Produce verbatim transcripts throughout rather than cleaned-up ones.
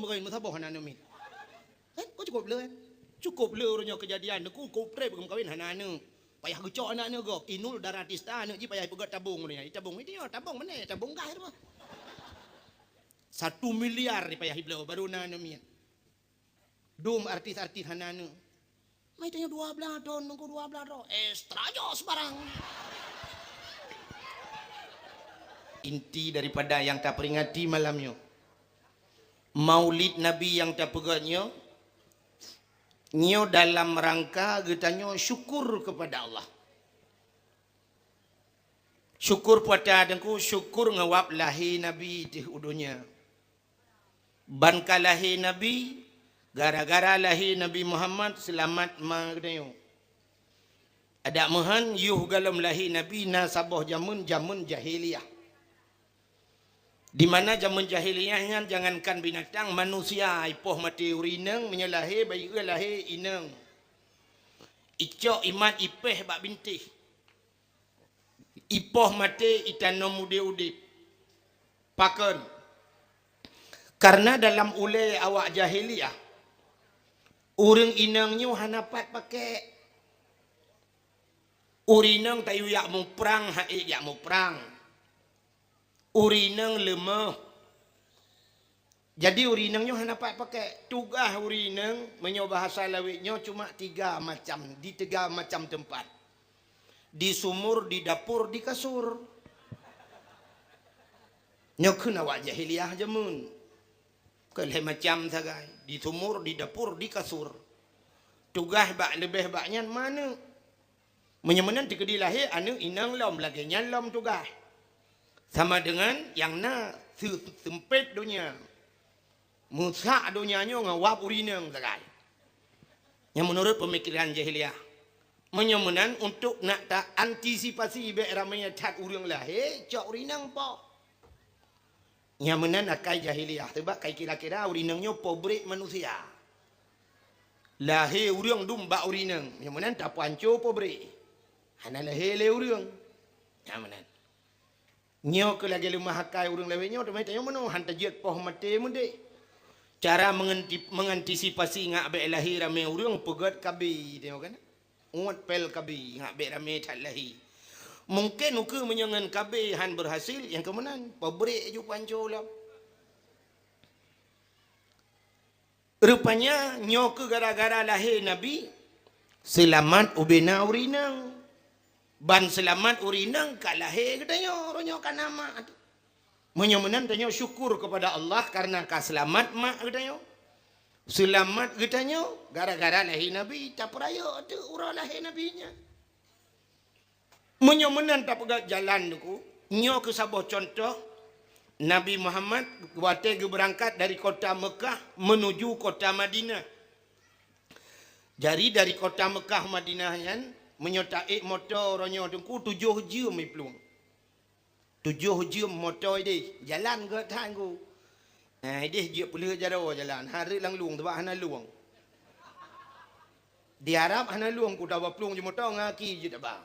Peureun meusaboh hana aneuk miet. Eh, kok cukôp le, eh? Cukôp le uroe nyoe keujadian, neuku kôp trép geumeukawen hana aneuk. Payah geucok aneuk-aneuk gob. Inul Daratista aneuk jih payah ipeugöt tabong uroe nyoe. Itabong itu ya, tabong mana? Tabong gas itu. Satu miliar payah ibloe baru na aneuk miet. Dum artis-artis hana aneuk. Mai tanyoe dua blaih thon, nunggu dua blaih thon. Extra jos barang. Inti daripada yang taperingati malam nyoe, Maulid Nabi nyang tapeugöt nyoe, nyoe dalam rangka geutanyoe syukur kepada Allah. Syukur peue ata Teungku, syukur ngon wab lahé Nabi teuh u donya. Ban ka lahé Nabi, gara-gara lahé Nabi Muhammad seulamat ma geutanyoe. Adak meuhan, yoh gohlom lahé Nabi na saboh jameun, jameun jahiliyah. Di mana jameun jahiliyah nyan jangankan binatang, manusia ipoh maté ureueng inong meunyoe lahé, bayeue lahé inong. Icok imat ipéh bak bintéh. Ipoh maté itanom udép-udép. Pakon? Karena dalam ulée awak jahiliyah, ureueng inong nyoe hana pat pakék. Ureueng inong tayue jak muprang, han ék jak muprang. Ureueng inong leumoh. Jadi ureueng inong nyoe hana pat pakék. Tugaih ureueng inong meunyoe bahasa lawét nyoe cuma tiga macam, di tiga macam teumpat. Di sumur, di dapur, di kasur. Nyoe kheun awak jahiliyah jameun. Keu lhée macam sagai, di sumur, di dapur, di kasur. Tugaih bak leubeh bak nyan ma aneuk. Meunyoe meunan teukeudi lahé aneuk inong lom, lagée nyan lom tugaih. Sama deungon nyang na seu-, seumpét donya. Meusak donya nyoe ngon wab ureueng inong sagai. Nyang meunurot peumikiran jahiliyah. Meunyoe meunan, untuk nak ta antisipasi bék ramé that ureueng lahé, cok ureueng inong poh. Nyang meunan akai jahiliyah, sabab kai kira-kira ureueng inong nyoe pabrék manusia. Lahé ureueng dum bak ureueng inong, nyang meunan tapeuhanco pabrék. Hana lahé lé ureueng. Nyang meunan. Nyoe keuh lagée leumah akai ureueng lawét nyoe, teuma tanyoe meunoe han tajeuet poh maté meudéh. Cara menganti-, mengantisipasi ngak bék lahé ramé ureueng, peugét KB, tanyoe kan? Uet pél KB, ngak bék ramé that lahé. Mungken ukeue meunyoe ngon KB han beurhasil, nyang keu meunan, pabrék ju panco lom. Rupanya nyoe keuh gara-gara lahé Nabi, seulamat ubena ureueng inong. Ban seulamat ureueng inong ka lahé geutanyoe, uroe nyoe ka na mak. Meunyoe meunan tanyoe syukur keupada Allah karena ka seulamat mak geutanyoe. Seulamat geutanyoe gara-gara lahé Nabi, tapeurayeuk teuk uroe lahé Nabi nyan. Meunyoe meunan tapeugah jalan Teungku, nyoe keuh saboh cuntoh Nabi Muhammad watée geubeurangkat dari kota Meukah meunuju kota Madinah. Jadi dari kota Meukah Madinah nyan, meunyoe taék moto uroe nyoe Teungku tujoh jeuem iplueng. Tujoh jeuem moto idéh, jalan gét that Teungku. Nah, idéh jeuet peuleueh jaroe jalan, han rhot lam lueng, sabab hana lueng. Di Arab hana lueng, ku taba plueng ju moto ngon aki jeuet taba.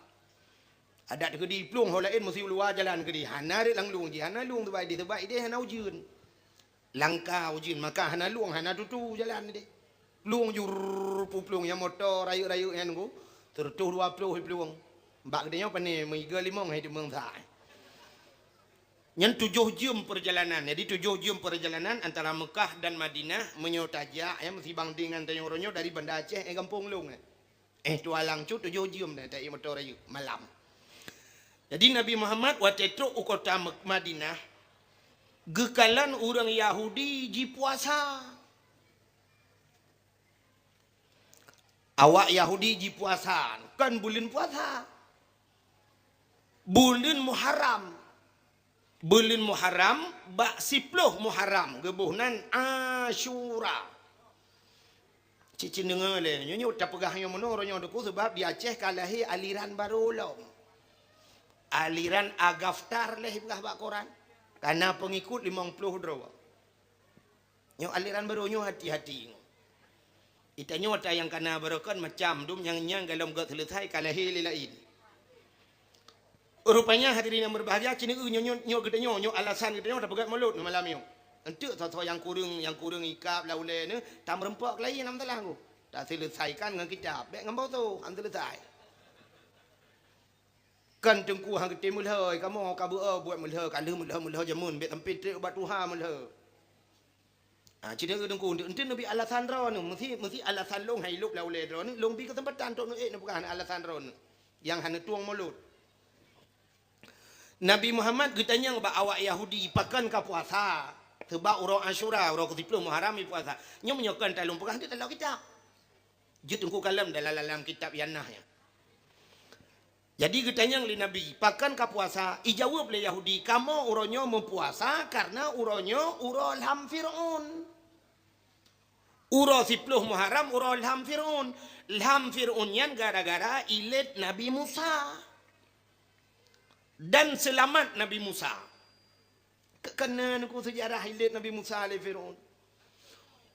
Adak teukeudi plueng ho laén meusi u luwa jalan keudi, hana rhot lam lueng jih, hana lueng sabab idéh, sabab idéh hana ujeuen. Langka ujeuen, maka hana lueng, hana tutu jalan idéh. Plueng jur, pu plueng nyang moto rayeuk-rayeuk nyan Teungku, sireutoh dua ploh plueng. Bak geutanyoe pane meuiga limong hai teumeueng sa. Nyan tujoh jeuem peurjalanan. Jadi tujoh jeuem peurjalanan antara Meukah dan Madinah meunyoe tajak, ya, meusi banding ngon tanyoe uroe nyoe dari Banda Aceh, eh, gampông lôn, eh. Eh, tualang cut tujoh jeuem dah taék moto rayeuk malam. Jadi Nabi Muhammad watée trok u kota Mek-, Madinah, geukalon ureuëng Yahudi jipuasa. Awak Yahudi jipuasa, kon buleuen puasa. Buleuen Muharram. Buleuen Muharram, bak siploh Muharram, geuboh nan Asyura. Cit-cit deungoe lé, nyoe, nyoe tapeugah nyoe meunoe, uroe nyoe Teungku, sabab di Aceh ka lahé aliran barô lom. Aliran Agaftar lé ipeugah bak koran. Ka na peungikut limong ploh droe. Nyoe aliran barô nyoe hati-hati. Itanyoe ata nyang kana barokon macam dum nyang nyang galom gét seuleusai ka lahé lé laén. Rupanya hadirin yang berbahagia, keuneuk nyoe, nyoe, nyoe geutanyoe, nyoe alasan geutanyoe tapeugét mulod malam nyoe. Enteuk soe-soe nyang kureueng, nyang kureueng ikab lam ulèe nyoe, tameureumpok lagi nyang salah ku. Taseuleusaikan ngon kitab, bèk ngon boto, han seuleusai. Kan Teungku han geutem meulhô, kamoe ka beu-o buet meulhô, ka lheueh meulhô-meulhô jameun, bèk sampoe trép ubak tuha meulhô. Ah, cit teungku, enteuk, enteuk neubi alasan droeneuh, meusi, meusi alasan lôn hai lôb lam ulèe droeneuh, lôn bi keuseumpatan trok neuék neupeugah alasan droeneuh nyang hana tueng mulot. Nabi Muhammad geutanyong bak awak Yahudi, "Pakon ka puasa?" Seubab uroe Asyura, uroe keusiplôh Muharram, ipuasa. Nyoe meunyoe kon talôn peugah, enteuk taloe kitab. Jeuet teungku kalon dalam, dalam kitab Yanah nyan. Jadi geutanyong lé Nabi, "Pakon ka puasa?" Ijaweueb lé Yahudi, "Kamoe uroe nyoe meupuasa kareuna uroe nyoe uroe lham Fir'aun." Uroe siplôh Muharram uroe lham Fir'aun. Lham Fir'aun nyan gara-gara ilét Nabi Musa. Dan seulamat Nabi Musa. Keukeuneuh ku seujarah ilét Nabi Musa lé Fir'aun.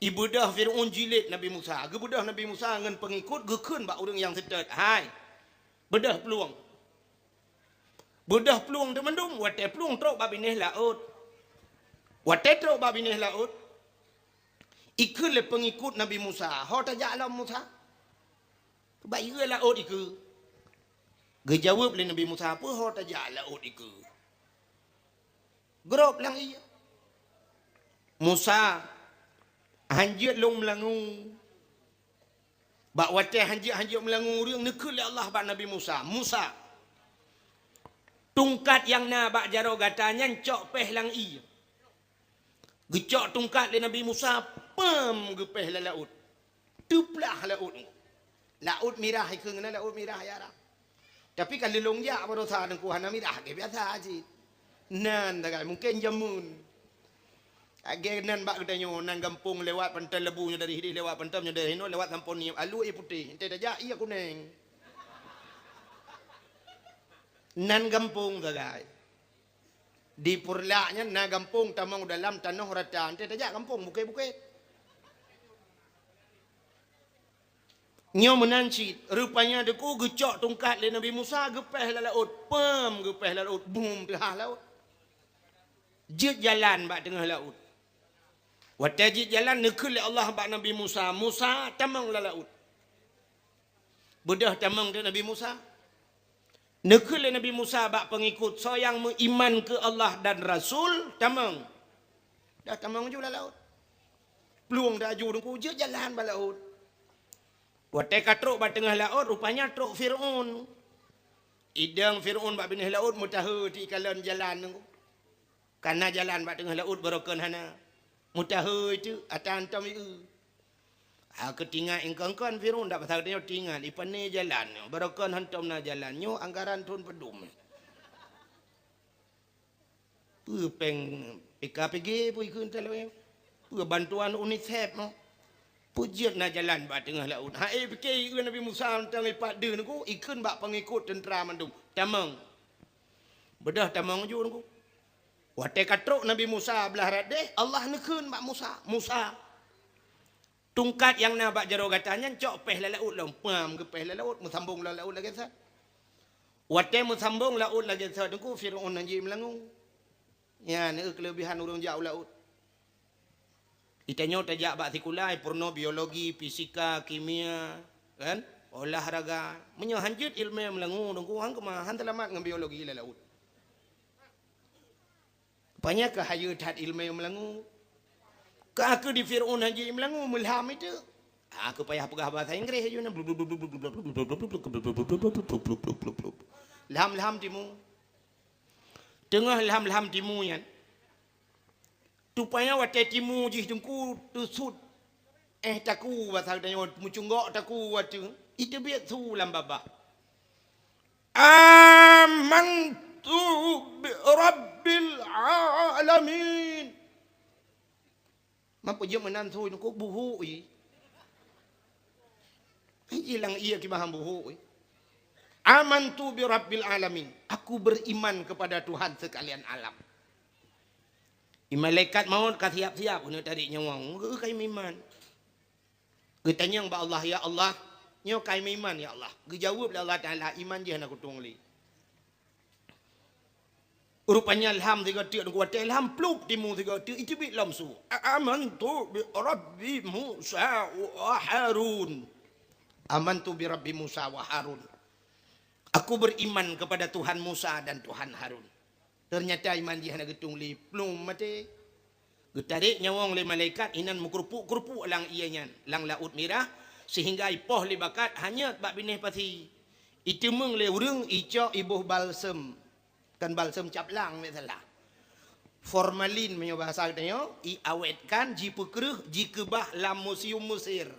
Ibeudôh Fir'aun jilét Nabi Musa. Geubeudôh Nabi Musa ngon peungikut geukheun bak ureueng nyang seutôt, "Hai, beudôh plueng." Beudôh plueng teumandum, watèe plueng trok bak binéh laôt. Watèe trok bak binéh laôt, ikheun lé peungikut Nabi Musa, "Ho tajak lom Musa?" "Bak ié laôt ikeue." Geujaweueb lé Nabi Musa, "Peue ho tajak laôt ikeue?" Grob lam ié. Musa, hanjeuet lôn meulangue. Bak watèe hanjeuet-hanjeuet meulangue ureueng, neukheun lé Allah bak Nabi Musa, "Musa, tungkat nyang na bak jaroe gata nyan cok péh lam ié." Geucok tungkat lé Nabi Musa, pam, geupéh lam laôt. Teuplah laôt. Laôt Mirah ikheun na, Laôt Mirah ya Arab. Tapi ka lôn jak baroesa teungku hana mirah, lagèe biasa cit. Nan sagai, mungken jameun. Lagèe nan bak geutanyoe, nan gampông lewat Panton Lebu nyoe dari hideh, lewat Panton nyoe dari hinoe, lewat Sampong Niep, alue ié putéh, enteuk tajak ié kunèng. Nan gampông sagai. Di Purlak nyan na gampông tamong dalam tanoh rata, enteuk tajak gampông bukét-bukét. Nyoe meunan cit, rupanya teungku geucok tungkat lé Nabi Musa, geupéh lam laôt, pam, geupéh lam laôt, bum, teuhah laôt. Jeuet jalan bak teungoh laôt. Watèe jeuet jalan, neukheun lé Allah bak Nabi Musa, "Musa, tamong lam laôt." Beudôh tamong teuk Nabi Musa. Neukheun lé Nabi Musa bak peungikut, "Soe nyang meuiman keu Allah dan Rasul, tamong." Dah tamong ju lam laôt. Plueng dah ju teungku, jeuet jalan bak laôt. Watèe ka trok bak teungoh laôt, rupanya trok Fir'aun. Idong Fir'aun bak binéh laôt meutahe teuikalon jalan teungku. Ka na jalan bak teungoh laôt barokon hana. Meutahe teuk ata hantom ié. Ha, keu tingat ingkon-kon Fir'aun dak pasal tanyoe tingat, ipané jalan nyoe, barokon hantom na jalan nyoe anggaran thon padum. Peue péng P K P G peue ikheun talawée? Peue bantuan UNICEF nyoe? Peue jeuet na jalan bak teungoh laôt? Ha, eh, pike ié Nabi Musa hantom ipat deuh teungku, ikheun bak peungikut teuntra mandum. Tamong. Beudôh tamong ju teungku. Watèe ka trok Nabi Musa blah rot deh, Allah neukheun bak Musa, "Musa, tungkat nyang na bak jaroe gata nyan cok péh lam laôt lom." Pam, geupéh lam laôt, meusambong lam laôt lagèe sat. Watèe meusambong laôt lagèe sat teungku, Fir'aun hanjeuet meulangue. Nyan keuh keuleubihan ureueng jak u laôt. Di tanyoe tajak bak sikula, peurunoe biologi, fisika, kimia, kan? Olahraga. Meunyoe hanjeuet ileumèe meulangue teungku, han keumah, han seulamat ngon biologi lam laôt. Rupanya ka hayeue that ileumèe meulangue. Ka keuh di Fir'aun hanjeuet meulangue, meulham itu. Ah, keu payah peugah bahasa Inggréh aju nyan. Lham-lham timu. Teungoh lham-lham timu nyan. Rupanya watèe timu jih teungku teusut. Eh, taku, basa geutanyoe, meucunggok taku watèe. Iteubiet su lam babah. "Amantu bi rabbil alamin." Meupeujeuet meunan su teungku buhuk i. Ilang ié kibahan buhuk i. "Amantu bi rabbil alamin." Aku beriman kepada Tuhan sekalian alam. I malaikat maut ka siap-siap keuneuk tarék nyawa. Geu ka iman. Geutanyong bak Allah, "Ya Allah, nyoe ka iman, ya Allah." Geujaweueb lé Allah Taala, "Iman jih hana kutueng lé." Rupanya lham sigoe teuk, watèe lham plup timu sigoe teuk, iteubiet lom su. "Amantu bi Rabbi Musa wa Harun." "Amantu bi Rabbi Musa wa Harun." Aku beriman kepada Tuhan Musa dan Tuhan Harun. Ternyata iman jih hana geutung lé, plup maté. Geutarek nyawöng lé malaikat, inan meukeurupuk-keurupuk lam ié nyan, lam Laôt Mirah, sehingga ipoh lé bakat hanyöt bak binéh pasi. Iteumeung lé ureuëng, icok iboh balsem. Kan balsem cap lang, misalah. Formalin meunyoe bahasa geutanyoe, iawetkan, jipeukreueh, jikeubah lam museum Mesir.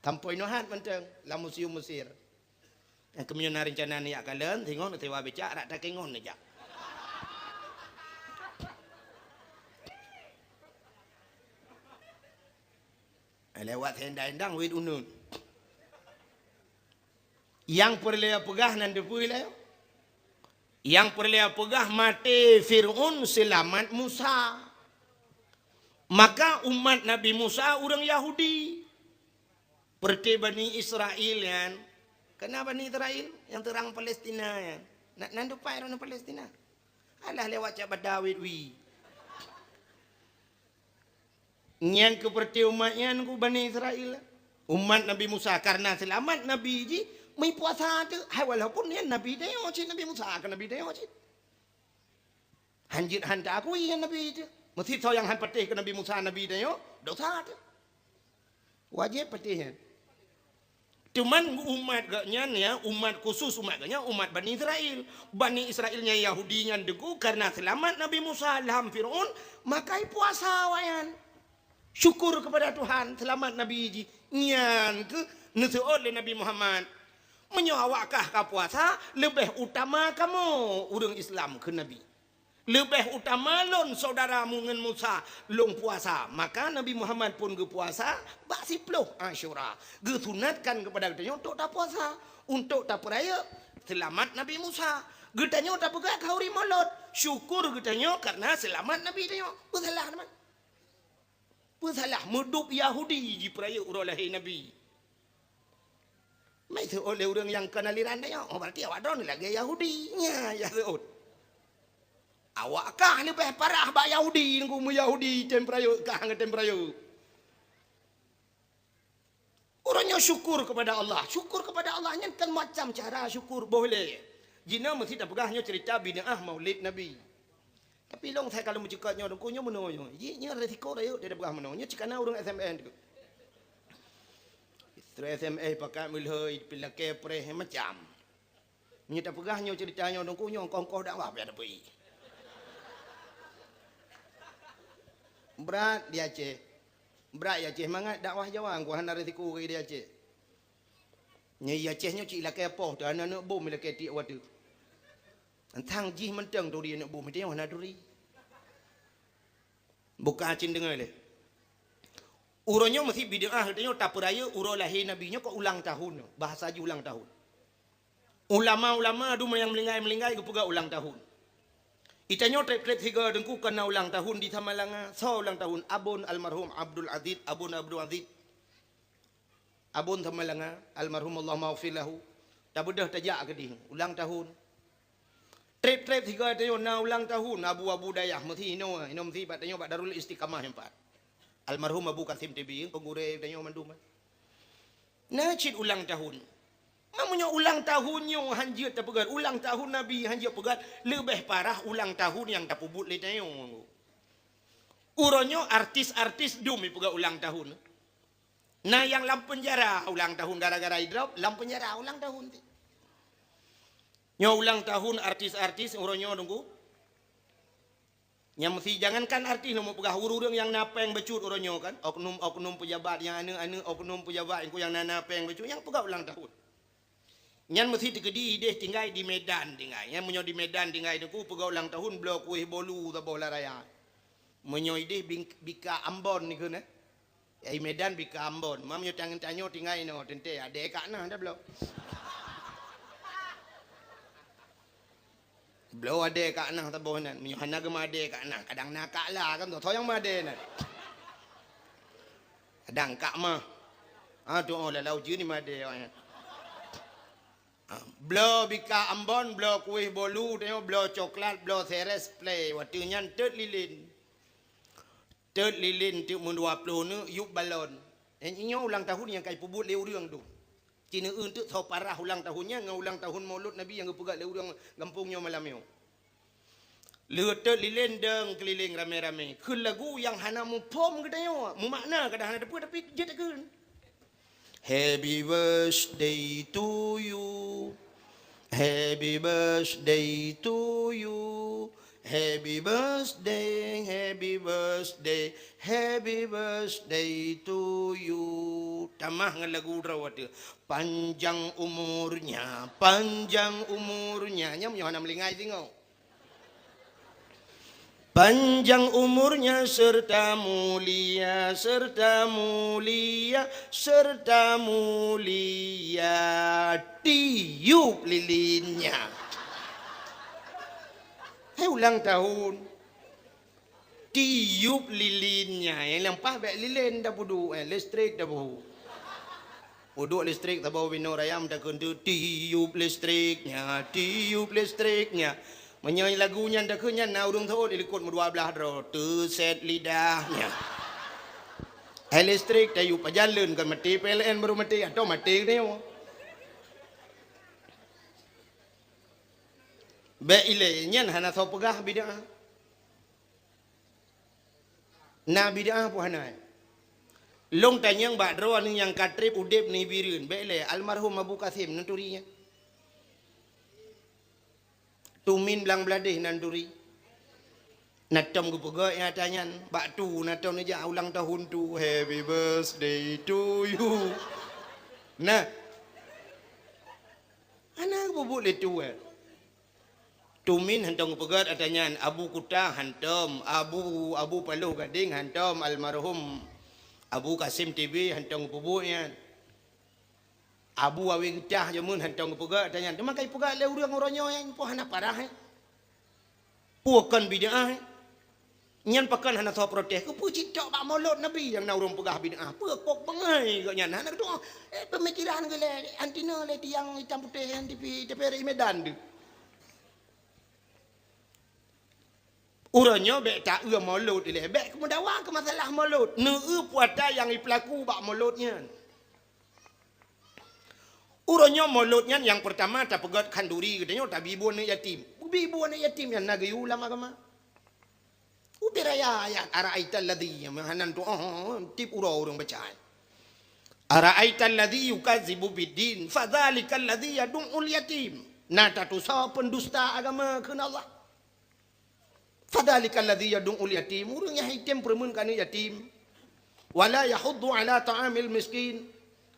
Sampoe nyoe hat mantong lam museum Mesir. Nyang keumeunyoe na reuncana neujak kalon, singoh neusewa becak, rata kengon neujak. Lewat sendang-endang wit uneun. Nyang peureulée peugah nan teupeue lé? Nyang peureulée peugah maté Fir'aun, seulamat Musa. Maka umat Nabi Musa ureuëng Yahudi. Peureuté Bani Israel nyan. Keunan Bani Israel nyang teurang Palestina nyan. Na, nan dupai ureuëng Palestina. Alah lewat cak bada wit wi. Nyan keuh peureuté umat nyan keuh Bani Israel. Umat Nabi Musa, karena seulamat Nabi jih meupuasa teuk. Hai, walaupun nyan Nabi tanyoe cit, Nabi Musa keu Nabi tanyoe cit. Hanjeuet han ta akui nyan Nabi teuk. Meusisoe nyang han patéh keu Nabi Musa, Nabi tanyoe, dosa teuk. Wajéb patéh nyan. Cuman umat geuh nyan, ya, umat khusus umat geuh nyan, umat Bani Israel. Bani Israel nyan Yahudi nyan teungku, karena seulamat Nabi Musa lam Fir'aun, maka ipuasa awaknyan. Syukur kepada Tuhan, seulamat Nabi jih. Nyan keuh neuseuôt lé Nabi Muhammad. Meunyoe awak kah ka puasa, leubeh utama kamoe ureuëng Islam keu Nabi. Leubeh utama lôn syedara mu ngon Musa, lôn puasa. Maka Nabi Muhammad pun geupuasa bak siploh Asyura. Geusunatkan keupada geutanyoe untuk tapuasa, untuk tapeurayeuk seulamat Nabi Musa. Geutanyoe tapeugah khauri Maulud, syukur geutanyoe karena seulamat Nabi tanyoe. Peusalah teuma. Peusalah, meudup Yahudi jipeurayeuk uroe lahé Nabi. Meuseutôt lé ureuëng nyang kon aliran tanyoe, oh, berarti awak droeneuh lagée Yahudi. Nya, ya seuôt. Awak kah leubeh parah bak Yahudi, nunggu meu Yahudi tem peurayeuk, kah ngon tem peurayeuk. Uroe nyoe syukur kepada Allah. Syukur kepada Allah nyan kan macam cara syukur boh lé. Jinoe meusti tapeugah nyoe cerita bid'ah Maulid Nabi. Tapi lôn sai ka lôn meucukot nyoe, Teungku, nyoe meunoe nyoe. Ji nyoe resiko rayeuk dia peugah meunoe. Nyoe cit kana ureuëng S M N tu. Istri S M S pakat meulhoi, pi lakée preh macam. Nyoe tapeugah nyoe cerita nyoe, Teungku, nyoe ongkoh-ongkoh dakwah payah tapeuék. Brat di Aceh. Brat di Aceh mangat dakwah Jawa, Teungku, hana resiko di Aceh. Nyoe di Aceh nyoe cit lakée poh, teuh hana neuk bom lakée tiek watée. Tang jih mantong turi aneuk bumoe teuh hana turi. Buka cit deungoe lé. Uroe nyoe meusti bid'ah geutanyoe tapeurayeuk uroe lahé Nabi nyoe keu ulang tahun nyoe. Bahasa jih ulang tahun. Ulama-ulama dum nyang meuninggai-meuninggai geupeugah ulang tahun. Itanyoe treb-treb sigoe Teungku kana ulang tahun di Samalanga. Soe ulang tahun? Abon almarhum Abdul Aziz, Abon Abdul Aziz. Abon Samalanga, almarhum, Allahumma ghfir lahu. Tabeudôh tajak keudeh, ulang tahun. Treb-treb sigoe tanyoe na ulang tahun, abu-abu dayah, meusti inoe, inoe meusti bak tanyoe bak Darul Istiqamah nyan pat. Almarhum Abu Kasim T B, peugurée tanyoe mandum. Na cit ulang tahun. Meunyoe ulang tahun nyoe hanjeuet tapeugah, ulang tahun Nabi hanjeuet peugah, leubeh parah ulang tahun nyang tapeubuet lé tanyoe. Uroe nyoe artis-artis dum ipeugah ulang tahun. Na nyang lam peunjara ulang tahun gara-gara idrop, lam peunjara ulang tahun ti. Nyoe ulang tahun artis-artis uroe nyoe Teungku. Nyang meusti jangankan artis, nyoe meupeugah ureuëng nyang na péng bacut uroe nyoe kan, oknum-oknum peujabat nyang aneuk-aneuk oknum peujabat nyang na, na péng bacut nyang peugah ulang tahun. Nyan meusti teukeudi ideh tinggai di Medan tinggai. Nyan meunyoe di Medan tinggai Teungku peugah ulang tahun bloe kueh bolu saboh lam raya. Meunyoe ideh bing-, bika Ambon dikeue na. Ai Medan bika Ambon. Mam nyoe tanyoe tinggai inoe teuntée adé kak nah dah bloe. Bloe adé kak nah saboh nan. Meunyoe hana geumadé kak nah, kadang na kak la kan, soe nyang madé nan. Kadang kak mah. Ha, tu oh lalau jeuen madé awaknyan. Bloe bika Ambon, bloe kueh bolu, tanyoe bloe coklat, bloe seres, play. Watèe nyan teut lilin. Teut lilin teuk meudua ploh neuk yup balon. Nyan nyoe ulang tahun nyang ka ipeubuet lé ureuëng tu. Ci neueu teuk soe parah ulang tahun nyan ngon ulang tahun Maulud Nabi nyang geupeugah lé ureuëng gampông nyoe malam nyoe. Lheueh teut lilin dong keulileng ramé-ramé. Kheun lagu nyang hana muphom geutanyoe, mumakna kadang hana teupeue tapi jeuet takheun. Happy birthday to you. Happy birthday to you. Happy birthday, happy birthday, happy birthday to you. Tamah ngon lagu droe watèe. Panjang umurnya, panjang umurnya. Nyan meunyoe hana meulingai singoh. Panjang umurnya serta mulia, serta mulia, serta mulia. Tiup lilinnya. Hai ulang tahun. Tiup lilinnya. Nyang lampah bèk lilin tapeuduek, eh, listrik tapeuduek. Uduk listrik saboh binoe raya meutakheun teuk, "Tiup listriknya, tiup listriknya." Meunyoe lagu nyan takheun nyan na ureuëng seuôt di likot meudua blaih droe, "Teuset lidahnya." Hai listrik tayup pajan leuen kon maté P L N baru maté, atau maté geutanyoe. Bèk ilée nyan hana soe peugah bid'ah. Na bid'ah peue hana? Lôn tanyong bak droeneuh nyang ka trép udeb nibak Bireuen, bèk lé almarhum Abu Kasim neuturi nyan. Tumin Blang Bladeh nan turi. Na tom geupeugah nyang ata nyan, bak tu na tom neujak ulang tahun tu, "Happy birthday to you." Nah. Hana geupeubeuet lé tu, eh. Tumin hantom geupeugét ata nyan, Abu Kuta hantom, Abu, Abu Paloh Gadeng hantom, almarhum Abu Kasim T B hantom geupeubeuet nyan. Abu Awe Geutah jameun hantom geupeugét ata nyan. Teuma ka ipeugét lé ureuëng uroe nyoe nyan, peue hana parah, eh? Peue kon bid'ah, eh? Nyan pakon hana soe protes. Keupeue cit tok bak Maulud Nabi nyang na ureuëng peugah bid'ah? Peue kok beungai geuh nyan? Hana geutu'oh, eh, peumikiran geuh lé, antina lé tiang itam putéh nyan tipi, tapi ré Medan deuh. Uroe nyoe bék taeu Maulud ilée, bék meudawa keu masalah Maulud. Neueu puata nyang ipeulaku bak Maulud nyan. Uroe nyoe Maulud nyan nyang peurtama tapeugét khanduri geutanyoe tabi bu aneuëk yatim. Bi bu aneuëk yatim nyan na geuyue lam agama. Ubé raya ayat, "Ara'aital ladzi," nyang meuhanan tu, oh, tiep uroe ureuëng baca. "Ara'aital ladzi yukazzibu biddin, fadzalikal ladzi yadu'ul yatim." Na tatusoe pendusta agama kheun Allah. "Fadzalikal ladzi yadu'ul yatim," ureuëng nyang item peureumeun keu aneuëk yatim. "Wala yahuddu ala ta'amil miskin."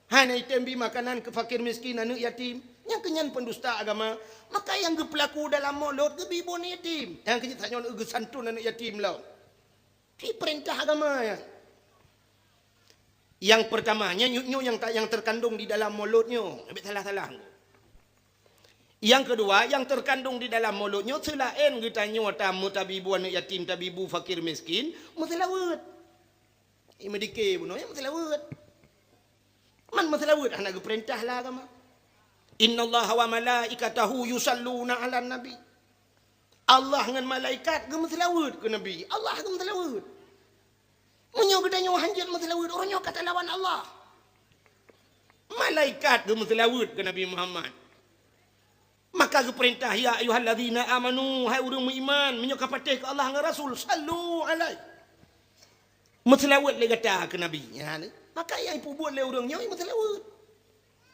Hana item bi makanan keu fakir miskin, aneuëk yatim. Nyang keu nyan pendusta agama. Maka nyang geupeulaku dalam Maulud geubi bu aneuëk yatim. Nyang keu nyan tanyoe geusanton aneuëk yatim lom. Di peurintah agama nyan. Nyang peurtama, nyan nyoe nyang ta-, nyang teukandong di dalam Maulud nyoe. Bék salah-salah. Nyang keudua, nyang teukandong di dalam Maulud nyoe seulaén geutanyoe tamu tabi bu aneuëk yatim, tabi bu fakir miskin, meuseulaweuet. Imeudiké bunoe nyang meuseulaweuet. Man meuseulaweuet hana geupeurintah lé agama. "Innallaha wa malaikatahu yusalluna 'alan nabi." Allah ngon malaikat geumeuseulaweuet keu Nabi. Allah geumeuseulaweuet. Meunyoe geutanyoe hanjeuet meuseulaweuet, uroe nyoe ka talawan Allah. Malaikat geumeuseulaweuet keu Nabi Muhammad. Maka geupeurintah, "Ya ayyuhalladzina amanu," hai ureuëng meuiman, meunyoe ka patéh keu Allah ngon Rasul, "sallu alaihi." Meuseulaweuet lé gata keu Nabi. Nyan, maka nyang ipubuet lé ureuëng nyoe meuseulaweuet.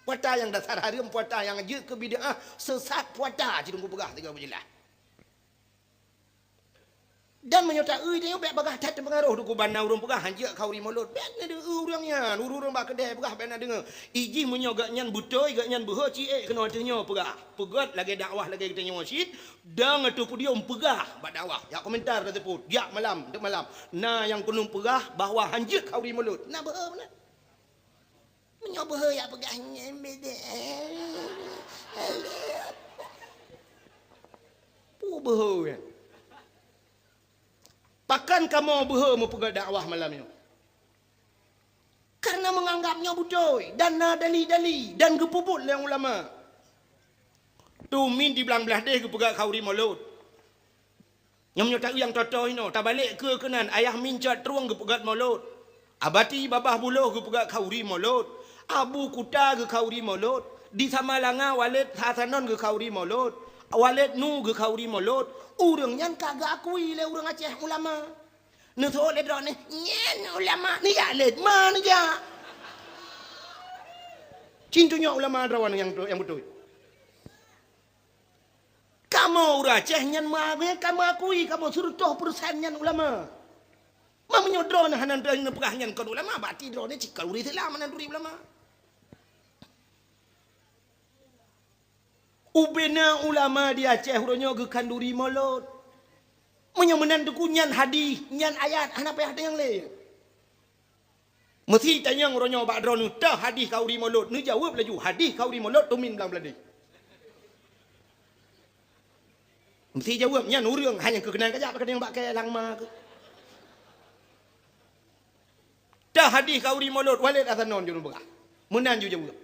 Puata nyang dasar hareuem, puata nyang jeuet keu bid'ah, seusat puata, cidong kupeugah sigoe beujeulaih. Dan meunyoe taeu tanyoe bék bagaih that teupeungaroh dikeue ban na ureuëng peugah hanjeuet khanduri Maulud. Bék na deungoe ureuëng nyan, ureuëng-ureuëng bak keudè peugah bék na deungoe. Ijih meunyoe geuhnyan beutôi, geuhnyan beuhe ci ék keunoe ateueh nyoe peugah. Peugét lagée dakwah lagée geutanyoe cit, dong ateueh podium peugah bak dakwah. Jak komentar taseupôt, jak malam, teuk malam. Na nyang keuneuk peugah bahwa hanjeuet khanduri Maulud. Na beuhe meunan. Meunyoe beuhe jak peugah nyan beda. Peue beuhe nyan? Pakon kamoe beuhe meupeugah dakwah malam nyoe? Karena meunganggab nyoe beutôi dan na dali-dali dan geupeubeuet lé ulama. Tumin di Blang Blahdeh geupeugah khanduri Molot. Nyoe meunyoe taeu nyang toto inoe, tabalek keue keunan, Ayah Min Cot Trueng geupeugah Molot. Abati Babah Buloh geupeugah khanduri Molot. Abu Kuta geukhanduri Molot. Di Samalanga Waled Hasanon geukhanduri Molot. Waled Nu geukhanduri Molot. Ureuëng nyan ka geuakui lé ureuëng Aceh ulama. Neuseuôt lé droeneuh, "Nyan ulama, neujak lé ma neujak." Cit tunyok ulama droeneuh nyang, nyang beutôi. Kamoe ureuëng Aceh nyan meuakui, kamoe akui, kamoe sireutoh peureusén nyan ulama. Ma meunyoe droeneuh hana neupeugah nyan kon ulama, berarti droeneuh cit kon ureuëng Islam hana turi ulama. Ubena ulama di Aceh uroe nyoe geukhanduri Molot. Meunyoe meunan Teungku, nyan hadih, nyan ayat, hana payah tanyong lé. Meusi tanyong uroe nyoe bak droeneuh, "Teuh hadih khanduri Molot?" Neujaweueb laju, "Hadih khanduri Molot tumin Blang Blahdeh." Meusi jaweueb, nyan ureuëng hana keukeunang kajak bak keuneuk bak kée langma keuh. "Teuh hadih khanduri Molot Waled Hasanon?" Jeuet neupeugah. Meunan ju jaweueb.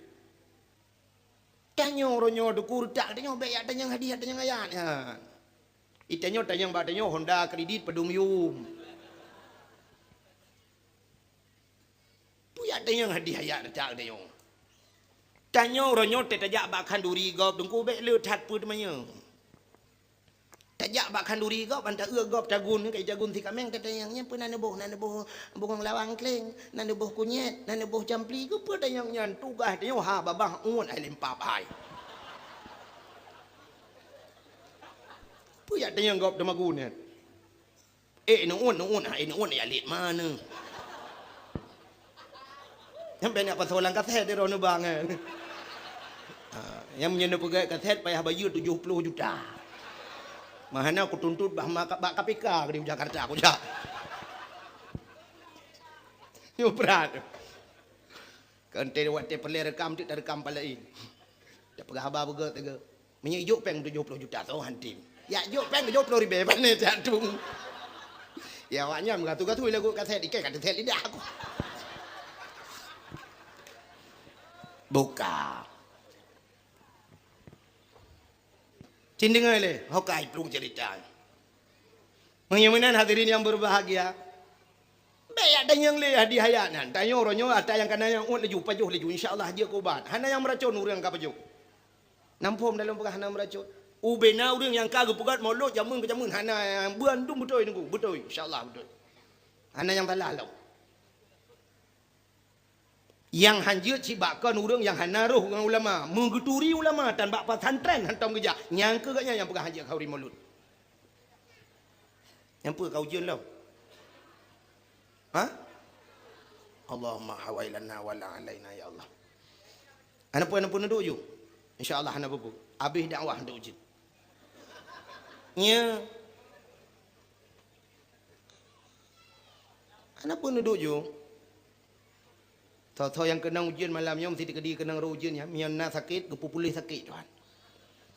Tanyoe uroe nyoe Teungku, reutak tanyoe bék jak tanyong hadih, jak tanyong ayat nyan. Itanyoe tanyong bak tanyoe Honda kredit padum yum. Peue jak tanyong hadih ayat reutak tanyoe. Tanyoe uroe nyoe teuh tajak bak khanduri gob Teungku, bék le that peue teumanyong. Tajak bak khanduri gob, ban taeu gob tagun, kai tagun si kaméng, tatanyong, "Nyan peue na neuboh?" "Na neuboh bungong lawang kleng, na neuboh kunyét, na neuboh campli." Keupeue tanyong nyan? Tugaih tanyoe ha babah uet hai limpab hai. Peue jak tanyong gob teumagun nyan? Eh, neuun, neuun, hai neuun, ya lét ma neuh. Nyang pih nak pasoe lam kasét di droeneuh bang, eh. Ha, nyang meunyoe neupeugét kasét payah bayeue tujoh ploh juta. Meuhana kutuntut bah ma-, bak K P K di Jakarta kujak. Nyoe brat. Keu enteuk watée peureulée rekam, teuk tarekam pah laén. Tapeugah haba beugét teuga. Meunyoe ijok péng tujoh ploh juta, soe han tem. Yak jok péng tujoh ploh ribée, pane jak tueng. Ya, awak nyan meugatu-gatu lagu kasét, ikée ka teuset lidah aku. Buka. Cit deungoe lé, hokai plueng cerita. Meunyoe meunan hadirin yang berbahagia, bék jak tanyong lé hadih ayat nyan. Tanyoe uroe nyoe ata nyang kana nyang uet laju, pajoh laju, insya Allah jeuet keu ubat. Hana nyang meuracon ureuëng ka pajoh. Nam phom dalam peugah hana meuracon. Ubena ureuëng nyang ka geupeugét Molot jameun keu jameun hana, bandum beutôi Teungku, beutôi, insya Allah beutôi. Hana nyang salah lom. Nyang han jeuet cit bak kon ureuëng nyang hana rhoh ngon ulama, meugeuturi ulama tan bak pesantren hantom geujak, nyang keu gobnyan nyang peugah han jeuet khanduri Molot. Nyang peue ka ujeuen lom? Ha? Allahumma hawailana wala alaina ya Allah. Hana peue, hana peue, neuduek ju. Insya Allah hana peue-peue. Abéh dakwah neuduek ju. Nya. Hana peue, neuduek ju. Soe-soe nyang keunong ujeuen malam nyoe meusti teukeudi keunong rhoh ujeuen nyan. Meunyoe na sakét, geupeupuléh sakét Tuhan.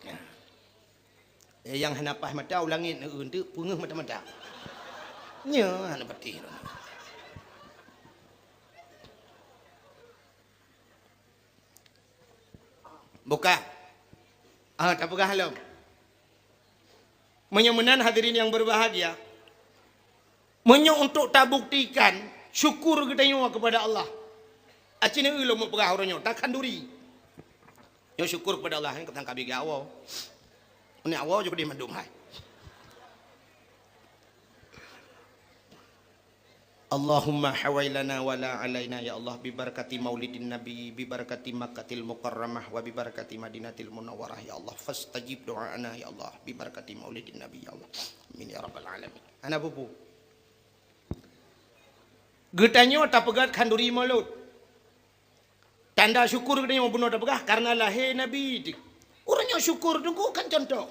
Ya. Eh, nyang hana paih mata u langét, na eu enteuk peungeuh mata-mata. Nyoe hana patéh. Buka. Ah, tapeugah lom. Meunyoe meunan hadirin yang berbahagia, meunyoe untuk tabuktikan syukur geutanyoe kepada Allah, aci neu lom peugah uroe nyoe, takhanduri. Nyoe syukur kepada Allah, nyoe keutang kabi gawo. Ni awo juga di mandum hai. Allahumma hawailana wala alaina ya Allah, bi barakati maulidin nabi, bi barakati Makkatil Mukarramah, wa bi barakati Madinatil Munawwarah ya Allah, fastajib do'ana ya Allah, bi barakati maulidin nabi ya Allah. Amin ya rabbal alamin. Hana peue-peue. Geutanyoe tapeugét khanduri Molot. Tanda syukur geutanyoe bunoe tapeugah karena lahé Nabi teuh. Ureuëng nyang syukur Teungku kan contoh.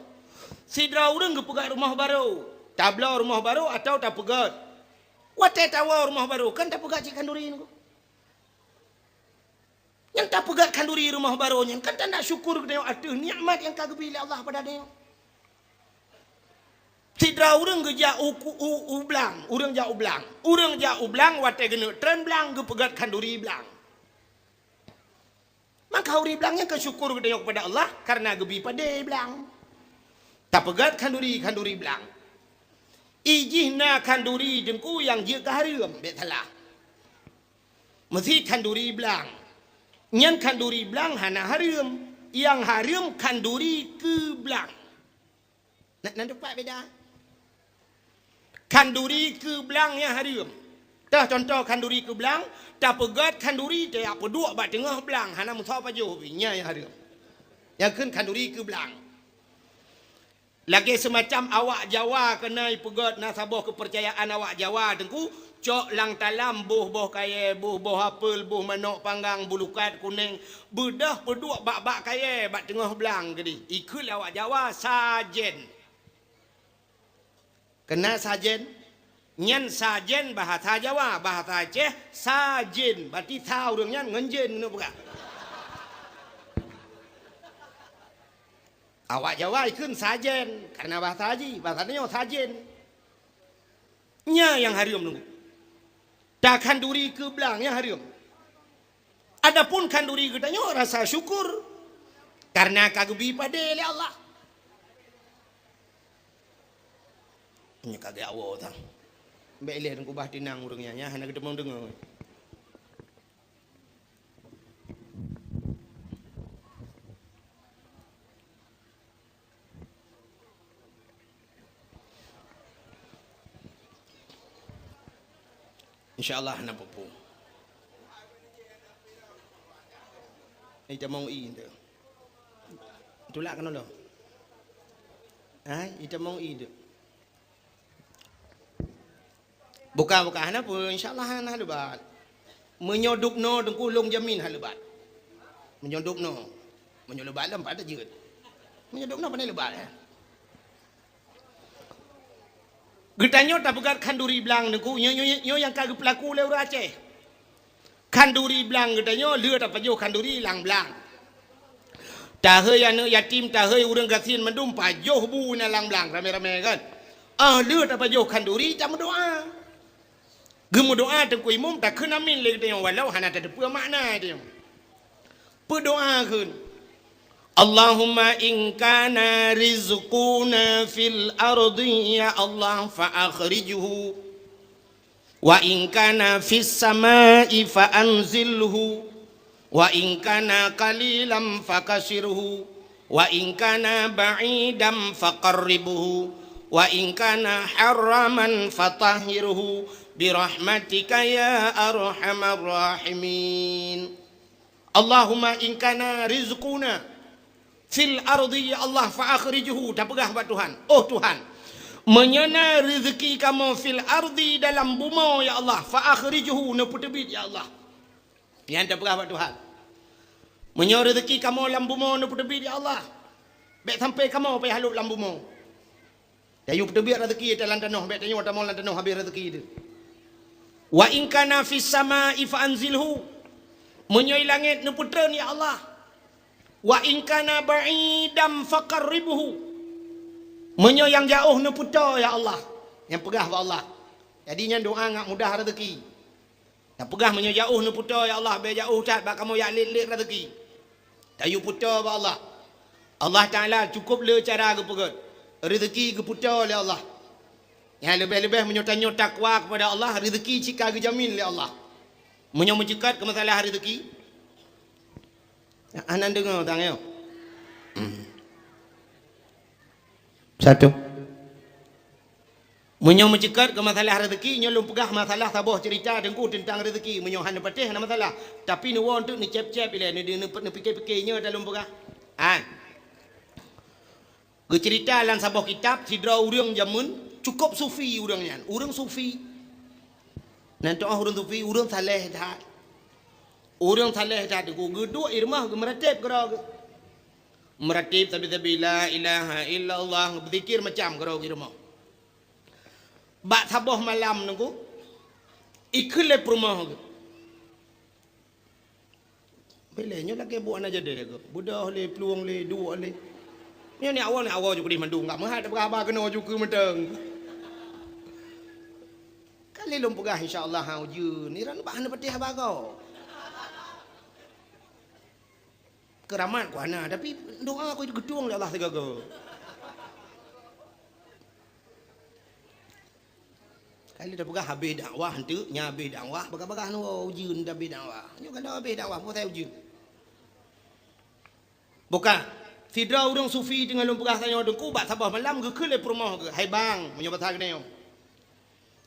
Sidroe ureuëng geupeugét rumoh barô, tabloe rumoh barô atawa tapeugét. Watée tawoe rumoh barô kan tapeugét cit khanduri Teungku. Nyang tapeugét khanduri rumoh barô nyan kan tanda syukur geutanyoe ateueh nikmat nyang ka geubri lé Allah pada tanyoe. Sidroe ureuëng geujak u, u, u blang, ureuëng jak u blang. Ureuëng jak u blang watée geuneuk treun blang geupeugét khanduri blang. Maka khanduri blang nyan keu syukur geutanyoe keupada Allah karena geubi padé blang. Tapeugét khanduri, khanduri blang. Ijih na khanduri teungku nyang jeuet keu hareuem, bék salah. Meusi khanduri blang. Nyan khanduri blang hana hareuem. Nyang hareuem khanduri keu blang. Na, na teumpat beda. Khanduri keu blang nyang hareuem. Teuh contoh khanduri keu blang, tapeugét khanduri tajak peuduek bak teungoh blang, hana meusaboh pajoh pih, nyan nyang hareuem. Nyang kheun khanduri keu blang. Lagée seumacam awak Jawa keuneuk peugét na saboh keupeurcayaan awak Jawa teungku, cok lam talam boh-boh kayée, boh-boh apel, boh manok panggang, bulukat kuneng, beudôh peuduek bak-bak kayée bak teungoh blang keudeh. Ikheun lé awak Jawa sajen. Keuneuk sajen, nyan sajen bahasa Jawa, bahasa Aceh sajen, berarti sa ureuëng nyan ngon jen keuneuk peugah. Awak Jawa ikheun sajen, karena bahasa jih, bahasa tanyoe sajen. Nyan nyang hareuem teungku. Takhanduri keu blang nyang hareuem. Adapun khanduri geutanyoe rasa syukur karena ka geubi padé lé Allah. Nyoe ka geuawoe tang. Bék ilée teungku bah tinang ureuëng nyan, nyan hana geuteumong deungoe. Insya Allah na peue-peue. Itamong i tu. Tulak keunoe lom. Hai, itamong i tu. Buka, buka, hana peue, insya Allah hana lebat. Meunyoe dubnoe teungku lôn jamin hana lebat. Meunyoe dubnoe, meunyoe lebat lom pat jeuet. Meunyoe dubnoe pane lebat, eh. Geutanyoe tapeugét khanduri blang teungku, nyoe, nyoe, nyoe nyang ka geupeulaku lé ureuëng Aceh. Khanduri blang geutanyoe lheueh tapajoh khanduri lam blang. Tahei aneuëk yatim, tahei ureuëng gasien mandum pajoh bu na lam blang ramé-ramé kan. Ah lheueh tapajoh khanduri tameudoá. Geumeudoá teungku imum takheun amin lé geutanyoe walau hana tateupeue makna tanyoe. Peudoá kheun. Allahumma in kana rizquna fil ardi ya Allah fa akhrijhu. Wa in kana fis samai fa anzilhu. Wa in kana qalilan fa kasirhu. Wa in kana ba'idan fa qarribhu. Wa in kana haraman fa tahhirhu. Bi rahmatika ya arhamar rahimin. Allahumma in kana rizquna fil ardi ya Allah fa akhrijhu, tapeugah bak Tuhan, oh Tuhan, meunyoe na reuzeuki kamoe fil ardi dalam bumoe ya Allah fa akhrijhu, neupeuteubiet ya Allah. Nyan tapeugah bak Tuhan. Meunyoe reuzeuki kamoe lam bumoe neupeuteubiet ya Allah, bék sampai kamoe payah lhok lam bumoe. Tayue peuteubiet reuzeuki lam tanoh, bék tanyoe tamong lam tanoh habéh reuzeuki teuh. Wa in kana fis samai fa anzilhu. Meunyoe i langét neupeutreun ya Allah. Wa in kana ba'idan fa qarribhu. Meunyoe nyang jaoh neupeutoe ya Allah. Nyang peugah bak Allah. Jadi nyan doá ngat mudah reuzeuki. Tapeugah meunyoe jaoh neupeutoe ya Allah, bék jaoh that bak kamoe jak lét-lét reuzeuki. Tayue peutoe bak Allah. Allah Taala cukup le cara geupeugét. Reuzeuki geupeutoe lé Allah. Nyang leubeh-leubeh meunyoe tanyoe takwa keupada Allah, reuzeuki cit ka geujamin lé Allah. Meunyoe meuceukat keu masalah reuzeuki, hana deungoe tanyoe. Satu. Meunyoe meuceukat keu masalah reuzeuki, nyoe lôn peugah masalah saboh ceurita teungku teuntang reuzeuki. Meunyoe hana patéh hana masalah, tapi neuwoe teuk neucép-cép ilée, neu-, neu-, neupike-pike nyoe dah lôn peugah. Hai. Geuceurita lam saboh kitab sidroe ureuëng jameun cukop sufi ureuëng nyan. Ureuëng sufi. Nan teuh ureuëng sufi, ureuëng saleh that. Ureuëng saleh that teungku geuduek i rumoh geumeuratéb keudroe geuh. Meuratéb sabe-sabe la ilaha illallah, beuzikir macam keudroe geuh i rumoh. Bak saboh malam teungku, ikheun lé peurumoh geuh. Bilé nyoe lagée buet aneuk jadéh geuh, beudôh lé, plueng lé, duek lé. Nyoe ni awak ni awak ju keudeh mandum, enggak meuhat tapeugah haba keunoe ju keu mantong. Kali lôn peugah insya Allah ha ujeuen, ni ran bah neupatéh haba goe. Keuramat ku hana, tapi doa ku geutueng lé Allah sigoe-goe. Kali tapeugah habéh dakwah, enteuk nyan habéh dakwah, bagah-bagah nyoe ujeuen dah habéh dakwah. Nyoe kan dah habéh dakwah, peue ujeuen. Bukan. Sidroe ureuëng sufi teungoh lôn peugah tanyoe Teungku, bak saboh malam geukheun lé peurumoh geuh, "Hai bang," meunyoe basa geutanyoe,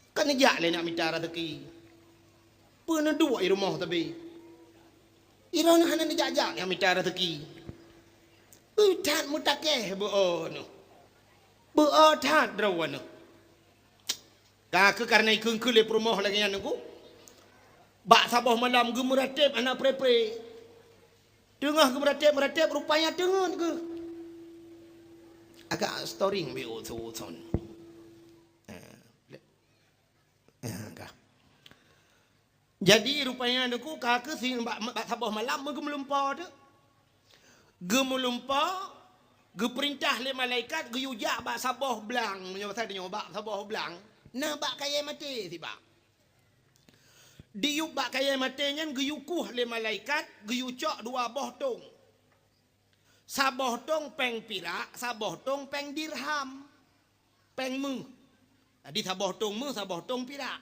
"ka neujak lé nak mita raseuki. Peue neuduek i rumoh sabe? I droeneuh hana neujak-jak nyang mita raseuki." Ui, that meutakeh beu-o neuh. Beu-o that droe neuh. Ka keuh kareuna ikheun-kheun lé peurumoh lagée nyan Teungku, bak saboh malam geumeuratéb hana pré-pré. Teungoh geumeuratéb-meuratéb, rupanya teungeut geuh. Agak storing biu thon. Eh, eh, ka. Jadi, rupanya Teungku ka keuh si bak, bak saboh malam meugeumeulimpau tu. Geumeulimpau, geupeurintah lé malaikat geuyue jak bak saboh blang, meunyoe basa tanyoe bak saboh blang, na bak kayée maté sibak. Diyueb bak kayée maté nyan geuyue kueh lé malaikat, geuyue cok dua boh tong. Saboh tong péng pirak, saboh tong péng dirham. Péng méuh. Jadi saboh tong méuh, saboh tong pirak.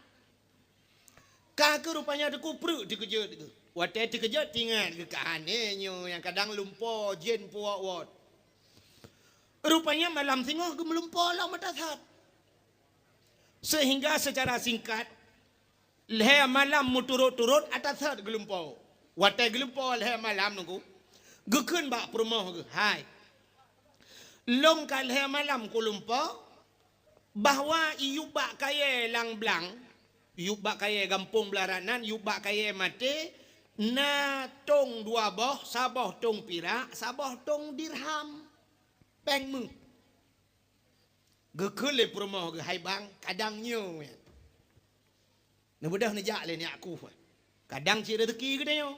Ka keuh rupanya Teungku preuk teukeujot geuh. Watée teukeujot teuingat geuh ka aneuk nyoe nyang kadang lumpo jén puwot-wot. Rupanya malam singoh geumeulumpo lom ata that. Sehingga secara singkat, lhée malam meuturot-turot ata that geulumpo. Watée geulumpo lhée malam Teungku, geukheun bak peurumoh geuh, "Hai, lôn ka lhée malam kulumpo, bahwa iyueb bak kayée lam blang, iyueb bak kayée gampông Blarat nan, iyueb bak kayée maté, na tong dua boh, saboh tong pirak, saboh tong dirham, péng méuh." Geukheun lé peurumoh geuh, "Hai bang, kadang nyoe nyan. Neubeudôh neujak lé nyak kueh. Kadang cit raseuki geutanyoe."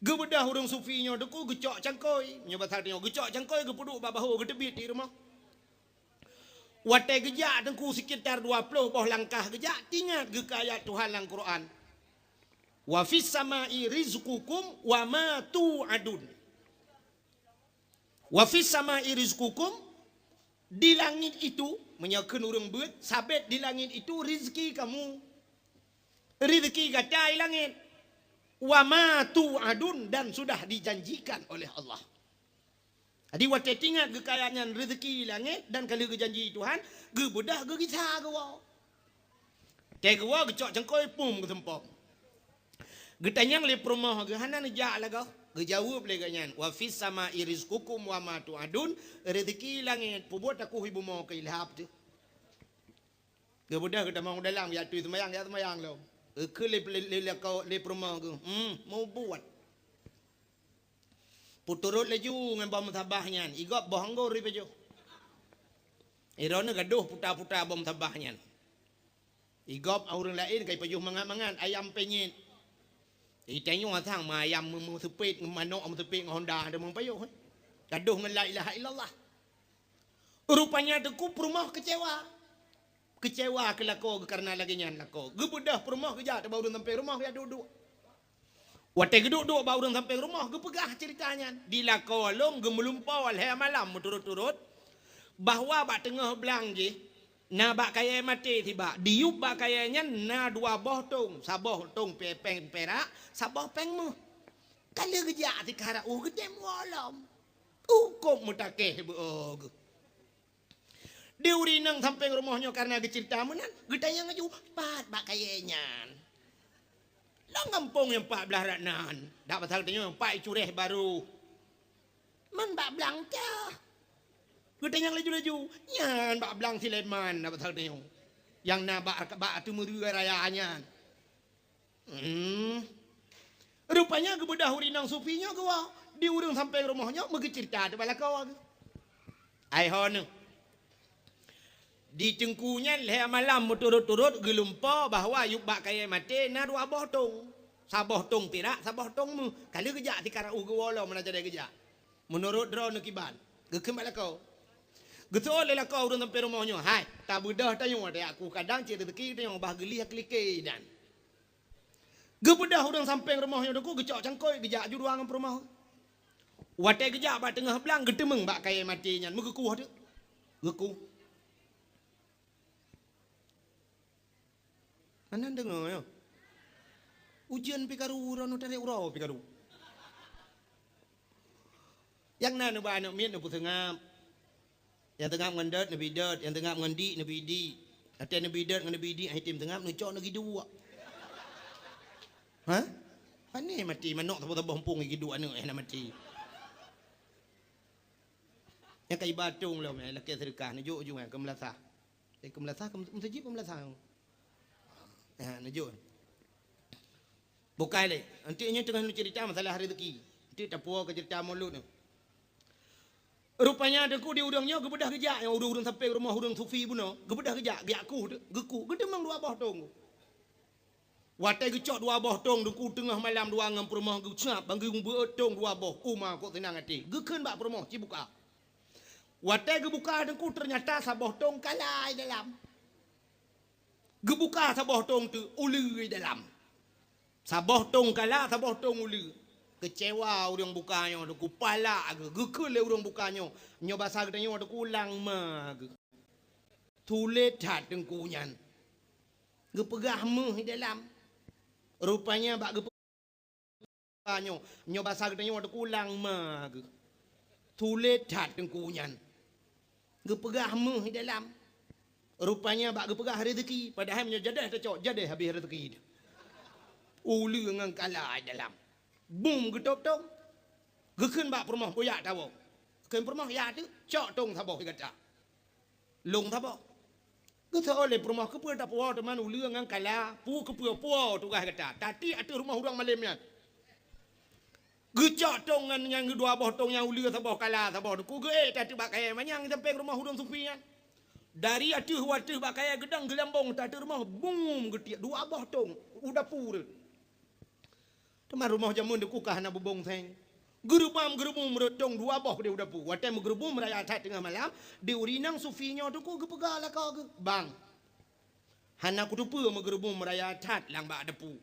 Geubeudôh ureuëng sufi nyoe Teungku geucok cangkôi. Nyoe basa tanyoe geucok cangkôi geupeuduek bak bahô geuteubiet di rumoh. Watée geujak Teungku sekitar dua ploh boh langkah geujak, teuingat geuh keu ayat Tuhan lam Quran, "Wa fis samai rizqukum wa ma tu'adun." "Wa fis samai rizqukum," di langit itu, meunyoe kheun ureuëng beuet, sabet di langit itu rizki kamu. Rizki gata di langit. "Wa ma tu'adun," dan sudah dijanjikan oleh Allah. Jadi watée teuingat geuh keu ayat nyan rizki di langit dan ka lheueh geujanji Tuhan, geubeudôh geugisa geuwoe. Watée geuwoe geucok cangkôi pum geuseumpom. Geutanyong lé peurumoh geuh, "Hana neujak lagoe?" Geujaweueb lé geuhnyan, "Wa fis samai rizqukum wa ma tu'adun," rezeki langét, peubuet takuh i bumoe keu ilhab teuh. Geubeudôh geutamong u dalam, geujak tui seumayang, jak seumayang lom. Geukheun lé, lé, lé, lé peurumoh geuh, "Hmm, mubuet." Peuturot laju ngon boh meusabah nyan, igob boh anggor ipajoh. Droeneuh gadoh puta-puta boh meusabah nyan. Igob ureuëng laén ka ipajoh mangat-mangat, ayam penyet. Itanyoe sang ma ayam meu-, meuseupet, manok meuseupet ngon honda, ada meupajoh, eh. Gadoh ngon la ilaha illallah. Rupanya teungku peurumoh keucewa. Keucewa keu lakoe geuh kareuna lagée nyan lakoe. Geubeudôh peurumoh geujak teubak ureuëng sampéng rumoh geujak duek-duek. Watée geuduek-duek bak ureuëng sampéng rumoh geupeugah ceurita nyan. Di lakoe lôn geumeulumpoe lhée malam meuturot-turot bahwa bak teungoh blang jih na bak kayée maté sibak. Diyueb bak kayée nyan na dua boh tong, saboh tong pe-, péng perak, saboh péng méuh. Ka lheueh geujak sikara uh geudem woe lom. Ukôb meutakeh beu-o geuh. Di ureuëng inong sampéng rumoh nyoe kareuna geuceurita meunan, geutanyong laju, "Pat bak kayée nyan?" "Lam gampông nyang pat blaih rot nan." Dak pasal tanyoe pat i Cureh Barô. "Man bak blang teuh?" Geutanyong laju-laju, "Nyan bak blang Sulaiman." Dak pasal tanyoe nyang na bak, bak ateueh meureue raya nyan. Hmm. Rupanya geubeudôh ureuëng inong sufi nyoe geuwoe. Di ureuëng sampéng rumoh nyoe meugeuceurita teuh bak lakoe geuh. Ai ho neuh. Di teungku nyan lhée malam meuturot-turot geulumpoe bahwa yub bak kayée maté na dua boh tong. Saboh tong pirak, saboh tong méuh. Ka lheueh geujak sikara uh geuwoe lom meunan jadée geujak. Meunurot droeneuh kiban, geukheun bak lakoe. Geuseuôt lé lakoe ureuëng sampéng rumoh nyoe, "Hai, tabeudôh tanyoe, tajak kueh kadang cit rezeki tanyoe bah geulieh keu like nyan." Geubeudôh ureuëng sampéng rumoh nyoe teungku geucok cangkôi geujak aju dua ngon peurumoh. Watée geujak bak teungoh blang, geuteumeung bak kayée maté nyan, meugeukueh teuk. Geukueh. Hana deungoe nyoe. Ujeuen pih karu, uroe nyoe tarek uroe pih karu. Nyang na neuba aneuëk miet neupeuseungab. Nyang teungab ngon dot neubi dot, nyang teungab ngon dik neubi dik. Watée neubi dot ngon neubi dik, akhé tem teungab neucok neugiduek. Ha? Pane maté manok saboh-saboh muphom giduek aneuëk hana maté. Nyang ka iba tong lom, eh, lakée seudeukah, neujok ujong, eh, keu meulasah. Eh, keu meulasah, keu meuseujid, keu meulasah. Ha, neujok. Bukai lé. Anti nyoe teungoh neuceurita masalah rezeki. Anti tapuo keu ceurita mulod nyoe. Rupanya teungku di ureuëng nyoe geubeudah geujak nyang ureuëng-ureuëng sampai rumoh ureuëng sufi bunoe, geubeudah geujak, geujak kueh, geukueh, geuteumeung dua boh tong. Watée geucok dua boh tong teungku teungoh malam dua ngon peurumoh geucab, bang geubeuet tong dua boh, uma kok seunang até. Geukheun bak peurumoh, "Ci buka." Watée geubuka teungku, teunyata saboh tong kala i dalam. Geubuka saboh tong teuk, uleue i dalam. Saboh tong kala, saboh tong uleue. Keucewa ureuëng buka nyoe teungku, palak geuh, geukheun lé ureuëng buka nyoe. Nyoe basa geutanyoe teungku, lang ma geuh. Tuléh that teungku nyan. Geupeugah meuh i dalam. Rupanya bak geupeugah nyoe, nyoe basa geutanyoe teungku, lang ma geuh. Tuléh that teungku nyan. Geupeugah meuh i dalam. Rupanya bak geupeugah rezeki, padahai meunyoe jadeh tacok, jadeh habéh rezeki. Uleue ngon kala i dalam. Bum geutôb tong. Geukheun bak peurumoh, "Beuyak tawoe." Kheun peurumoh, "Yak teuk, cok tong saboh di gata." Lông saboh. Geuseuôt lé peurumoh, "Keupeue tapuwoe teuma uleue ngon kala, peue keupeue puwoe tugaih gata. Tatiek ateueh rumoh ureuëng malém nyan." Geucok tong ngon nyang dua boh tong nyang uleue saboh kala saboh teungku geuék that bak kayée manyang sampai rumoh ureuëng sufi nyan. Dari ateueh u ateueh bak kayée geudong geulambong that ateueh rumoh, bum geutiek dua boh tong u dapu rot. Teuma rumoh jameun teungku ka hana bubông seng. Geureubam-geureubum rot tong dua boh di u dapu. Watée meugeurubum raya that teungoh malam, di ureuëng inong sufi nyoe teungku geupeugah lakoe geuh, "Bang, hana kuteupeue meugeurubum raya that lam bak dapu."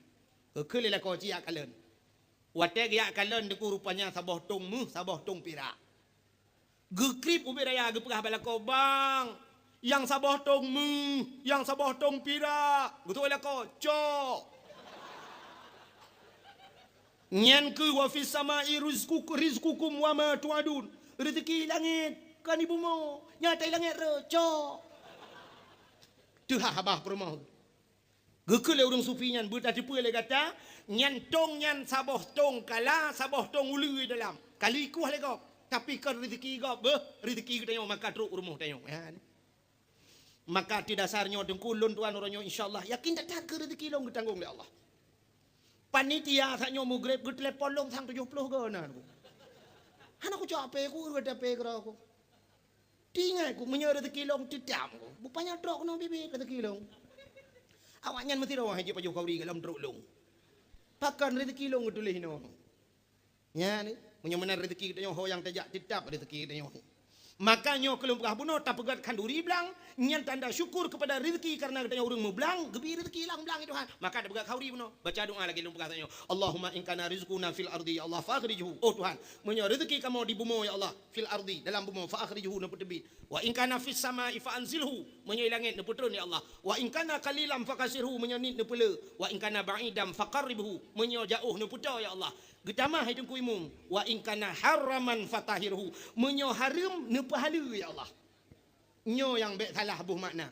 Geukheun lé lakoe, "Ci yak kalon." Watée geujak kalon teungku rupanya saboh tong meuh, saboh tong pirak. Geukrieb ubit raya geupeugah bak lakoe, "Bang, nyang saboh tong meuh, nyang saboh tong pirak." Geutôk lakoe, "Cok." Nyan keuh wa fis samai rizqukum, rizqukum wa ma tu'adun. Rezeki langét, kon di bumoe. Nyang ata i langét rot, cok. Teuhah babah peurumoh. Geukheun lé ureuëng sufi nyan, "Beutateupeue lé gata, nyan tong nyan saboh tong kala, saboh tong uleue dalam. Ka lheueh ikueh lé gob, tapi kon rezeki gob, beuh, rezeki geutanyoe maka trok u rumoh tanyoe." Ya. Maka ateueh dasar nyoe teungku lôn tuan uroe nyoe, insya Allah, yakin that-that keu rezeki lôn geutanggong lé Allah. Panitia saat nyoe mugreb geutelepon lôn sang tujoh ploh go na. Hana kucok ape ku, ureuëng ape keudroe ku. Teuingat ku, meunyoe rezeki lôn teutab ku, bupanya trok keunoe biet-biet rezeki lôn. Awaknyan meusidroe hai jipajoh khauri golom trok lôn. Pakon rezeki lôn geutuléh inoe. Nyan, meunyoe meunan rezeki geutanyoe ho nyang tajak teutab rezeki geutanyoe. Maka nyoe keu lôn peugah bunoe tapeugét khanduri blang, nyan tanda syukur keupada rezeki kareuna geutanyoe ureuëng meublang, geubri rezeki lam blang, ya Tuhan. Maka tapeugét khanduri bunoe, baca doa lagée lôn peugah tanyoe. Allahumma in kana rizquna fil ardi, ya Allah, fa akhrijhu. Oh Tuhan, meunyoe rezeki kamoe di bumoe, ya Allah, fil ardi, dalam bumoe, fa akhrijhu, neupeuteubiet. Wa in kana fis samai fa anzilhu, meunyoe i langét neupeutron ya Allah. Wa in kana qalilan fa katsirhu, meunyoe niet neupeuleueh. Wa in kana ba'idan fa qarribhu, meunyoe jaoh neupeutoe ya Allah. Geutamah hai Teungku Imum, wa in kana haraman fa tahhirhu, meunyoe hareuem neupeuhaleue ya Allah. Nyoe nyang bék salah boh makna.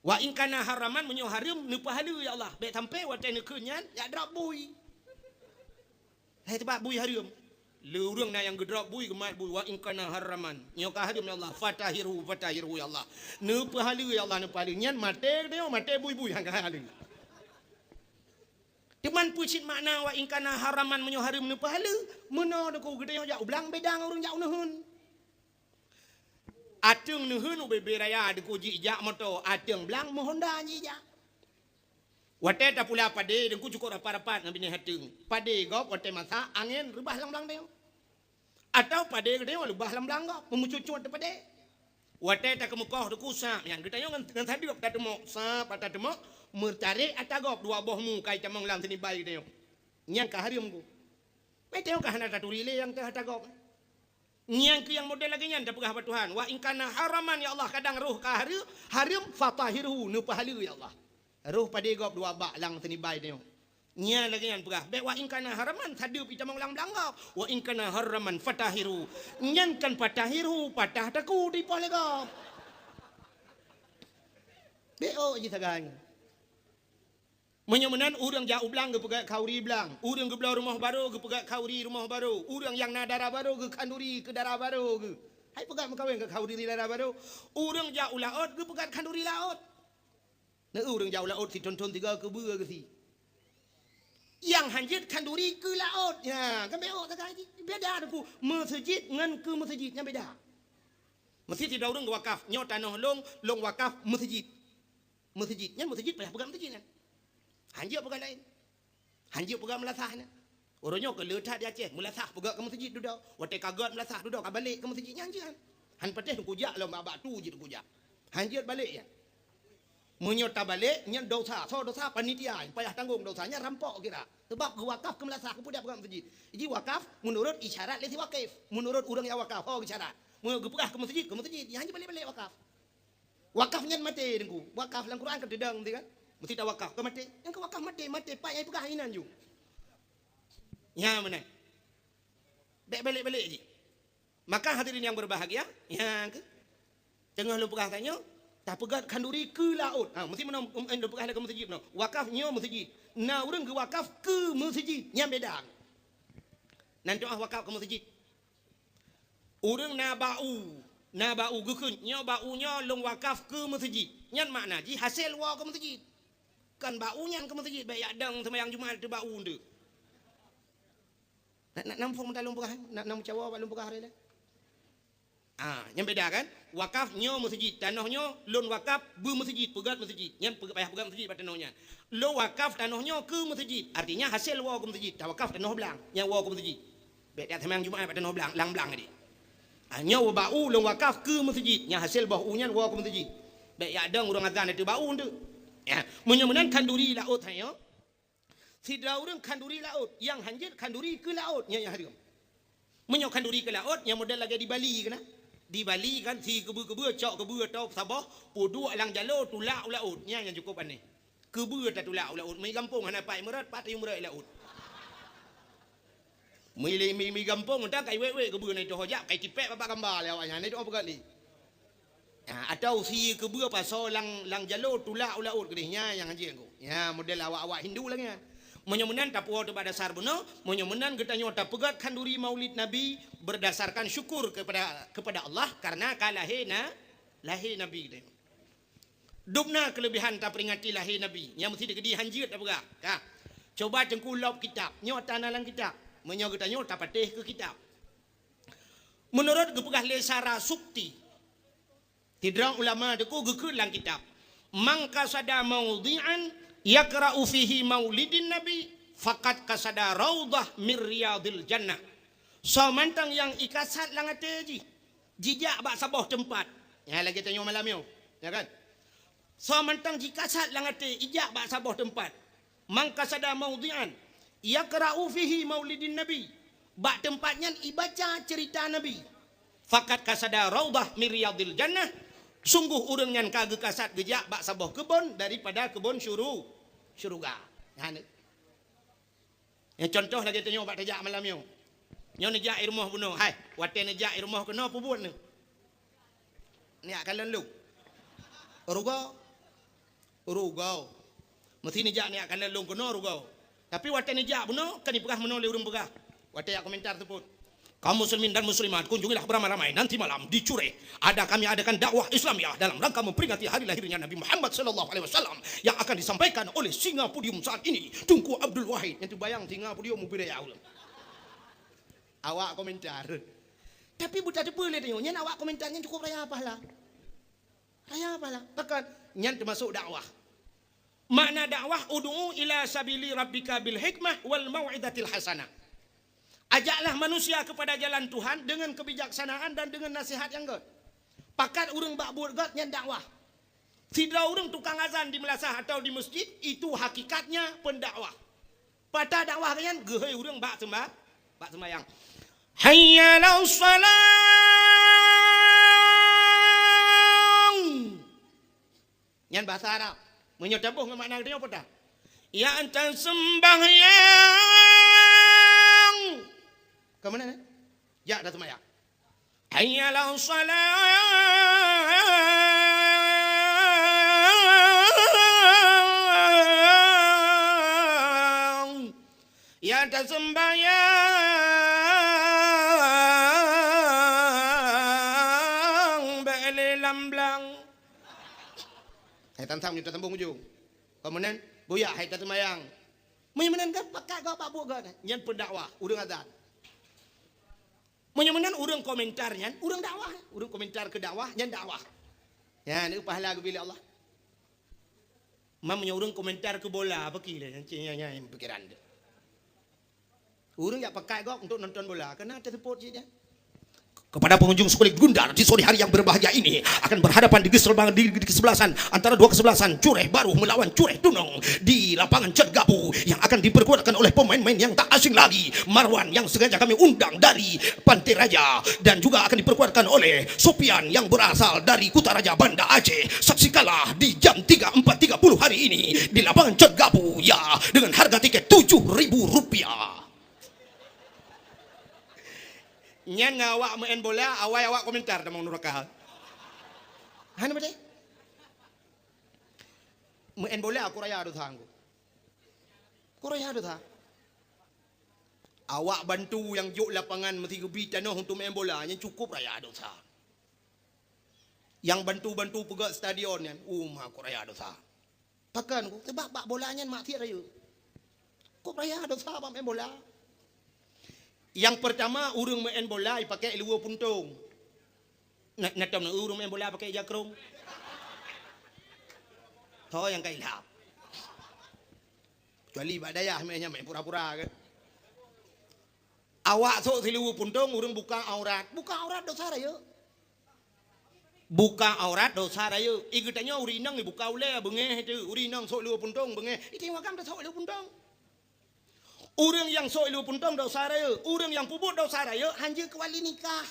Wa in kana haraman, meunyoe hareuem neupeuhaleue ya Allah. Bék sampai watée neukheun nyan jak drop bui. Hai teubat bui hareuem. Le ureuëng na nyang geudrop bui, geumat bui, wa in kana haraman. Nyoe ka hareuem ya Allah, fa tahhirhu, fa tahhirhu ya Allah. Neupeuhaleue ya Allah, neupeuhaleue. Nyan maté geutanyoe, maté bui-bui han ka haleue. Teuma peue cit makna wa in kana haraman, meunyoe hareuem neupeuhaleue, meunoe Teungku geutanyoe jak u blang beda ngon ureuëng jak u neuheun. Ateueng neuheun ubé-bé raya Teungku jijak moto, ateueng blang meuhonda jijak. Watée tapula padé Teungku cukôp rapat-rapat ngon binéh ateueng. Padé gob watée masak angén reubah lam blang tanyoe. Atawa padé geutanyoe reubah lam blang gob, meumeucut-cut teuh padé. Watée takeumeukoh Teungku sab nyan geutanyoe ngon, ngon sadeueb tateumok, sab tateumok, meutarek ata gob dua boh mu kai tamong lam sinibai geutanyoe. Nyan ka hareuem Teungku. Meuteumé ka hana taturi lé nyang teuh ata gob. Nyang keu nyang model lagée nyan tapeugah bak Tuhan, "Wa in kana haraman, ya Allah, kadang roh ka hareuem, hareuem, fatahhirhu, neupeuhaleue, ya Allah." Roh padé gob dua bak lam seunibai tanyoe. Nyan lagée nyan peugah, bék "Wa in kana haraman", sadeup itamong lam blang gob. "Wa in kana haraman, fatahhirhu." Nyan kan "fatahhirhu", patah takue dipoh lé gob. Bék ôk jih sagai. Meunyoe meunan, ureuëng jak u blang geupeugét khauri blang, ureuëng geubloe rumoh barô geupeugét khauri rumoh barô, ureuëng nyang na dara barô geukhanduri keu dara barô geuh. Hai peugét meukawen keu khanduri dara barô. Ureuëng jak u laôt geupeugét khanduri laôt. Na ureuëng jak u laôt sithon-thon tiga keubeue geusi. Nyang hanjeuet khanduri keu laôt. Ya, kan bék ôk sagai jih. Beda Teungku, meuseujid ngon keu meuseujid nyan beda. Meuseujid ureuëng geuwakaf, nyoe tanoh lôn, lôn wakaf meuseujid. Meuseujid, nyan meuseujid payah peugah meuseujid nyan. Hanjeuet peugah laén. Hanjeuet peugah meulasah nyan. Uroe nyoe keu le that di Aceh, meulasah peugah keu meuseujid dudoe. Watée ka gét meulasah dudoe ka balek keu meuseujid nyan hanjeuet. Han patéh kujak lom bak batu jih kujak. Hanjeuet balek nyan. Meunyoe tabalek nyan dosa, soe dosa panitia payah tanggong dosa nyan rampok kira. Sebab geuwakaf keu meulasah keu peugah meuseujid. Jih wakaf meunurot isyarat lé si wakif. Meunurot ureuëng nyang wakaf ho isyarat. Meunyoe geupeugah keu meuseujid, keu meuseujid, nyan hanjeuet balek-balek wakaf. Wakaf nyan maté Teungku. Wakaf lam Quran ka teudong teuh kan? Meusti tawakaf, ka maté. Nyang ka wakaf maté, maté pat nyang peugah inan ju. Nya meunan. Bék balek-balek jih. Maka hadirin yang berbahagia, nyang keu teungoh lôn peugah tanyoe, tapeugét khanduri keu laôt. Ha, meusti meunan, em, lôn peugah lé keu meuseujid meunan. Wakaf nyoe meuseujid. Na ureuëng geuwakaf keu meuseujid, nyan beda. Nan doá wakaf keu meuseujid. Ureuëng na bak u, na bak u geukheun, nyoe bak u nyoe lôn wakaf keu meuseujid. Nyan makna jih hasé woe keu meuseujid. Kan bak u nyan keu meuseujid, bék jak dong seumayang Jumat teuh bak u teuh. Nak, nak nampung meutalong peugah, nak, nak meucawa bak lôn peugah hari lé. Ah, nyan beda kan? Wakaf nyoe meuseujid, tanoh nyoe lôn wakaf beu meuseujid, peugét meuseujid. Nyan peugét payah peugét meuseujid bak tanoh nyan. Lôn wakaf tanoh nyoe keu meuseujid, artinya hasé woe keu meuseujid, tawakaf tanoh blang, nyan woe keu meuseujid. Bék tiep seumayang Jumat bak tanoh blang, lam blang tadi. Ah, nyoe bak u lôn wakaf keu meuseujid, nyang hasé boh u nyan woe keu meuseujid. Bék jak dong ureuëng azan ateueh bak u teuh. Ya, meunyoe meunan khanduri laôt tanyoe. Sidroe ureuëng khanduri laôt, nyang hanjeuet khanduri keu laôt, nyan nyang hareuem. Meunyoe khanduri keu laôt, nyang model lagée di Bali keunan. Di Bali kan si keubeue-keubeue cok keubeue atau saboh, peuduek lam jaloe tulak u laôt, nyan nyang cukup aneh. Keubeue tatulak u laôt, meugampông hana pat meurot, pat tayue meurot i laôt. Meuiléng mi, mi gampông mantong kai wék-wék keubeue na itôh jak, kai tipék babah gamba lé awaknyan, na itôh peugah lé. Ha, atau sie keubeue pasoe lam, lam jaloe tulak u laôt keudeh nyan nyang hanjeuet Teungku. Nyan model awak-awak Hindu lagée nyan. Meunyoe meunan tapuwoe teuh bak dasar bunoe, meunyoe meunan geutanyoe tapeugét khanduri Maulid Nabi berdasarkan syukur kepada, kepada Allah karena ka lahé na, lahé Nabi geutanyoe. Dubna keuleubehan taperingati lahé Nabi, nyang meusti teukeudi hanjeuet tapeugah. Ka. Coba Teungku lop kitab, nyoe tana lam kitab. Meunyoe geutanyoe tapatéh keu kitab. Meunurot geupeugah lé Sarasukti, sidroe ulama Teungku geukheun lam kitab, "Man qasada maudhi'an yaqra'u fihi maulidin nabi, faqad qasada raudhah min riyadhil jannah." Soe mantong nyang ikasat lam até jih, jijak bak saboh teumpat. Nyan lagée tanyoe malam nyoe, ya kan? Soe mantong jikasat lam até ijak bak saboh teumpat. Man qasada maudhi'an yaqra'u fihi maulidin nabi. Bak teumpat nyan ibaca ceurita Nabi. Faqad qasada raudhah min riyadhil jannah. Sungguh ureuëng nyan ka geukasat geujak bak saboh keubon daripada keubon syuru-, syeuruga. Nyan. Nyang contoh lagée tanyoe bak tajak malam nyoe. Nyoe neujak i rumoh bunoe, hai, watée neujak i rumoh keunoe peubuet neuh. Neujak kalon lôn. Rugoe. Rugoe. Meusti neujak neujak kalon lôn keunoe rugoe. Tapi watée neujak bunoe, kan ipeugah meunoe lé ureuëng peugah. Watée jak komentar teupot. Kaum muslimin dan muslimat, kunjungilah beramai-ramai nanti malam di Cureh. Ada kami adakan dakwah Islamiyah dalam rangka memperingati hari lahirnya Nabi Muhammad sallallahu alaihi wasallam yang akan disampaikan oleh singa podium saat ini, Teungku Abdul Wahid. Nyang teubayang singa podium mubire ya Allah. Awak komentar. Tapi buta teupeu lé tanyoe, nyan awak komentar nyan cukup raya pahala. Raya pahala. Bahkan nyan termasuk dakwah. Makna dakwah, "Ud'u ila sabili rabbika bil hikmah wal mau'izatil hasanah." Ajaklah manusia kepada jalan Tuhan dengan kebijaksanaan dan dengan nasihat yang gét. Pakat ureuëng bak buet gét nyan dakwah. Sidroe ureuëng tukang azan di meulasah atau di masjid, itu hakikatnya pendakwah. Pata dakwah nyan geuhôi ureuëng bak seumba-, Bak seumayang. Hayya 'alas shalah. Nyan bahasa Arab. Meunyoe taboh ngon makna geutanyoe peue tah? Ya, taseumbahyang. Ka meunan, eh? Jak taseumayang. Hayya 'alas shalah. Ya, taseumbahyang bèk lé lam blang. Hai, tan-tan nyoe tasambong ujong. Ka meunan, buya hai taseumayang. Meunyoe meunan kan pakat gob bak buet gob nyan, nyan pendakwah, ureueng azan. Meunyoe meunan ureueng komentar nyan, ureueng dakwah. Ureueng komentar keu dakwah, nyan dakwah. Nyan, nyoe pahala geubri lé Allah. Man meunyoe ureueng komentar keu bola, apa ki lé? Nyan, nyan, nyan pikiran teuh. Ureueng jak pakat gob untuk nonton bola, keunan teuseupôt cit nyan. Kepada pengunjung sekolah Gundar, di sore hari yang berbahagia ini akan berhadapan di kesebelasan, di, di kesebelasan antara dua kesebelasan, Cureh Baruh melawan Cureh Tunong di lapangan Cat Gabu yang akan diperkuatkan oleh pemain-pemain yang tak asing lagi, Marwan yang sengaja kami undang dari Pantai Raja dan juga akan diperkuatkan oleh Sopian yang berasal dari Kutaraja, Banda Aceh. Saksikanlah di jam tiga empat tiga puluh hari ini di lapangan Cat Gabu, ya, dengan harga tiket tujuh ribu rupiah. Nyan ngon awak meu'en bola, awai awak komentar tamong nuraka. Hana beutôi? Meu'en bola ku raya dosa ngku. Ku raya dosa. Awak bantu nyang jok lapangan meusigeubri tanoh untuk meu'en bola, nyan cukup raya dosa. Nyang bantu-bantu peugöt stadion nyan, uma ku raya dosa. Pakon ku, sabab bak bola nyan maksiat rayeuk. Ku raya dosa bak meu'en bola. Nyang peurtama, ureueng meu'en bola jipakèk luweue puntông. Na, na tom na ureueng meu'en bola pakèk jakrong? Ho nyang ka ilham. Kecuali bak dayah meu'en nyan meu'en pura-pura kan. Awak sôk siluweue puntông, ureueng buka aurat. Buka aurat dosa rayeuk. Buka aurat dosa rayeuk. I geutanyoe ureueng inong ibuka ulèe beungèh teuh. Ureueng inong sôk luweue puntông beungèh. I tanyoe agam tasôk luweue puntông. Ureueng nyang sôk luweue puntông dosa rayeuk. Ureueng nyang peubuet dosa rayeuk hanjeuet keuwali nikah.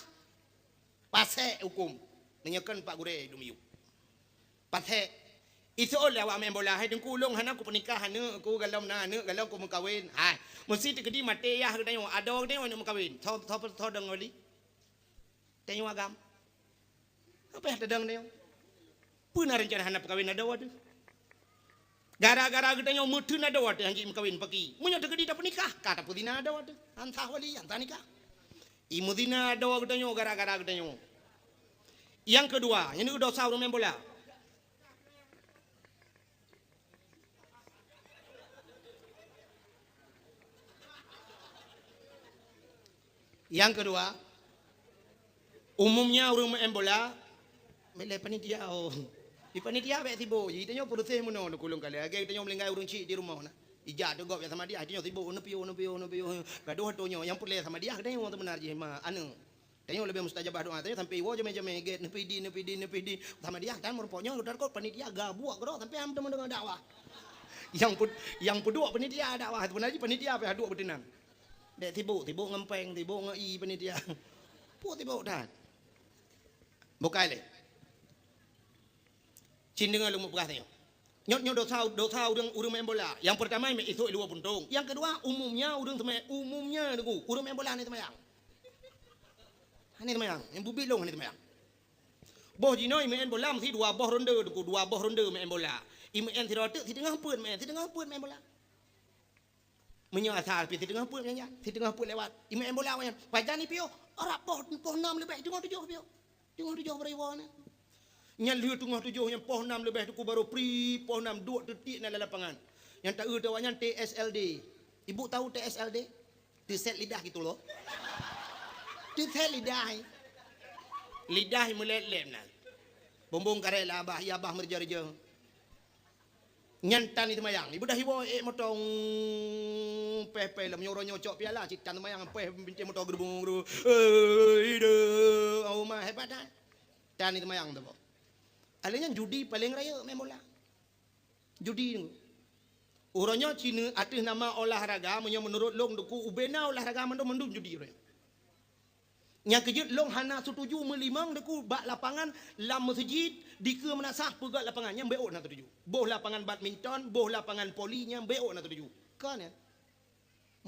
Pasék hukôm. Meunyoe kon Pak Gurèe dum yub. Pasék. Iseuôt lé awak meu'en bola, "Hai Teungku, ulôn hana kupeunikah aneuk ku, galom na aneuk, galom kumeukawen." Hai, meusi teukeudi maté yah geutanyoe, adoe geutanyoe aneuk meukawen. Soe, soe, soe dong wali? Tanyoe agam. Apa nyang tadong tanyoe? Peue na reuncana hana peukawen adoe teuh? Gara-gara geutanyoe meuteun adoe teuh han jeuet meukawen paki. Meunyoe teukeudi tapeunikah, ka tapeuzina adoe teuh. Han sah wali, han sah nikah. I meuzina adoe geutanyoe gara-gara geutanyoe. Nyang keudua, nyan dosa ureueng meu'en bola. Nyang keudua, umumnya ureueng meu'en bola, milée panitia, oh. Di panitia bèk sibok, ji tanyoe peureuseh meunoe, lôn kulong kali. Lagèe tanyoe meulinggai ureueng chik di rumoh na. Ija teugok jak samadiah, tanyoe sibok, neupiôh, neupiôh, neupiôh. Gadoh tanyoe, nyang peureulèe samadiah, tanyoe seubeunar jih ma, aneuk. Tanyoe leubeh mustajabah doa, tanyoe sampoe iwoe jamé-jamé gét, neupidi, neupidi, neupidi. Samadiah tan meurumpok nyoe, udah kot panitia gabuek keudroe sampoe han teuma deungoe dakwah. Nyang peuduek panitia dakwah, seubeunar jih panitia pih duek beuteunang. Dek sibok, sibok ngon péng, sibok ngon ie panitia. Peue sibok that. Bukai lé. Cit deungoe lôn peugah tanyoe. Nyoe, nyoe dosa, dosa ureueng, ureueng main bola. Nyang peurtama, isôk luweue puntông. Nyang keudua, umumnya ureueng seumai, umumnya deungoe, ureueng main bola hana seumayang. Hana seumayang, nyang bubit lôn hana seumayang. Boh jinoe main bola meusti dua boh ronde, deungoe, dua boh ronde main bola. I main sidroe teuk, siteungoh peuet main, siteungoh peuet main bola. Meunyoe asai pih siteungoh peuet nyan, siteungoh peuet lewat. I main bola awaknyan, pajan ipiôh, rab poh, poh nam leubeh, teungoh tujoh piôh. Teungoh tujoh bariwoe na. Nyan lheueh teungoh tujoh nyan poh nam leubeh teungku barô pri poh nam duek teutiek na lam lapangan. Nyang taeu teuh awaknyan T S L D. Ibu tahu T S L D? Teuset lidah gitu loh. Teuset lidah. Lidah meulét-lét na. Bumbong karét lam babah, babah meureujeuh-reujeuh. Nyan tan jiseumayang. Ibu dah iwoe ék moto, peh-peh lom nyoe uroe nyoe cok piala cit tan seumayang, peh bintéh moto geurubung-geurubung. Eh, ide, oh ma, hebat dah. Tan jiseumayang tu, Bok. Alèh nyan judi paleng rayeuk main bola. Judi tu. Uroe nyoe cina ateueh nama olahraga, meunyoe meunurot lôn Teungku, ubena olahraga mandum-mandum judi uroe nyoe. Nyang keujeuet lôn hana setuju meulimong Teungku bak lapangan lam meuseujid, dikeue meunasah peugöt lapangan, nyan beuôt na setuju. Boh lapangan badminton, boh lapangan voli, nyan beuôt na setuju. Kon nyan.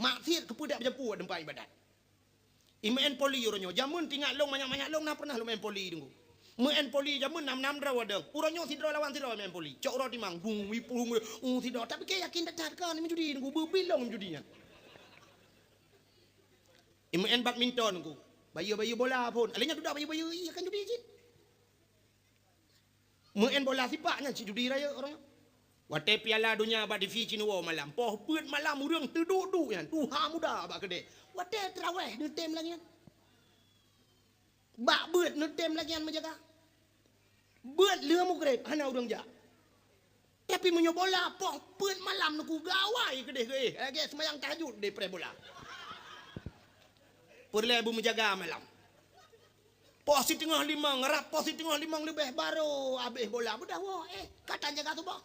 Maksiet keupeue dak beujampu teumpat ibadat. Imeu'en voli uroe nyoe. Jameun tingat lôn manyak-manyak lôn na pernah lôn meu'en voli Teungku. Meu'en voli jameun nam-nam droe wadong. Uroe nyoe sidroe lawan sidroe meu'en voli. Cok uroe timang, bung, wipung, uh, sidroe. Tapi keu yakin that-that kan meujudi Teungku. Beubilong meujudi nyan. Imeu'en badminton Teungku. Bayeue-bayeue bola phon. Alèh nyan dudoe bayeue-bayeue, iya kan judi cit. Meu'en bola sipak nyan cit judi rayeuk uroe nyoe. Watèe Piala Donya bak T V cit neuwoe malam, poh peuet malam ureueng teuduek-duek nyan, tuha muda bak keudè. Watèe teurawèh neutem lagèe nyan. Bak beuet neutem lagèe nyan meujaga. Beuet lheueh mugreb hana ureueng jak. Tapi meunyoe bola poh peuet malam Teungku gawai keudeh geuéh, lagèe seumayang tahajud deh preh bola. Peureulèe beumeujaga malam. Poh siteungoh limong, rab poh siteungoh limong leubeh barô abéh bola, beudah woe, eh, ka tan jaga suboh.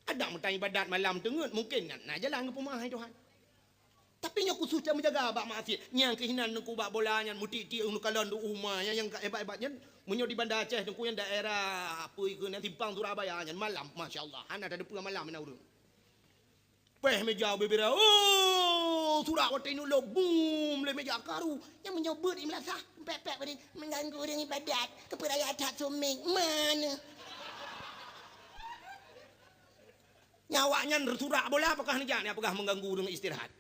Adak meutan ibadat malam teungeut, mungken na, na jalan geupeumeu'ah hai Tuhan. Tapi nyoe khusos cit meujaga bak maksiet. Nyang keuh inan Teungku bak bola nyan, meutiek-tiek ureueng kalon di uma, nyan nyang ka hebat-hebat nyan. Meunyoe di Banda Aceh Teungku nyan daerah, peue keuh nan, simpang Surabaya nyan, malam, masya Allah, hana tateupeue malam inan ureueng. Péh meja bubira, oh, surak watèe ineuk lôb, bum, lé meja karu. Nyang meunyoe beuet i meulasah, pèk-pèk beuet, mengganggu ureueng ibadat, keupeue raya that suméng, mana? Nyan awak nyan surak bola, apakah neujak, nyan peugah mengganggu ureueng istirahat.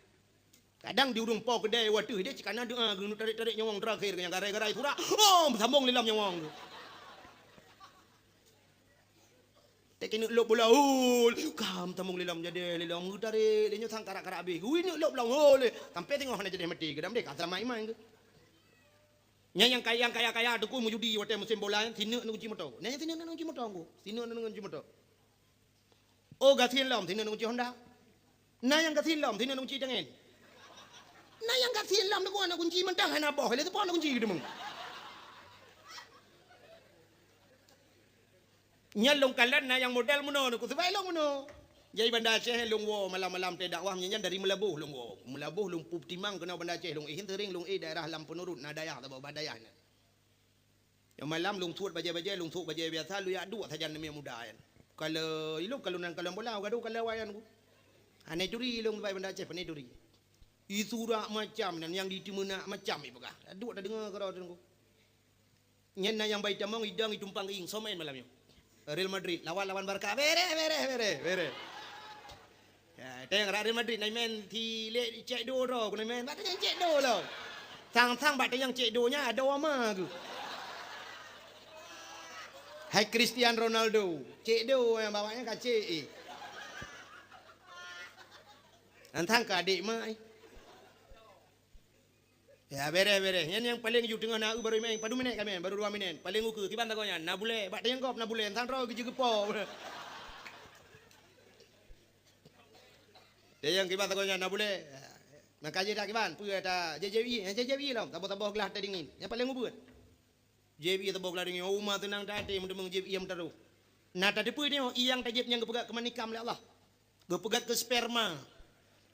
Kadang di ureueng po keudè watèe deh, cit kana doa, geuneuk tarek-tarek nyawong terakhir, nyang garai-garai surak, oh, sambong lé lom nyawong tu. Teuk ineuk lôb bola, ul, kam tamong lé lom jadi lé lom geutarek, lé nyoe sang karak-karak abéh. Ui, ineuk lôb lom, ul, sampai teungoh hana jadi maté, geudam deh, ka seulamat iman geuh. Nyan nyang kaya, nyang kaya-kaya Teungku meujudi watèe musém bola nyan, sineuk neuk kunci moto. Nyan sineuk neuk kunci moto Teungku. Sineuk neuk kunci moto. Oh, gasien lom, sineuk neuk kunci Honda. Na nyang gasien lom, sineuk neuk kunci tangen. Na nyang gasien lom, neuk kunci mantong hana boh, lé teupon neuk kunci geudeungoe. Nyan lôn kalon na nyang model meunoe Teungku, sabab lôn meunoe. Jadi Banda Aceh lôn woe malam-malam teuh dakwah nyan dari Meulaboh lôn woe. Meulaboh lôn peutimang keunoe Banda Aceh lôn éh, sering lôn éh daerah Lam Peunurut, na dayah saboh bah dayah nyan. Nyoe malam lôn suet bajèe-bajèe, lôn suet bajèe biasa, lôn jak duek sajan namiet muda nyan. Kalau ilôn kalau nan kalon bola, gadoh kalau awak nyan Teungku. Hana turi lôn bak Banda Aceh, hana turi. Isurak macam nan nyang diteumeunak macam ipeugah. Duek tadeungoe keudroe Teungku. Nyan na nyang bai tamong idong itumpang ieng somen malam nyoe. Real Madrid lawan, lawan Barca. Bereh, bereh, bereh, bereh. Ya, teng rak Real Madrid na imen si lek cek do ro, kena imen. Bak tanyang cek do lo. Sang-sang bak tanyang cek do nya ada wama tu. Hai Cristiano Ronaldo, cek do yang bawaknya ka cek eh. Nantang ke adik mak eh. Ya, bereh, bereh. Nyan nyang paleng ju teungoh na eu baru imen, padum minét ka imen, baru dua minét. Paleng ukeue, kiban sagoe nyan, na bulèe, bak tayang gob na bulèe, entan droe geujeuet geupo. Tayang kiban sagoe nyan, na bulèe. Na ka jeuet dak kiban, peue ata J J I, J J I lom, saboh-saboh glah teh dingin. Nyang paleng ubeut. J B saboh glah dingin, uma teunang that até meuteumèe J B nyang meutarôh. Na tateupeue nyoe, i nyang tajieb nyang geupeugah keu manikam lé Allah. Geupeugah keu sperma.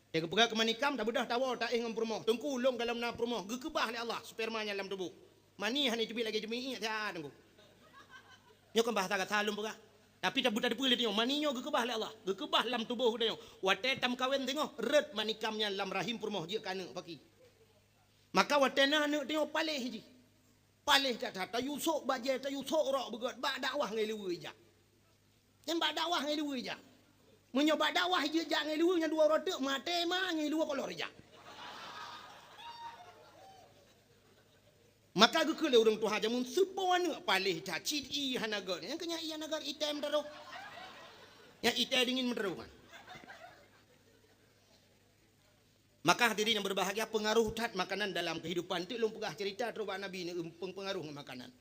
Nyang geupeugah keu manikam, tabeudôh tawoe taéh ngon peurumoh. Teungku, lôn gohlom na peurumoh, geukeubah lé Allah sperma nyan lam tuboh. Mani hana teubiet lagèe jeumiék siat Teungku. Nyoe kon bahasa gata lôn peugah. Tapi tabeudôh tateupeue lé nyoe, mani nyoe geukeubah lé Allah. Geukeubah lam tuboh geutanyoe. Watèe tameukawen singoh, rhot manikam nyan lam rahim peurumoh jeuet keu aneuk paki. Maka watèe na aneuk tanyoe paléh jih. Paléh that-that, tayue sôk bajèe, tayue sôk rok beugöt, bak dakwah ngon luweue ijak. Nyan bak dakwah ngon luweue ijak. Meunyoe bak dakwah jeuet jak ngon luweue nyan dua uroe teuk, maté ma ngon luweue kolor ijak. Maka geukheun lé ureueng tuha jameun, seupo aneuk paléh that, cit ie hana göt. Nyang keu nyan ie hana göt, item meutarôh. Nyan item dingin meutarôh kan. Maka hadirin yang berbahagia, pengaruh that makanan dalam kehidupan. Teuk lôn peugah cerita trok bak Nabi ni, peungaruh ngon makanan.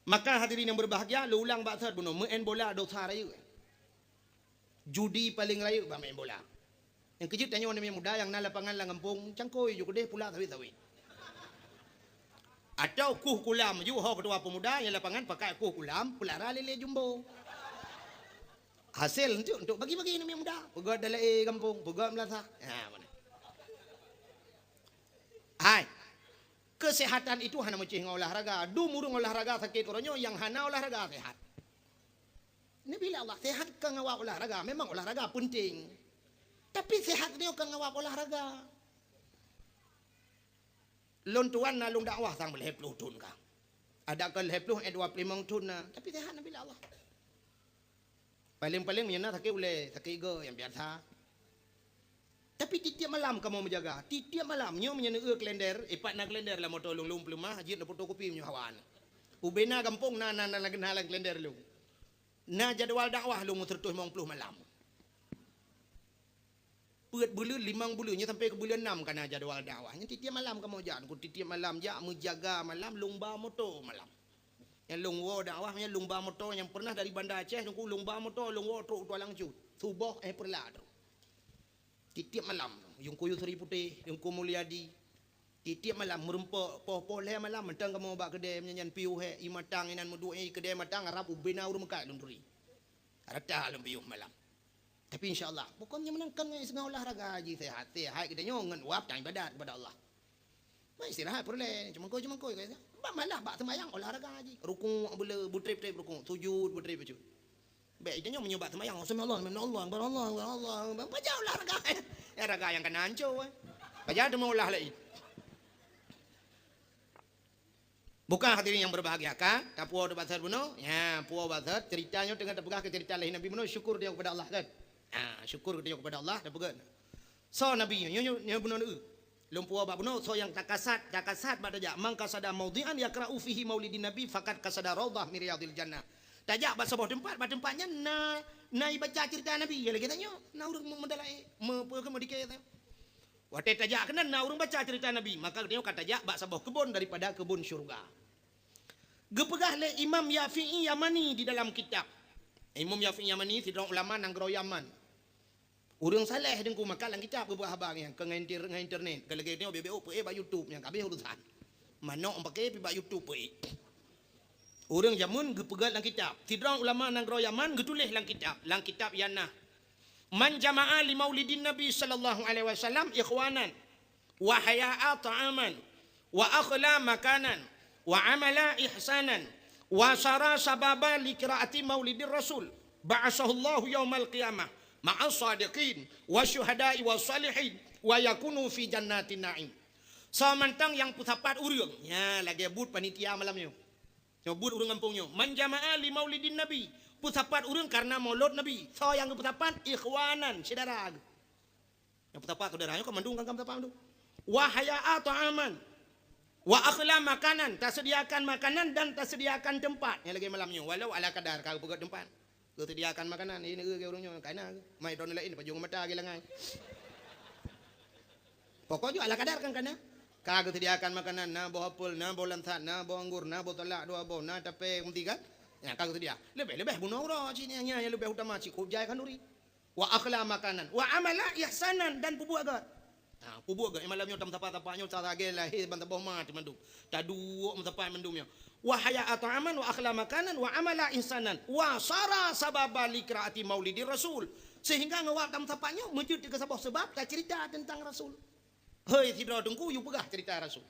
Maka hadirin yang berbahagia, lôn ulang bak sot bunoe, meu'en bola dosa rayeuk. Judi paleng rayeuk bak meu'en bola. Nyang keujeuet tanyoe aneuk muda nyang na lapangan lam gampông, cangkôi ju keudeh pula sawét-sawét. Atau kueh kulam ju ho keutua peumuda nyang lapangan pakai kueh kulam, peulara lé-lé jumbo. Hasil untuk, untuk bagi-bagi aneuk muda. Peugöt dalam gampông, peugöt meulasah. Ha, mana? Hai. Kesehatan itu hana meucih ngon olahraga. Dum ureuëng olahraga sakét uroe nyoe, nyang hana olahraga sehat. Nabi Allah sehat ka ngawab olahraga. Memang olahraga penting. Tapi sehat nyoe ka ngawab olahraga. Lôn tuan na lôn dakwah sang lhèe ploh thon ka. Ada ka lhèe ploh, eh, dua ploh limong thon na. Tapi sehat Nabi Allah. Paléng-paléng meunyoe na sakét ulèe, sakét igoe nyang biasa. Tapi tiep-tiep malam kamoe meujaga. Tiep-tiep malam, nyoe meunyoe neueu kalender, ipat na kalender lam moto lôn, lôn peuleumah, jeuet neufotokopi meunyoe hawa na. Ubé na gampông na, na, na, na, na lam kalender lôn. Na jadwal dakwah lôn meuseureutôh limong ploh malam. Peuet buleuen, limong buleuen, nyoe sampoe keu buleuen nam ka na jadwal dakwah. Nyan tiep-tiep malam kamoe jak, Teungku, tiep-tiep malam jak meujaga malam, lôn ba moto malam. Nyang lôn woe dakwah, nyang lôn ba moto nyang pernah dari Banda Aceh, Teungku, lôn ba moto, lôn woe trok u Tualang Cut. Suboh, eh, peureulak trok. Tiep-tiep malam, Teungku Yusri Putéh, Teungku Mulyadi. Tiep-tiep malam, meureumpok poh-poh lhèe malam, mantong kamoe bak keudè, nyan, nyan piôh, eh, ié matang, inan meuduek, eh, keudè matang, harab ubé na ureuëng meukat lôn turi. Rata lôn piôh malam. Tapi insya Allah, pokoknya meunan kan ngon olahraga jih sehat. Sehat geutanyoe ngon wab dan ibadat kepada Allah. Bah istirahat peureulèe, cumangkôi-cumangkôi, kata. Bah malah bak seumayang olahraga jih. Rukuk beule, beutrép-trép rukuk, sujud beutrép bacut. Bèk geutanyoe meunyoe bak seumayang, "Sami Allah, sami Allah, Akbar Allah, Akbar Allah, Akbar." Pajan olahraga. Olahraga nyang kana ancô, eh. Pajan teuma olah laén. Buka hadirin yang berbahagia, ka? Tapuwoe bak sat bunoe? Ya, puwoe bak sat. Cerita nyoe teungoh tapeugah keu cerita lahé Nabi bunoe, syukur tanyoe kepada Allah, kan? Ha, syukur tanyoe kepada Allah, tapeugah. Soe Nabi nyoe, nyoe, nyoe bunoe neueu. Lôn puwoe bak bunoe, soe nyang takasad, takasad bak tajak. "Man qasada maudhi'an yaqra'u fihi maulidin Nabi, faqad qasada raudhah min riyadhil jannah." Tajak bak saboh teumpat, bak teumpat nyan na, na ibaca cerita Nabi. Ya lagèe tanyoe, na ureueng meudalai, me-, pe-, meudikè tanyoe. Watèe tajak keunan na ureueng baca cerita Nabi, maka geutanyoe ka tajak bak saboh keubon daripada keubon syeuruga. Geupeugah lé Imam Yafi'i Yamani di dalam kitab. Imam Yafi'i Yamani sidroe ulama nanggroe Yaman. Ureueng saleh Teungku, maka lam kitab geupeugah haba nyan, keu ngon inter-, ngon internet. Keu lagèe nyoe bèk-bèk peuék bak YouTube nyan, ka habéh urusan. Manok pakè pi bak YouTube peuék. Ureueng jameun geupeugah lam kitab. Sidroe ulama nanggroe Yaman geutuléh lam kitab. Lam kitab nyan na, "Man jama'a li maulidin Nabi sallallahu alaihi wasallam ikhwanan, wa haya'a ta'aman, wa akhla makanan, wa amala ihsanan, wa sara sababa li qiraati maulidir Rasul, ba'asahullahu yaumal qiyamah ma'as sadiqin, wa syuhada'i wa salihin, wa yakunu fi jannatin na'im." Soe mantong nyang peusapat ureueng, nyan lagèe buet panitia malam nyoe. Nyoe buet ureueng gampông nyoe. "Man jama'a li maulidin Nabi." Peusapat ureueng karena maulud Nabi. Soe nyang geupeusapat? Ikhwanan, syedara. Nyang peusapat syedara nyoe kan mandum kan peusapat mandum. "Wa haya'a ta'aman. Wa akhla makanan." Tasediakan makanan dan tasediakan teumpat. Nyang lagèe malam nyoe. Walau ala kadar ka geupeugöt teumpat. Geusediakan makanan, ini ureueng nyoe, kana. Mai droeneuh laén, pajôh mata lagèe langai. Pokok jih ala kadar kan kana. Ka geusediakan makanan, na boh apel, na boh lansat, na boh anggur, na boh salak dua boh, na tapè meuti kan. Nyan ka geusedia. Leubeh-leubeh bunoe uroe cit nyan, nyan leubeh utama cit, kujai khanduri. Wa akhla makanan, wa amala ihsanan, dan peubuet gét. Ha, peubuet gét. Malam nyoe tameusapat-sapat nyoe, sagai lahé ban saboh ma teumandum. Taduek meusapat mandum nyoe. Wa haya'a ta'aman, wa akhla makanan, wa amala ihsanan, wa sara sababa li qiraati maulidir Rasul. Sehingga ngon wak tameusapat nyoe, meujeuet keu saboh seubab tacerita teuntang Rasul. Hei sidroe teungku, yue peugah cerita Rasul.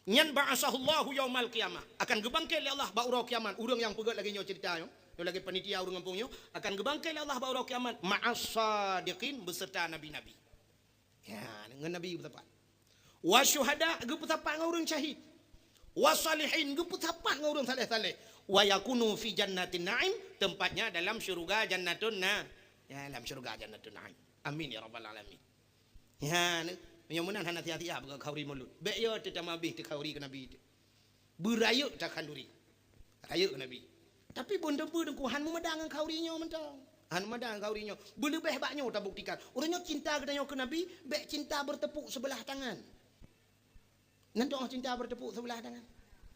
Nyan ba'asahullahu yaumal qiyamah. Akan geubangkét lé Allah bak uroe kiamat. Ureueng nyang peugöt lagèe nyoe cerita nyoe, nyoe lagèe panitia ureueng gampông nyoe, akan geubangkét lé Allah bak uroe kiamat ma'as sadiqin, beuseurta nabi-nabi. Ya, ngon nabi geupeusapat. Wa syuhada, geupeusapat ngon ureueng syahid. Wa salihin, geupeusapat ngon ureueng saleh-saleh. Wa yakunu fi jannatin na'im, tempatnya dalam syurga Jannatun Na-, ya, dalam syurga Jannatun Na'im. Amin ya rabbal alamin. Ya, meunyoe meunan hana sia-sia beukhauri mulod. Bèk yo teutamah abéh teukhauri keu Nabi teuh. Beurayeuk takhanduri. Rayeuk keu Nabi. Tapi bun teumpeue teungku han meumada ngon khauri nyoe mantong. Han meumada ngon khauri nyoe. Beuleubeh bak nyoe tabuktikan. Ureueng nyoe cinta geutanyoe keu Nabi, bèk cinta bertepuk sebelah tangan. Nan doh cinta bertepuk sebelah tangan.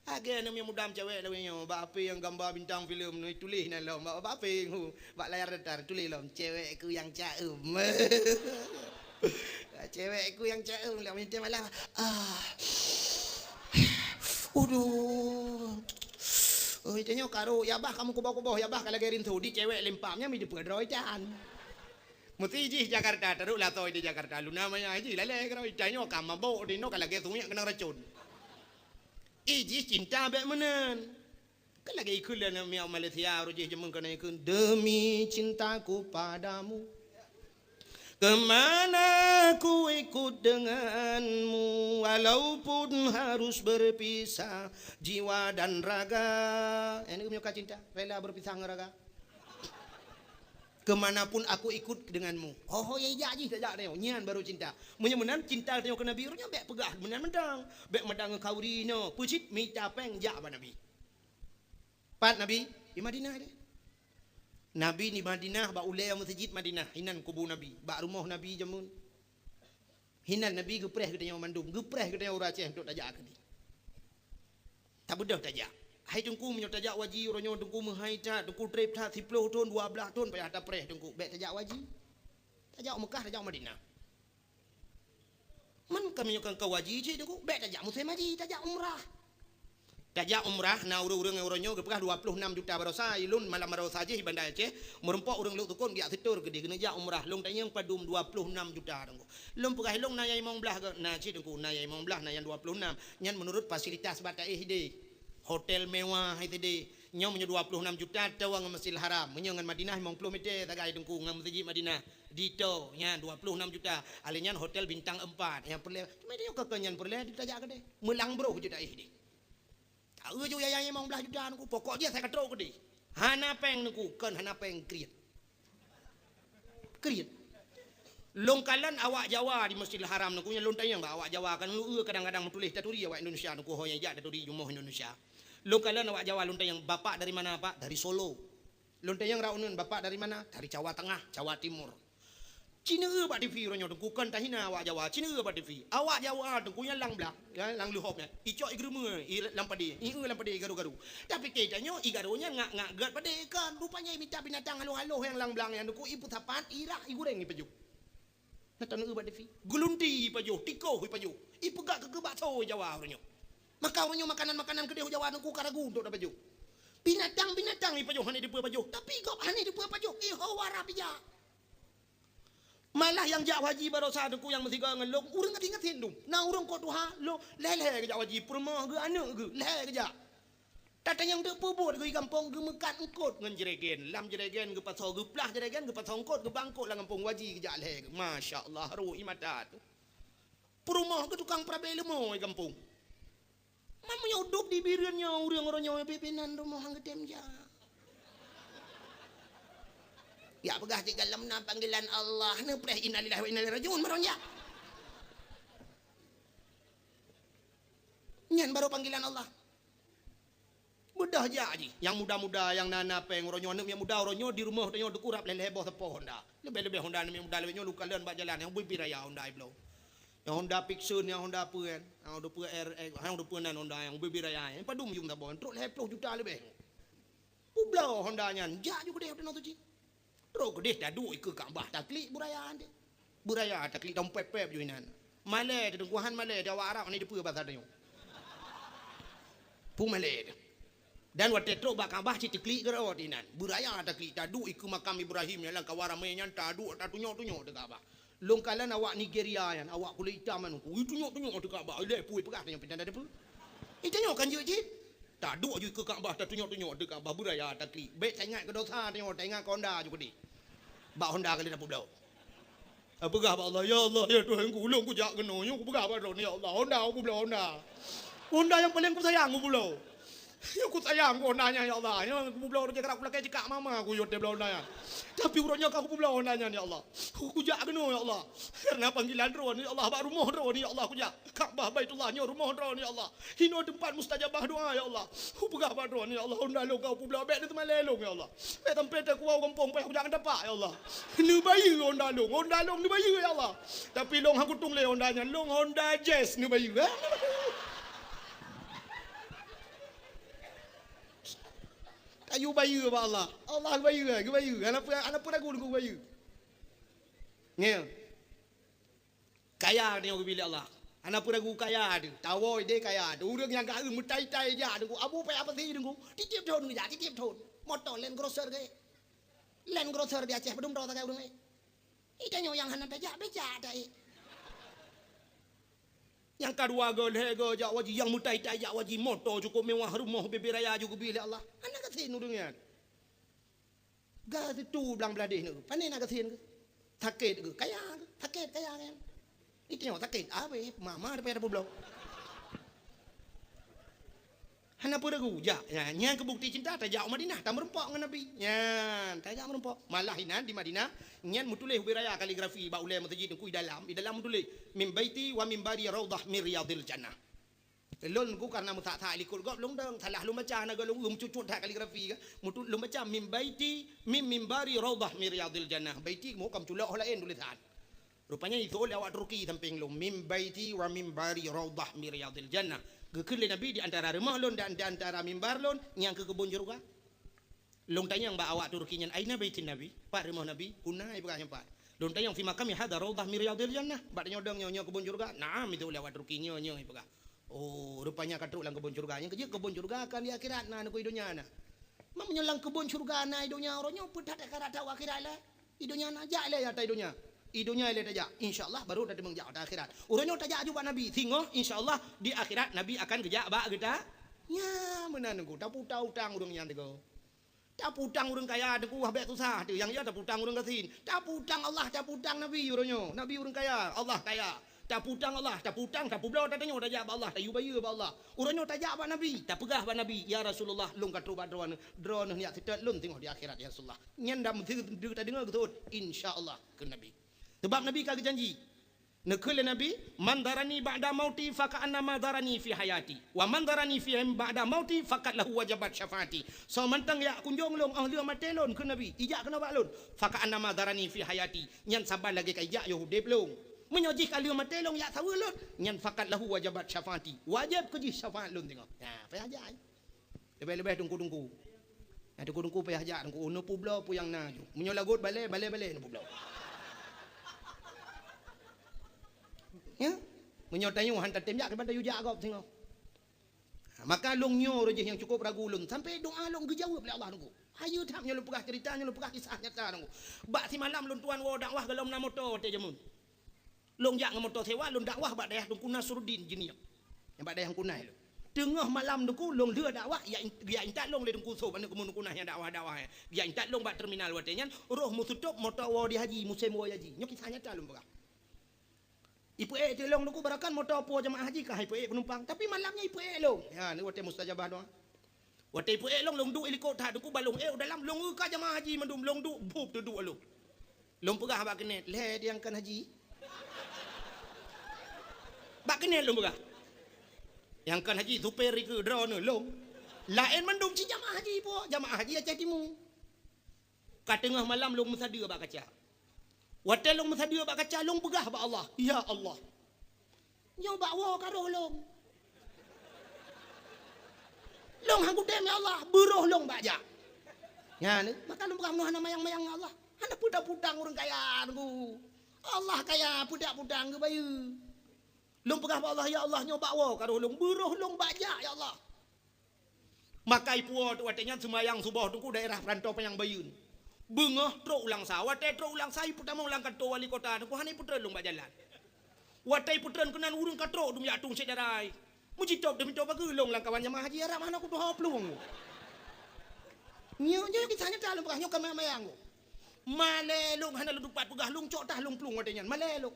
Lagèe aneuk muda meucewek lagèe nyoe, bak H P nyang gamba bintang filem nyoe tuléh nan lom, bak, bak H P nyoe, bak layar datar tuléh lom, "Cewekku yang caem." "Cewekku yang caem," lom nyan malam. Ah. Aduh. Oh, tanyoe ka rhot, ya bah kamoe kuboh-kuboh, ya bah ka lagèe rinso, di cewek lempam nyan mi dipeudroe tan. Meusti jih Jakarta, tarok lasoi di Jakarta, luna maya jih lalè keudroe, tanyoe ka mabök, di noe ka lagèe sumiek keunong racon. Eh, jih cinta bèk meunan. Kan lagèe ikheun lé aneuk miet Malaysia, roh jih jameun keunan ikheun, "Demi cintaku padamu, kemana ku ikut denganmu, walaupun harus berpisah jiwa dan raga." Nyan keuh meunyoe ka cinta, rela berpisah ngon raga. "Kemanapun aku ikut denganmu." Oh, ho, ya jak jih, tajak tanyoe. Nyan baru cinta. Meunyoe meunan cinta tanyoe keu Nabi, roh nyoe bèk peugah meunan mantong. Bèk mantong ngon khauri nyoe. Peue cit mita pèng jak bak Nabi. Pat Nabi? Di Madinah deh. Nabi di Madinah, bak ulèe meuseujid Madinah. Hinan kubu Nabi. Bak rumoh Nabi jameun. Hinan Nabi geupreh geutanyoe mandum. Geupreh geutanyoe ureueng Aceh untuk tajak keudeh. Tabeudôh tajak. Hai Teungku, meunyoe tajak u haji, uroe nyoe Teungku meuhai that, Teungku trép that, siplôh thôn, dua blaih thôn payah tapreh Teungku. Bèk tajak u haji. Tajak u Meukah, tajak u Madinah. Man ka meunyoe ka u haji cit Teungku, bèk tajak musém haji, tajak umrah. Tajak umrah, na ureueng-ureueng nyang uroe nyoe geupeugah dua ploh nam juta baroesa, ilôn malam baroesa jih i Banda Aceh, meurumpok ureueng Lhoksukon geujak seutôt keudeh keuneuk jak umrah, lôn tanyong padum dua ploh nam juta Teungku. Lôn peugah ilôn na nyang limong blaih gét, na cit Teungku, na nyang limong blaih, na nyang dua ploh nam. Nyan meunurot fasilitas bak taéh idéh. Hotel mewah sidéh. Nyoe meunyoe dua ploh nam juta toe ngon Masjidil Haram. Meunyoe ngon Madinah limong ploh mètè sagai Teungku ngon Meuseujid Madinah. Ditoe nyan dua ploh nam juta. Alèh nyan hotel bintang empat nyang peureulèe. Cuma tanyoe ka keu nyan peureulèe tajak keudeh. Meulang broh jeuet taéh idéh. Taeu ju yaya limong blaih juta Teungku. Pokok jih asai ka trok keudeh. Hana pèng Teungku, kon hana pèng kriet. Kriet. Lôn kalon awak Jawa di Masjidil Haram Teungku, nyan lôn tanyong bak awak Jawa, kan lôn eu kadang-kadang meutuléh taturi awak Indonesia Teungku, ho nyang jak taturi rumoh Indonesia. Lôn kalon awak Jawa, lôn tanyong, "Bapak dari mana, Pak?" "Dari Solo." Lôn tanyong raunun, "Bapak dari mana?" "Dari Jawa Tengah, Jawa Timur." Ci neueu bak T V uroe nyoe Teungku, kon tahina awak Jawa, ci neueu bak T V. Awak Jawa Teungku nyan lam blang. Ya, lam leuhop nyan. Icok igeurumeue, i lam padé, ieu lam padé igaru-garu. Tapi keu tanyoe igaru nyan ngak-ngak gét padé kan. Rupanya imita binatang haloh-haloh nyang lam blang nyan Teungku, ipeusapat, irah, igureng, ipajoh. Na taneueu bak T V. Geulunti ipajoh, tikoh ipajoh. Ipeugah keu bakso Jawa uroe nyoe. Maka uroe nyoe makanan-makanan keudeh Jawa Teungku ka ragu untuk tapajoh. Binatang-binatang ipajoh hana dipeue pajoh, tapi gob hana dipeue pajoh, iho wara pija. Malah nyang jak haji baroesa Teungku nyang meusigoe ngon lôn, ureueng ka ingat hindum. Na ureueng kok tuha, lôn lhèe-lhèe geujak haji, peurumoh geuh, aneuk geuh, lhèe geujak. Tatanyong deuk peubuet geuh i gampông, geumeukat eungkôt ngon jregen. Lam jregen geupasoe, geuplah jregen, geupasoe eungkôt, geuba eungkôt lam gampông, haji geujak lhèe geuh. Masya Allah, rhot ie mata teuh. Peurumoh geuh tukang peurabé leumo i gampông. Man meunyoe udôb di Bireuen nyoe ureueng uroe nyoe bit-binan rumoh han geutem jak. Jak peugah cit galom na panggilan Allah, neupreh innalillahi wa inna ilaihi raji'un, meuron jak. Nyan baru panggilan Allah. Beudôh jak jih. Nyang muda-muda, nyang na-na pèng uroe nyoe, aneuk nyang muda uroe nyoe di rumoh tanyoe Teungku rab lhèe-lhèe boh sapo Honda. Leubeh-leubeh Honda aneuk nyang muda lawét nyoe lôn kalon bak jalan nyang ubé-ubé raya Honda i bloe. Nyang Honda Vixion, nyang Honda peue kan? Nyang Honda peue R X, nyang Honda peue nan Honda nyang ubé-ubé raya. Nyang padum jum saboh, trok lhèe ploh juta leubeh. Peubloe Honda nyan, jak ju keudeh u Tanoh Suci. Trok keudeh taduek ikeue Ka'bah, taklik beuraya teuh. Beuraya taklik, tampép-pép ju inan. Malèe teuh Teungku, han malèe teuh, awak Arab hana dipeue basa tanyoe. Peue malèe teuh. Dan watèe trok bak Ka'bah cit taklik keudroe inan. Beuraya taklik, taduek ikeue makam Ibrahim nyang lam kawan ramè nyan, taduek tatunyok-tunyok teuh Ka'bah. Lôn kalon awak Nigeria nyan, awak kulét itam nyan, ui tunyok-tunyok teuh Ka'bah. Ilèe peue peugah tanyoe pintan tadeue peue. Ih, tanyoe kan jeuet cit. Taduek ju ikeue Ka'bah, tatunyok-tunyok teuh Ka'bah, beuraya taklik. Bèk taingat keu dosa tanyoe, taingat keu Honda ju keudeh. Bak Honda ka lheueh tapeubloe. Tapeugah bak Allah, "Ya Allah, ya Tuhanku, ulôn kujak keunoe, nyoe kupeugah bak Droeneuh, ya Allah, Honda kupeubloe Honda. Honda nyang paleng kusayang kupeubloe." Nyoe kusayang keu Honda nyan, ya Allah. Nyoe kupeubloe rot jih, karap kulakèe jikak mama kuyôt teuh bloe Honda nyan. Tapi uroe nyoe ka kupeubloe Honda nyan, ya Allah. Kujak keunoe, ya Allah. Kareuna panggilan Droeneuh, ya Allah, bak rumoh Droeneuh, ya Allah, kujak. Ka'bah Baitullah nyoe rumoh Droeneuh, ya Allah. Hinoe teumpat mustajabah doa, ya Allah. Kupeugah bak Droeneuh, ya Allah, Honda lôn ka kupeubloe, bèk neuseumalèe lôn, ya Allah. Bèk sampai teukuwoe u gampông payah kujak ngon tapak, ya Allah. Neubayeue Honda lôn, Honda lôn neubayeue, ya Allah. Tapi lôn han kutueng lé Honda nyan, lôn Honda Jazz neubayeue. Ka geubayeue bak Allah. Allah geubayeue, geubayeue. Hana peu-, hana peu ragu geubayeue. Ngieng. Kaya tanyoe geubri lé Allah. Hana peue ragu kaya teuh, tawoe deh kaya teuh. Ureueng nyang ka meutai-tai jak Teungku, Abu payah peusi Teungku. Tiep-tiep thon geujak, tiep-tiep thon. Moto Land Cruiser geuh. Land Cruiser di Aceh padum droe sagai ureueng laén. Ih, tanyoe nyang hana tajak, becak tai. Nyang kadua geuh, lhèe geuh jak haji, nyang meutai-tai jak haji, moto cukup mewah, rumoh bubé raya jeuet geubi lé Allah. Hana gasien ureueng nyan. Gasien tu blang bladeh nyoe, pane na gasien geuh? Sakét geuh, kaya geuh, sakét kaya kan? Ih, tanyoe sakét, abéh, mama daripada peubloe. Hana peue ragu, jak. Nyan, nyan keu bukti cinta, tajak u Madinah, tameurumpok ngon Nabi. Nyan, tajak meurumpok. Malah inan di Madinah, nyan meutuléh ubé raya kaligrafi bak ulèe meuseujid Teungku, i dalam, i dalam meutuléh, "Min baiti wa minbari raudhah min riyadhil jannah." Lôn Teungku kareuna meusak-sak likot gob lôn dong, salah lôn baca, hana gob lôn, lôn cucut that kaligrafi kan. Meutu-, lôn baca, "Min baiti, min minbari raudhah min riyadhil jannah." Baiti, meuhom ka meuculok ho laén tulésan. Rupanya jiteu'ôt lé awak Turki sampéng lôn, "Min baiti wa minbari raudhah min riyadhil jannah." Geukheun lé Nabi, "Di antara rumoh lôn dan di antara mimbar lôn, nyan keuh keubon syeuruga." Lôn tanyong bak awak Turki nyan, "Aina baitin Nabi?" "Pat rumoh Nabi?" "Huna," ipeugah, "nyoe pat." Lôn tanyong, "Fi maqami hadha raudhah min riyadhil jannah?" "Bak tanyoe dong nyoe, nyoe keubon syeuruga?" "Na'am," itu lé awak Turki, "nyoe, nyoe," ipeugah. Oh, rupanya ka trok lam keubon syeuruga. Nyang keujeuet keubon syeuruga kan di akhirat na, neukui donya na. Meunyoe lam keubon syeuruga na i donya, uroe nyoe peue that ka rata u akhirat lé? I donya na, jak lé ata i donya. I donya lé tajak. Insya Allah baru tateumeung jak ata akhirat. Uroe nyoe tajak aju bak Nabi. Singoh, insya Allah, di akhirat Nabi akan geujak bak geuta. Nya, meunan Teungku. Taputang utang ureueng nyan Teungku. Taputang ureueng kaya Teungku, wah bèk susah teuh. Nyang ya taputang ureueng gasien. Taputang Allah, taputang Nabi uroe nyoe. Nabi ureueng kaya, Allah kaya. Taputang Allah, taputang, tapubloe, tatanyoe tajak bak Allah, tayue bayeue bak Allah. Uroe nyoe tajak bak Nabi, tapeugah bak Nabi, "Ya Rasulullah, lôn ka trok bak Droeneuh, Droeneuh neujak seutôt lôn singoh di akhirat, ya Rasulullah." Nyan dak meuteudeu tadeungoe geuseuôt, "Insya Allah," kheun Nabi. Sabab Nabi ka geujanji. Neukheun lé Nabi, "Man zarani ba'da mauti faka'annama zarani fi hayati, wa man zarani fi ba'da mauti faqad lahu wajabat syafaati." Soe mantong jak kunjong lôn óh lheueh maté lôn, kheun Nabi, ijak keunoe bak lôn, "faka'annama zarani fi hayati," nyan saban lagèe ka ijak yoh udép lôn. Meunyoe jih ka lheueh maté lôn jak saweue lôn, nyan "faqad lahu wajabat syafaati," wajéb keu jih syafaat lôn singoh. Nah, payah jak ai. Leubeh-leubeh teungku-teungku. Nah, teungku-teungku payah jak teungku, neupubloe peue nyang na ju. Meunyoe lagot balèe, balèe-balèe neupubloe. Ya? Meunyoe tanyoe han tatém jak, kiban tayue jak gob singoh. Ha, maka lôn nyoe roh jih nyang cukup ragu lôn. Sampai doa lôn geujaweueb lé Allah teungku. Hayeue that nyoe lôn peugah ceurita, nyoe lôn peugah kisah nyata teungku. Bak simalam lôn tuan woe dakwah gohlom na moto watèe jameun. Lôn jak ngon moto sewa, lôn dakwah bak dayah Teungku Nasruddin Jeunieb. Nyang bak dayah Teungku Nas lôn. Teungoh malam teungku, lôn lheueh dakwah, jak in-, jak intat lôn lé Teungku Sob, aneuk keumeung Teungku Nas nyang dakwah-dakwah nyan. Jak intat lôn bak terminal watèe nyan, roh meuseutôt moto woe di haji, musém woe haji. Nyoe kisah nyata lôn peugah. Ipeuék teuk lôn teungku, barakan moto po jamaah haji ka ipeuék peunumpang. Tapi malam nyan ipeuék lôn. Ya, ni watèe mustajabah doa. Watèe ipeuék lôn, lôn duek i likot that teungku, ban lôn ék u dalam, lôn eu ka jamaah haji mandum, lôn duek, bup teuduek lôn. Lôn peugah bak keuneuk, "Lhèe nyang kon haji." Bak keuneuk lôn peugah. Nyang kon haji supir dikeue droeneuh lôn. Laén mandum cit jamaah haji po, jamaah haji Aceh Timu. Ka teungoh malam lôn meusadeue bak kaca. Watèe lôn meusadeue bak kaca, lôn peugah bak Allah, "Ya Allah, nyoe bak woe ka roh lôn. Lôn han kutem, ya Allah, beuroh lôn bak jak." Nyan, maka lôn peugah, "Meunyoe hana mayang-mayang ngon Allah, hana peue taputang ureueng kaya teungku. Allah kaya, peue taputang geubayeue." Lôn peugah bak Allah, "Ya Allah, nyoe bak woe ka roh lôn, beuroh lôn bak jak, ya Allah." Maka ipuwoe teuk watèe nyan seumayang suboh teungku daerah Peurantô Panyang Bayeuen. Beungoh trok u Langsa, watèe trok u Langsa ipeutamong lam kantô wali kota teungku, hana ipeutreun lôn bak jalan. Watèe ipeutreun keunan ureueng ka trok dum jak tueng syedara. Meujitôb teuh meutoe bageue lôn lam kawan jamaah haji Arab hana kutuho plueng. Nyoe, nyoe kisah nyata lôn peugah, nyoe ka mayang-mayang. Malèe lôn hana lôn tupat peugah, lôn cok tah lôn plueng watèe nyan. Malèe lôn.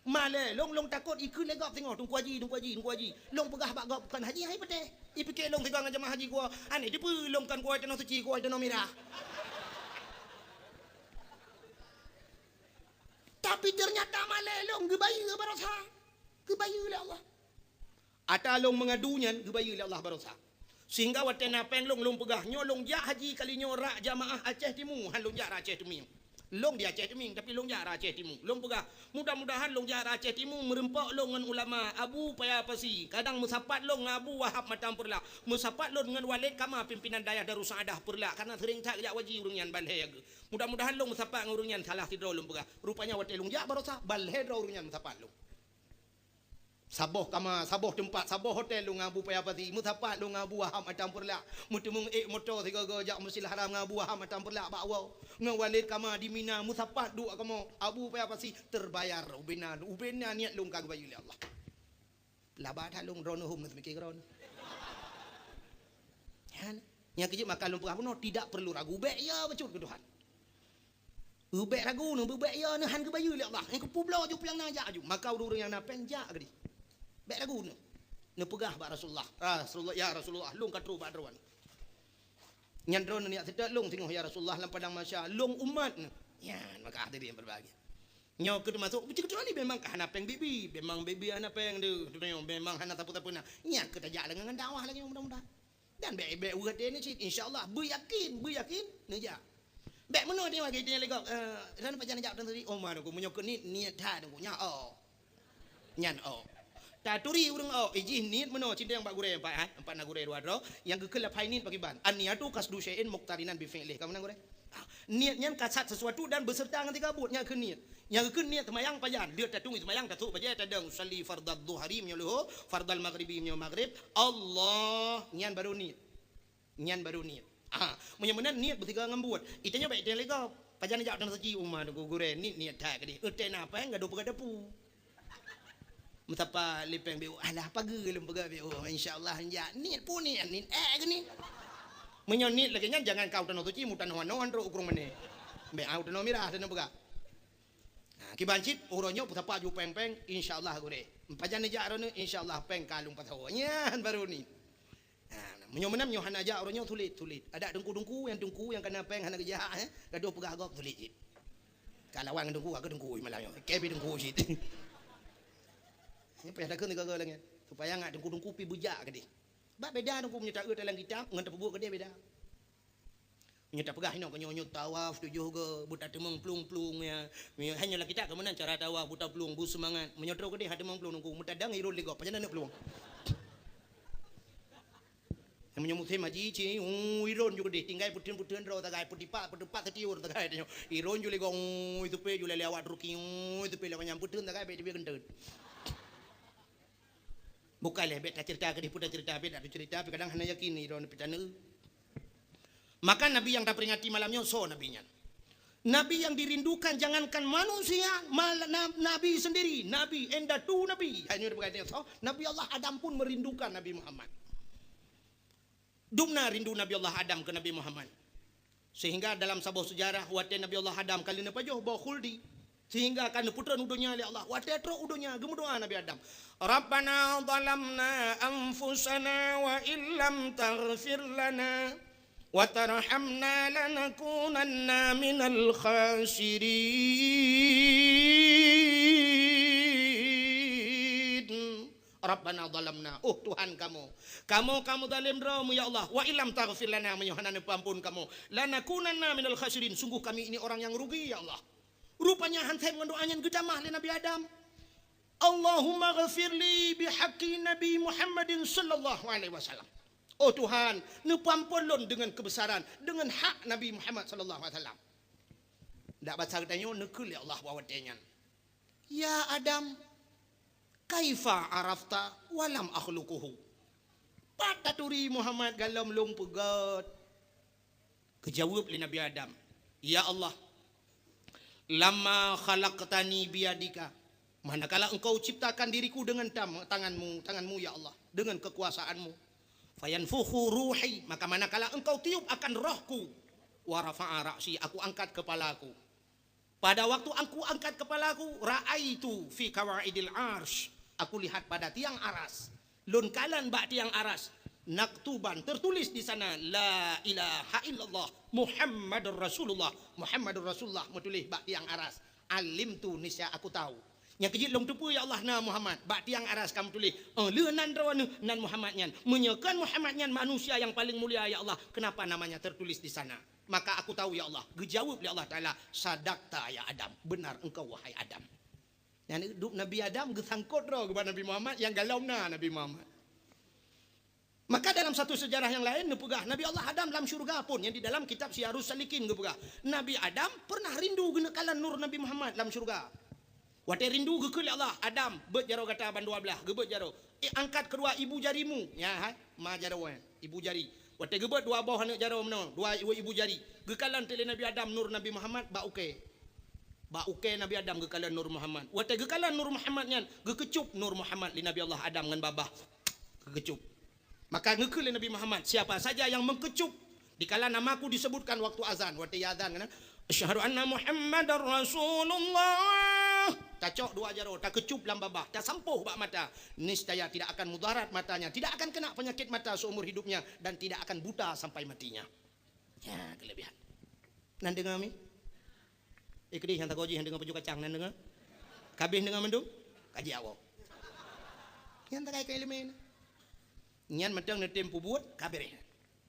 Malèe lôn, lôn takot ikheun lé gob singoh, "Teungku Haji, Teungku Haji, Teungku Haji." Lôn peugah bak gob, "Kon haji hai patéh." Ipike lôn sigoe ngon jamaah haji geuh, "Aneuk dipeue lôn kon geuh tanoh suci, geuh tanoh mirah." Tapi ternyata malèe lôn geubayeue baroesa. Geubayeue lé Allah. Ata lôn meungadu nyan geubayeue lé Allah baroesa. Sehingga watèe na pèng lôn, lôn peugah, "Nyoe lôn jak haji kali nyoe rak jamaah Aceh Timu, han lôn jak rak Aceh Timu." Lôn di Aceh Timu, tapi lôn jak rak Aceh Timu. Lôn peugah, "Mudah-mudahan lôn jak rak Aceh Timu meureumpok lôn ngon ulama Abu Paya Pasi, kadang meusapat lôn ngon Abu Wahab Matang Peureulak, meusapat lôn ngon Waled Kama pimpinan dayah Darussaaddah Peureulak, karena seuring that jak haji ureueng nyan ban lhèe geuh. Mudah-mudahan lôn meusapat ngon ureueng nyan salah sidroe," lôn peugah. Rupanya watèe lôn jak baroesa, ban lhèe droe ureueng nyan meusapat lôn. Saboh kama, saboh teumpat, saboh hotel lôn ngon Abu Paya Pasi. Meusapat lôn ngon Abu Wahab Matang Peureulak. Meuteumeung ék moto sigoe-goe jak Masjidil Haram ngon Abu Wahab Matang Peureulak bak woe. Ngon Walid Kama di Mina, meusapat duek kamoe. Abu Paya Pasi terbayar. Ubena, ubena niet lôn ka geubayeue lé Allah. Laba that lôn droeneuh hom neuseumiké keudroe. Nyan, nyang keujeuet maka lôn peugah bunoe, tidak perlu ragu. Bék ya bacut keu Tuhan. Bék ragu neuh, bék ya neuh, han geubayeue lé Allah. Nyang keupeubloe ju piang na jak aju. Maka ureuëng-ureuëng nyang na péng jak keudeh. Bék ragu neuh. Neupeugah bak Rasulullah, "Rasulullah, ya Rasulullah, lôn ka trok bak droeneuh." Nyan droeneuh neujak seutôt lôn singoh, "Ya Rasulullah, lam padang mahsyar, lôn umat neuh." Nyan, maka hadirin yang berbahagia. Nyoe keuh teumasok, beutôi-beutôi memang ka hana péng bibi, memang bibi hana péng deuh, memang hana sapeue-sapeue na. Nyan keuh tajak lagée ngon dakwah lagée nyoe mudah-mudahan. Dan bék, bék uroe teuh ni cit, insya Allah, beuyakin, beuyakin, neujak. Bék meunoe teuh lagée teuh lé gob, eh, dan pajan jak teuh tadi, oh, ma Teungku, meunyoe keu niet, niet that Teungku, nyan, oh. Nyan, oh. Taturi ureuëng, oh, ijih niet meunoe, cinteng bak gurée empat, ha? Empat na gurée dua droe, nyang geukheun laphai niet pakriban. An-niyatu qasdu syai'in muqtarinan bi fi'lih. Kamu na gurée? Ah, niet nyan kasat sesuatu dan beserta ngon siga buet, nyan keuh niet. Nyang keuh niet seumayang pajan, deuh taturi seumayang, tasôk bajée tadong, usalli fardadz zuhri meunyoe leuhô, fardal maghribi meunyoe maghrib, Allah, nyan baru niet. Nyan baru niet. Ah, meunyoe meunan niet beusigoe ngon buet. Itanyoe bék teuh lé gob. Pajan jak teuh saci uma Teungku gurée, niet, niet that keudeh. Eutée na péng gadoh peugah dapu. Meusapat lé péng B O, alah pageue lôn peugah B O, insya Allah han jak. Niet peue niet, niet ék keuh niet. Meunyoe niet lagée nyan, jangan kau tanoh suci, mutanoh anoe trok u Krueng Mané. Bék au tanoh mirah, tanoh peugah. Ha, kiban cit, uroe nyoe peusapat ju péng-péng, insya Allah gurée. Pajan neujak droeneuh, insya Allah péng ka lôn pasoe. Nyan baru niet. Ha, meunyoe meunan, nyoe hana jak uroe nyoe, sulet, sulet. Adak teungku-teungku, nyang teungku nyang kana péng hana geujak, eh, gadoh peugah gob, sulet cit. Ka lawan ngon teungku, ka teungku malam nyoe. Keu pih teungku cit. Nyoe payah takheun sigoe-goe lagée nyan. Supaya ngat teungku-teungku pih beujak keudeh. Bak beda teungku meunyoe taeu dalam kitab, ngon tapeubuet keudeh beda. Meunyoe tapeugah inoe, nyoe, nyoe tawaf tujoh goe, beutateumeung plueng-plueng, ya. Meunyoe hana lam kitab, keu meunan cara tawaf, beutaplueng, beuseumangat. Meunyoe trok keudeh, han teumeung plueng teungku, meutadang iron lé gob, pajan neuk plueng. Meunyoe musém haji, ci, uu, iron ju keudeh, tinggai peuteun-peuteun droe sagai, peutipak, peutipak seutiur sagai, tanyoe. Iron ju lé gob, uu, iteupe ju lé awak Turki, uu, iteupe lé manyang peuteun sagai, bék teubiet keunteut. Bukai lé, bék taceurita keudeh, peue taceurita, bék taceurita, tapi kadang hana yakin, iron pih taneuk. Maka Nabi yang taperingati malam nyoe, soe Nabi nyan? Nabi yang dirindukan jangankan manusia, mal-, na-, Nabi sendiri, Nabi, indatu Nabi. Hanya berkaitan soe? Nabi Allah Adam pun merindukan Nabi Muhammad. Dubna rindu Nabi Allah Adam keu Nabi Muhammad. Sehingga dalam saboh seujarah, watée Nabi Allah Adam ka lheueh neupajoh boh khuldi, sehingga ka neupeutrön u donya lé Allah. Watée trok u donya, geumeudoá Nabi Adam, "Rabbana zalamna anfusana wa illam taghfir lana wa tarhamna lanakunanna minal khasirin." Rabbana zalamna, oh Tuhan kamoe, kamoe ka meuzalém droe mu ya Allah, wa illam taghfir lana, meunyoe hana neupeuamphon kamoe, lanakunanna minal khasirin, sungguh kami ini orang yang rugi ya Allah. Rupanya han sép ngon doá nyan geutamah lé Nabi Adam. Allahumma ghfirli bihaqqi Nabi Muhammadin sallallahu alaihi wasallam. Oh Tuhan, neupeuamphon lôn deungon keubeusaran, deungon hak Nabi Muhammad sallallahu alaihi wasallam. Dak basa geutanyoe neukheun lé Allah bak watée nyan. Ya Adam, kaifa arafta wa lam akhluquhu? Pat taturi Muhammad galom lôn peugét? Geujaweueb lé Nabi Adam, "Ya Allah, lamma khalaqtani biyadika, manakala Engkau ciptakan diriku dengan tam-, tangan-Mu, tangan-Mu ya Allah, dengan kekuasaan-Mu. Fayanfukhu ruhi, maka manakala Engkau tiup akan rohku, wa rafa'a ra'si, aku angkat kepalaku." Pada waktu aku angkat kepalaku, ra'aitu fi kawaidil arsy. Aku lihat pada tiang aras. Lôn kalon bak tiang aras. Naktuban, tertulis di sana, "La ilaha illallah Muhammadur Rasulullah." Muhammadur Rasulullah meutuléh bak tiang aras. Alimtu, niscaya aku tahu. Nyang keujeuet lôn teupeue, ya Allah, na Muhammad. Bak tiang aras ka meutuléh. Oh, lheueh nan droeneuh, nan Muhammad nyan. Meunyoe kon Muhammad nyan manusia yang paling mulia, ya Allah, kenapa namanya tertulis di sana? Maka aku tahu, ya Allah. Geujaweueb lé Allah Taala, "Sadaqta ya Adam." Benar engkau, wahai Adam. Nyan dup Nabi Adam geusangkot droe keu Nabi Muhammad nyang galom na Nabi Muhammad. Maka dalam satu sejarah yang lain neupeugah, Nabi Allah Adam lam syurga pun, yang di dalam kitab Siyarus Salikin geupeugah, Nabi Adam pernah rindu geuneuk kalon nur Nabi Muhammad lam syurga. Watée rindu geukheun lé Allah, "Adam, beuet jaroe gata bandua blaih," geubeuet jaroe. "Eh, angkat keudua ibu jarimu." Nyan hai, ma jaroe nyan, ibu jari. Watée geubeuet dua boh aneuk jaroe meunoe, dua ibu jari. Geukalon teuk lé Nabi Adam nur Nabi Muhammad bak ukée. Bak ukée Nabi Adam geukalon nur Muhammad. Watée geukalon nur Muhammad nyan, geukeucup nur Muhammad lé Nabi Allah Adam ngon babah. Geukeucup. Maka geukheun lé Nabi Muhammad, "Siapa saja yang mengkecup dikala namaku disebutkan waktu azan," watée azan kan, "Asyhadu anna Muhammadar Rasulullah." Tacok dua jaroe, takeucup lam babah, tasampôh bak mata, niscaya tidak akan mudarat matanya, tidak akan kena penyakit mata seumur hidupnya, dan tidak akan buta sampai matinya. Ya, kelebihan. Nan deungoe mi? Eh, keudeh nyang tagoe jih nyang deungoe peujeuet kacang nan deungoe. Kabeh deungoe mandum? Kaji Allah. Nyang takai keu ileumé. Nyan mantong neutem peubuet, ka beureh.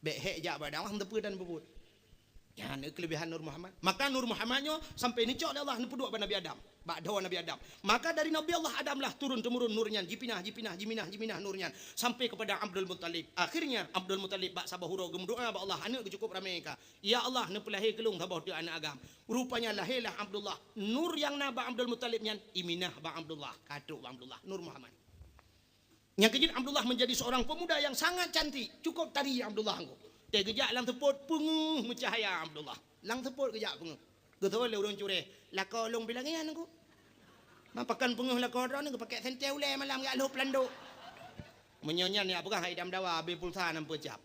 Bék hék jak bak dakwah, meuteupeu dan peubuet. Nyan keulebihan Nur Muhammad. Maka Nur Muhammad nyoe sampai neucok lé Allah neupeuduek bak Nabi Adam. Bak dhoe Nabi Adam. Maka dari Nabi Allah Adam lah turun temurun nur nyan, jipinah, jipinah, jiminah, jiminah nur nyan sampai kepada Abdul Muttalib. Akhirnya Abdul Muttalib bak saboh uroe geumeudoa bak Allah, aneuk geuh cukup ramé ka. "Ya Allah, neupeulahé keu lôn saboh teuk aneuk agam." Rupanya lahé lah Abdullah. Nur nyang na bak Abdul Muttalib nyan iminah bak Abdullah, ka trok bak Abdullah, Nur Muhammad. Nyang keujeuet Abdullah menjadi seorang pemuda yang sangat cantik, cukup tari Abdullah engko. Teugeujak lam seupôt peungeuh meucahaya Abdullah. Lam seupôt geujak peungeuh. Geuteupeue lé ureuëng cureh, "Lakoe lôn pih lagée nyan engko." Ma pakon peungeuh lakoe droeneuh geupakék sentée ulée malam geujak lhôb lam dôk. Meunyoe nyan nyang peugah hai idam dawa, abéh pulsa nam peucab.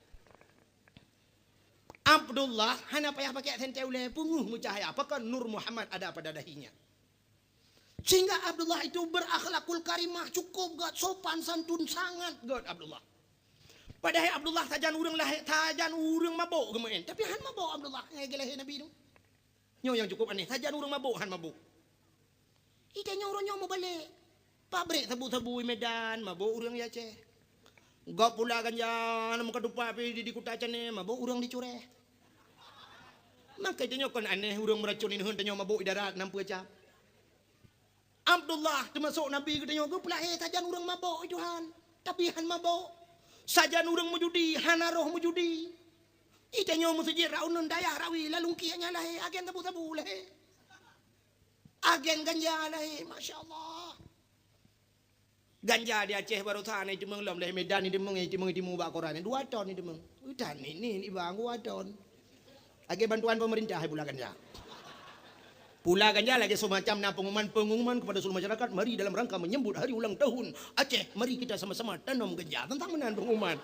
Abdullah hana payah pakai sentée ulée, peungeuh meucahaya, pakon Nur Muhammad ada pada dahinya. Sehingga Abdullah itu berakhlakul karimah, cukup gét, sopan santun sangat gét Abdullah. Padahai Abdullah sajan ureuëng lahé, sajan ureuëng mabök geumeuén, tapi han mabök Abdullah nyang lahé Nabi tu. Nyoe nyang cukup aneh, sajan ureuëng mabök han mabök. Ih, tanyoe uroe nyoe mubalek. Pabrék sabu-sabu i Medan, mabök ureuëng i Aceh. Gob pula ganja, na meuka tupat pih di, di Kuta Cané, mabök ureuëng di Cureh. Maka tanyoe kon aneh ureuëng meuracon ineuen tanyoe mabök i darat nam peucab. Abdullah teumasok Nabi geutanyoe geupeulahé sajan ureuëng mabök i Tuhan, tapi han mabök. Sajan ureuëng meujudi, hana roh meujudi. Ih, tanyoe meuseujid Raunun Dayah Rawi, lalungkiek nyan lahé, agen sabu-sabu lahé. Agen ganja lahé, masya Allah. Ganja di Aceh baroesa na iteumeung lom, lé Medan iteumeung, iteumeung, iteumeung bak koran, dua ton iteumeung. Utan ni, ni, ni bang, dua ton. Lagée bantuan pemerintah hai pula ganja. Pula ganja lagée semacam na pengumuman-pengumuman kepada seluruh masyarakat, mari dalam rangka menyambut hari ulang tahun Aceh, mari kita sama-sama tanam ganja. Tentang meunan pengumuman.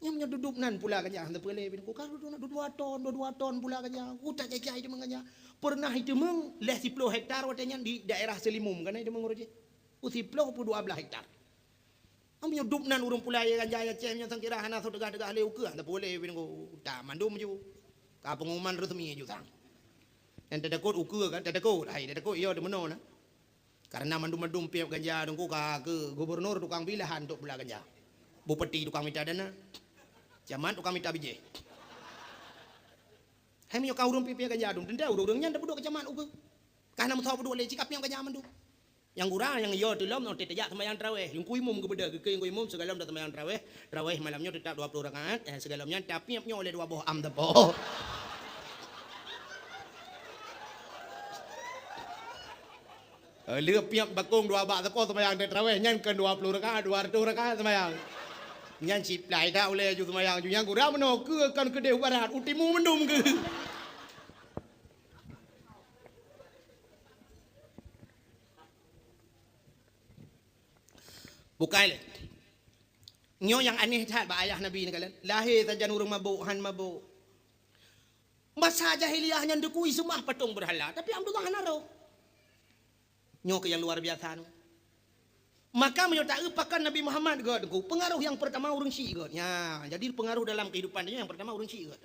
Nyang nyoe duduek nan pula ganja, hana peulé bin ku ka duduek nan dua ton, dua ton pula ganja. Ku tak jajai iteumeung ganja. Pernah iteumeung leh siploh hektar watée nyan di daerah Seulimum, kana iteumeung uroe jih. Ku siploh pu dua blaih hektar. Am nyoe dup nan ureuëng pula ya ganja ya cem nyang sangkira hana sot degah-degah lé ukeue, hana peulé bin ku ta mandum ju. Ka pengumuman resmi ju sang. Nyang teudeukot ukeue kan, teudeukot, hai teudeukot iya di meunoe na. Karena mandum-mandum piep ganja dengku ka keu gubernur tukang bilahan untuk bela ganja. Bupati tukang mita dana. Camat tukang mita bijéh. Hai meunyoe ka ureuëng piep-piep ganja dum, teuntée ureuëng-ureuëng nyan dapeuduek keu camat ukeue. Ka na meusawa peuduek lé cika piep ganja mandum. Nyang gura nyang yo teulom nyoe teuh tajak seumayang taraweh. Yungku imum geubeudôh geukeu yungku imum sigohlom dah seumayang taraweh. Taraweh malam nyoe teutap dua puluh rakaat, eh, sigohlom nyan tapiep nyoe lé dua boh am teupok. Eh, lheueh piep bakong dua bak teupok seumayang taraweh nyan kon dua puluh rakaat, dua ratus rakaat seumayang. Nyan siplai dak ulée ju seumayang ju nyang gura meunoe keu kon keudeh barat utimu mendum keu. Bukai lé. Nyoe nyang aneh that bak ayah Nabi ni kalian. Lahé sajan ureuëng mabok, han mabok. Masa jahiliyah nyan deukui seumah patong beurhala, tapi Abdullah hana roh. Nyoe keu nyang luar biasa nyoe. Maka meunyoe taeu pakon Nabi Muhammad gét deukui, pengaruh yang pertama ureuëng syiek gét. Nya, jadi pengaruh dalam kehidupan dia yang pertama ureuëng syiek gét.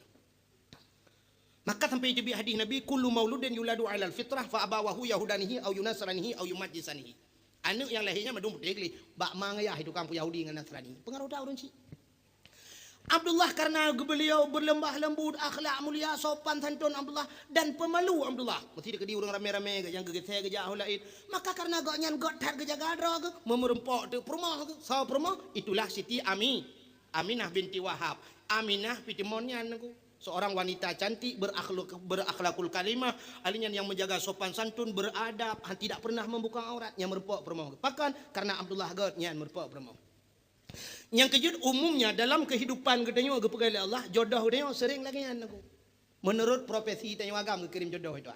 Maka sampai teubiet hadis Nabi, "Kullu mauludin yuladu alal fitrah fa abawahu yahudanihi au yunasranihi au yumajjisanihi." Aneuk nyang lahé nyan mandum putéh gleh, bak ma ngon yah tukang puyahudi ngon Nasrani. Pengaruh dak ureuëng syiek. Abdullah karena beliau berlemah lembut, akhlak mulia, sopan santun Abdullah dan pemalu Abdullah. Mesti dikeudi ureuëng ramé-ramé gét nyang geugeusé geujak ho laén. Maka karena gobnyan gét that geujaga droe geuh, meumeurumpok teuk peurumoh geuh. Soe peurumoh? Itulah Siti Ami, Aminah binti Wahab. Aminah pih timon nyan nangku. Seorang wanita cantik, berakhlak-, berakhlakul karimah, ahli nyan nyang menjaga sopan santun, beradab, ha, tidak pernah membuka aurat, nyang meureumpok peurumoh. Pakon? Karena Abdullah göt nyan meureumpok peurumoh. Nyang keujeuet, umumnya dalam kehidupan geutanyoe geupeugah lé Allah, jodoh geutanyoe sering lagée nyan, Teungku. Menurut profesi tanyoe agam geukirém jodoh itu.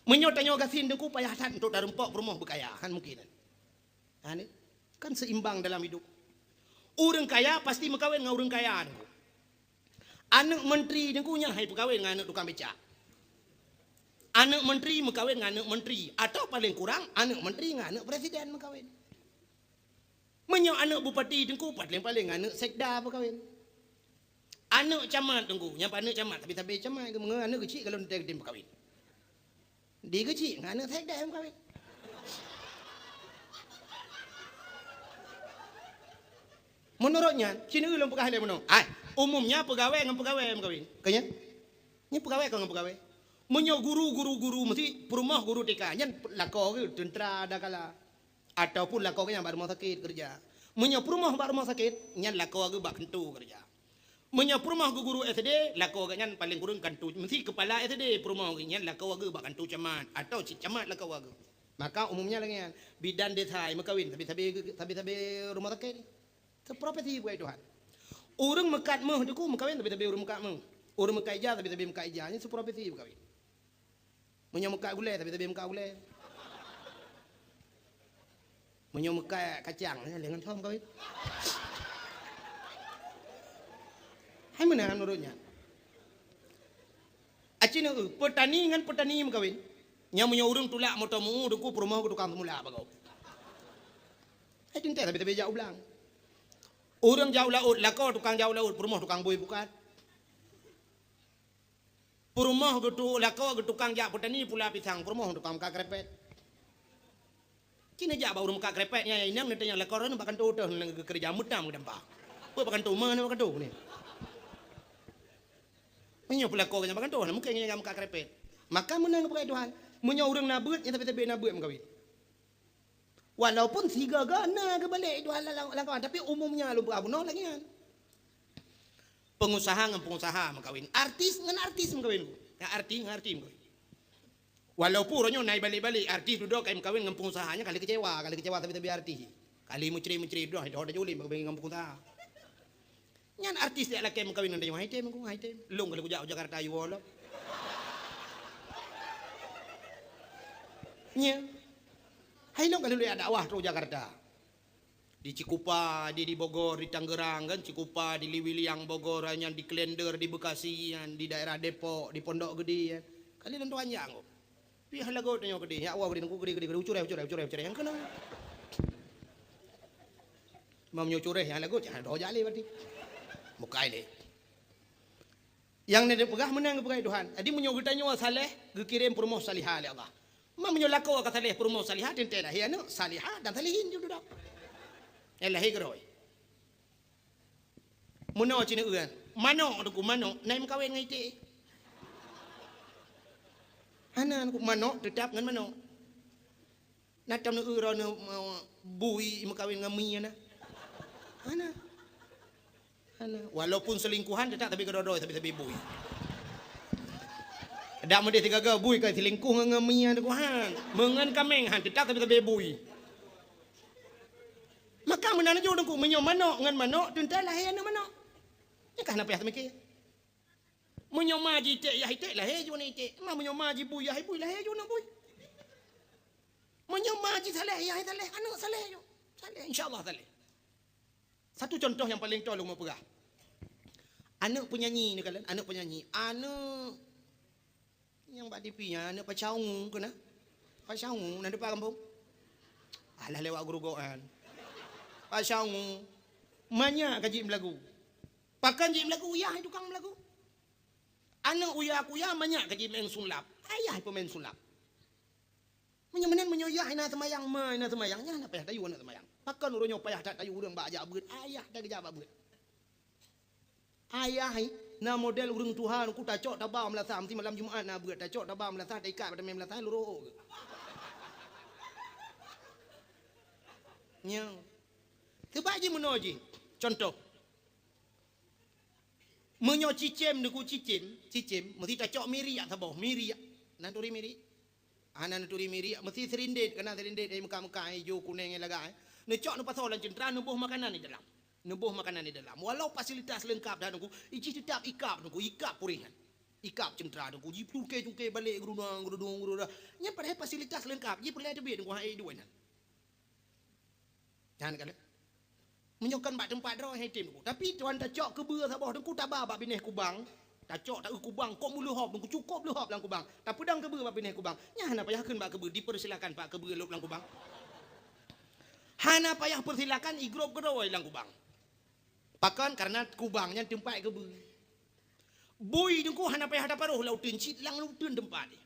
Meunyoe tanyoe gasien, Teungku, payah that untuk tareumpok peurumoh beukaya, han mungkin. Ha, ni. Kan seimbang dalam hidup. Ureuëng kaya pasti meukawen ngon ureuëng kaya, Teungku. Aneuëk menteri, Teungku, nyan hai peukawen ngon aneuëk tukang becak. Aneuëk menteri meukawen ngon aneuëk menteri, atau paling kurang aneuëk menteri ngon aneuëk presiden meukawen. Meunyoe aneuëk bupati, Teungku, paling-paling aneuëk sekda peukawen. Aneuëk camat, Teungku, nyang aneuëk camat, tapi-tapi camat, meunyoe aneuëk keuchik kalau teuntée geutem peukawen. Di keuchik ngon aneuëk sekda meukawen. Menurut nyan, cina lôn peugah lé meunoe. Ai, umumnya peugawée ngon peugawée meukawen. Ka nyan? Nyan peugawée kon ngon peugawée. Meunyoe guru, guru, guru, meusti peurumoh guru T K, nyan lakoe geuh teuntara dakala. Ataupun lakoe geuh nyan bak rumoh sakét keureuja. Meunyoe peurumoh bak rumoh sakét, nyan lakoe geuh bak kantô keureuja. Meunyoe peurumoh geuh guru S D, lakoe geuh nyan paléng kureueng kantô, meusti keupala S D peurumoh geuh nyan lakoe geuh bak kantô camat, atawa cit camat lakoe geuh. Maka umumnya lagée nyan, bidan desa meukawen sabe-sabe, sabe-sabe rumoh sakét. Teuprofesi bukai Tuhan. Ureuëng meukat méuh, Teungku, meukawen sabe-sabe ureuëng meukat méuh. Ureuëng meukat ija sabe-sabe meukat ija, nyan teuprofesi meukawen. Meunyoe meukat gulée, sabe-sabe meukat gulée. Meunyoe meukat kacang, nyan lé ngon soe meukawen. Hai meunan ureuëng nyan. Aci neu, peutani ngon peutani meukawen. Nyan meunyoe ureuëng tulak moto meu-ueh, Teungku, peurumoh geuh tukang seumula bagoe. Hai teuntée sabe-sabe jak u blang. Ureuëng jak u laôt, lakoe tukang jak u laôt, peurumoh tukang bui pukat. Peurumoh geutu-, lakoe geuh tukang jak peutani pula pisang, peurumoh tukang meukat krepet. Cina jak bak ureuëng meukat krepet nyan, inong neutanyong lakoe droeneuh bak kantô teuh geukeureuja meutam geudampa. Peue bak kantô, ma na bak kantô ni. Meunyoe peulakoe geuh nyan bak kantô, na mungken nyan meukat krepet. Maka meunan geupeugah Tuhan, meunyoe ureuëng na beuet, nyan sabe-sabe na beuet meukawen. Walaupun sigoe-goe na geubalek Tuhan lam, lam kawan, tapi umumnya lôn peugah bunoe lagée nyan. Pengusaha ngon pengusaha meukawen, artis ngon artis meukawen, ngon artis ngon artis meukawen. Walaupun uroe nyoe na ibalek-balek, artis dudoe ka imeukawen ngon pengusaha, nyan ka lheueh keucewa, ka lheueh keucewa sabe-sabe artis. Ka lheueh meucre-meucre dudoe, hai toh tajak ulée meukawen ngon pengusaha. Nyan artis jak lakée meukawen ngon tanyoe, hai tem, hai tem. Lôn ka lheueh kujak u Jakarta, yue woe lom. Nya. Hai lôn ka lheueh jak dakwah trok Jakarta. Di Cikupa, di, di Bogor, di Tangerang kan, Cikupa, di Liwiliang, Bogor, nyan di Klender, di Bekasi, nyan di daerah Depok, di Pondok Gede, kan. Kali lôn tuan jak ngok. Pih lagot nyoe gede, nyak wa gede, nungku gede, gede, gede, ucureh, ucureh, ucureh, ucureh, nyang keunoe. Mam nyoe cureh, nyang lagot, jangan doh jak lé berarti. Mukai lé. Nyang neupeugah meunan geupeugah Tuhan. Jadi meunyoe geutanyoe saleh, geukirém peurumoh salihah lé Allah. Ma meunyoe lakoe ka saleh peurumoh salihah, teuntée lahé aneuëk salihah dan salihin ju dudoe. Eh, lahé geurôi. Meunoe cina uan. Manok, Teungku, manok, na imeukawen ngon iték. Hana, Teungku, manok teutap ngon manok. Na tam neueu droeneuh, eh, bui imeukawen ngon mie na. Hana. Hana. Walaupun selingkuhan, teutap sabe keudroe-droe, sabe-sabe bui. Dak meudeh sigaga bui ka selingkuh ngon, ngon mie, Teungku, han. Meungon kaméng, han, teutap sabe-sabe bui. Maka meunan laju, Teungku, meunyoe manok ngon manok, teuntée lahé aneuëk manok. Nyan ka hana payah teumiké. Meunyoe ma ji iték, yah iték, lahé ju aneuëk iték. Ma meunyoe ma ji bui, yah bui, lahé ju aneuëk bui. Meunyoe ma ji saleh, yah saleh, aneuëk saleh ju. Saleh, insya Allah saleh. Satu contoh nyang paleng toe lôn meu peugah. Aneuëk peunyanyi ni kalon, aneuëk peunyanyi. Aneuëk nyang bak T V nyan, aneuëk Pasha Ungu keunan. Pasha Ungu, na dipat gampông? Alah lewat gurugok nyan. Pasha Ungu. Manyak ka jeuet meulagu. Pakon jeuet meulagu, yah tukang meulagu. Aneuëk uya kuya manyak ka jeuet meuén sulap. Ayah peumaén sulap. Meunyoe meunan, meunyoe yah hana seumayang, ma hana seumayang, nyan hana payah tayue aneuëk seumayang. Pakon uroe nyoe payah that tayue ureuëng bak jak beuet, ayah that geujak bak beuet. Ayah hai, na model ureuëng tuha ku tacok taba meulasah, meusti malam Jumat na beuet, tacok taba meulasah, taikat bak tameng meulasah, lurôk geuh. Nyoe. Seubab jih meunoe jih. Contoh. Meunyoe cicém Teungku, cicém, cicém, meusti tacok miriek saboh, miriek. Na turi miriek? Hana neuturi miriek, meusti sirindét, kana sirindét, eh, meuka-meuka, eh, ijo, kuneng, eh, lagak, eh. Neucok neupasoe lam ceuntra, neuboh makanan di dalam. Neuboh makanan di dalam. Walau fasilitas leungkap dah Teungku, jih teutap ikab Teungku, ikab puréh nyan. Ikab ceuntra Teungku, jicungke-cungke balek geurudong, geurudong, geurudong. Nyan padahai fasilitas leungkap, jih peureulèe teubiet Teungku, hai duek nyan. Nyan kan. Meunyoe kon bak teumpat droe hai tem Teungku. Tapi tuan tacok keubeue saboh Teungku, taba bak binéh kubang. Tacok taeu kubang, kok meuleuhop Teungku, cukôp leuhop lam kubang. Tapeudong keubeue bak binéh kubang. Nyan hana payah kheun bak keubeue, dipersilakan bak keubeue lôb lam kubang. Hana payah persilakan, igrôp keudroe lam kubang. Pakon? Karena kubang nyan teumpat keubeue. Bui Teungku hana payah taparoh lam uteuen, cit lam uteuen teumpat jih.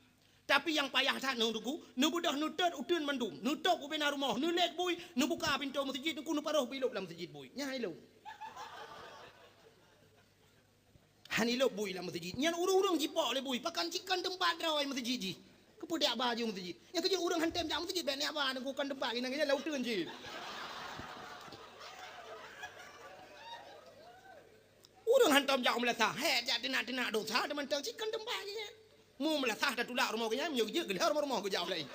Tapi nyang payah that nyoe Teungku, neubeudôh neutot uteuen mandum, neutôp ubena rumoh, neulét bui, neubuka pintoe meuseujid Teungku, neuparoh bui lôb lam meuseujid bui. Nyan ilôn. Han ilôb bui lam meuseujid. Nyan ureueng-ureueng jipok lé bui, pakon cit kon teumpat droe meuseujid jih. Keupeue jak ba jih meuseujid? Nyang keujeuet ureueng han tem jak meuseujid, bèk neujak ba Teungku, kon teumpat geunan, geunan lam uteuen jih. Ureueng hantom jak u meulasah, hék jak teunak-teunak dosa, teumantong cit kon teumpat geuh nyan. Mu meulasah tatulak rumoh geuh nyan, meunyoe geujeuet geuh lheueh rumoh-rumoh geujak u laén.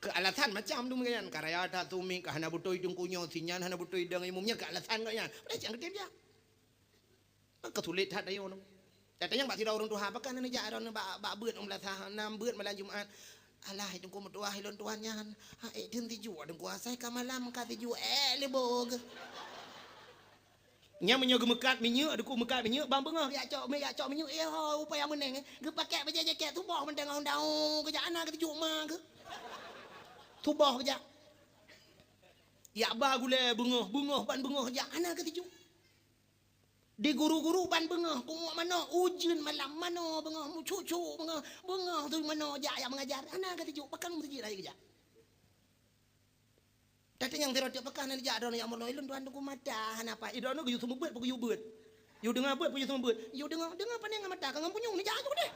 Keu alasan macam tu geuh nyan, ka raya that sumieng, ka hana beutôi Teungku nyoe, si nyan hana beutôi dong imum nyan, keu alasan geuh nyan. Padahai cit han geutem jak. Maka sulet that ayoe nyoe. Gata nyang bak sidroe ureueng tuha, pakon hana jak droeneuh bak, bak beuet u meulasah, nam beuet malam Jumat. Alah, hai Teungku meutuah, ilôn tuan nyan. Ha, ék theun sijuek Teungku, asai ka malam ka sijuek, ék lé boh geuh. Nyan meunyoe geumeukat minyeuk, Teungku meukat minyeuk, ban beungoh geujak cok, geujak cok minyeuk, eh, ho, upaya meuneng, eh. Geupakèk bajèe jakét, suboh mantong ngon daun, geujak hana keu sijuek ma geuh. Suboh geujak. Jak ba gulèe beungoh, beungoh ban beungoh jak, hana keu sijuek. Di guru-guru ban beungoh, kungok manok, ujeuen malam manoe beungoh, meucuk-cuk beungoh, beungoh tu manoe jak, jak meungajar, hana keu sijuek, pakon meuseujid hai geujak. Tatanyong sidroe teuk, pakon hana jak droeneuh jak meurunoe, ilôn tuan Teungku mata hana paih. Droeneuh geuyue seumeubeuet, peu geuyue beuet. Yue deungoe beuet, peu yue seumeubeuet. Yue deungoe, deungoe pane ngon mata, ka ngon punyueng neujak ju deh.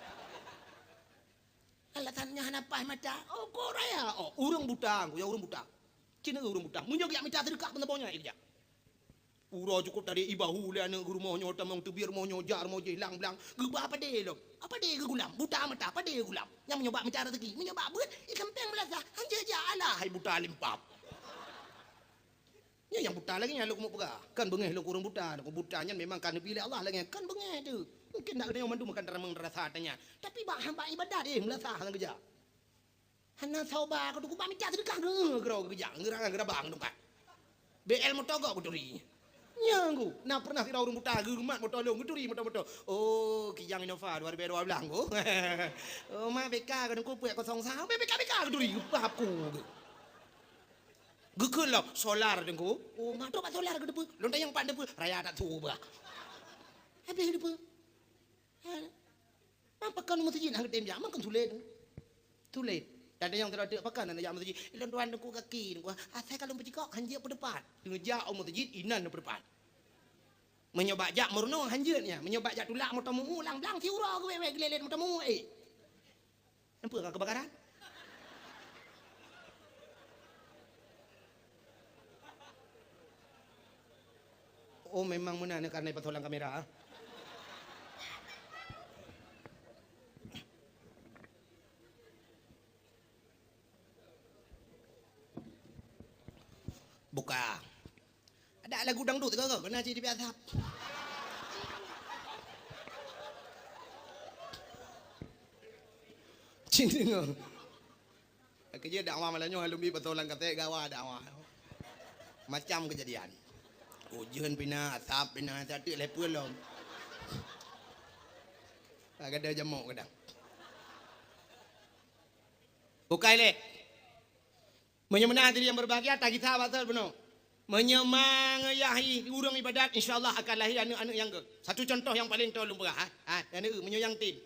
Alasan nyan hana paih mata. Oh, kok raya. Oh, ureueng buta, Teungku, ya ureueng buta. Cit ureueng buta. Meunyoe geujak mita seudeukah peunaboh nyan, geujak. Uroe cukôp tadi ibahu lé aneuk geuh rumoh nyoe tamong teubiet rumoh nyoe jak rumoh jih lang blang. Geuba padé lom. Padé geugulam, buta mata, padé geugulam. Nyang meunyoe bak mita raseuki, meunyoe bak beuet, ikeumpéng meulasah, hanjeuet jak alah hai buta limpab. Nyoe nyang buta lagèe nyan lôn keumeung peugah. Kan beungèh lôn keu ureueng buta, keu buta nyan memang ka neubi lé Allah lagèe nyan. Kan beungèh teuh. Mungken na geutanyoe mandum kan taramong rasa ata nyan. Tapi bak, bak ibadat, eh, meulasah nyang geujak. Hana soe ba keu Teungku, bak mita seudeukah geuh keudroe geujak, geuraba-raba ngon tungkat. B L moto gok geuturi. Nyan Teungku, na pernah sidroe ureueng buta geumat moto lôn, geuturi moto-moto. Oh, Kijang Innova dua ribu dua belas Teungku. Oh, ma B K keu Teungku, peuet kosong sa, B K, B K geuturi, geupap ku. Geukheun lom, solar Teungku. Oh, ma trok bak solar keu teupeu. Lôn tanyong pat teupeu, raya that su bah. Habéh teupeu. Ha. Pakon meuseujid hana geutem jak, makon sulet. Sulet. Tatanyong sidroe teuk, pakon hana jak meuseujid? Ilôn tuan Teungku gaki, Teungku. Asai ka lôn peucikok, hanjeuet peuteupat. Teungoh jak u meuseujid, inan peuteupat. Meunyoe bak jak meurunoe, hanjeuet nyan. Meunyoe bak jak tulak moto mumu, lang blang siuroe geuwèt-wèt geulélét moto mumu, eh. Nampak ka keubakaran? Oh, memang meunan nyoe karena ipasoe lam kamera, ah. Buka. Ada lagu dangdut ke, ke? Kena cit di biasa. Cit dengar. Keujeuet dakwah malam nyoe, alumni pasoe lam kaset gawa dakwah. Macam kejadian. Ujeuen pina, asap pina, sateuk lhèe peuet lom. Ka gadôh jamok kadang. Bukai lé. Meunyoe meunan hadirin yang berbahagia, tagisa basel bunoe. Meunyoe mangeuyah ureueng ibadat, insya Allah akan lahé aneuk-aneuk nyang gèt. Satu contoh nyang paleng toe lôn peugah, ha. Ha, aneuk, meunyoe nyang tem.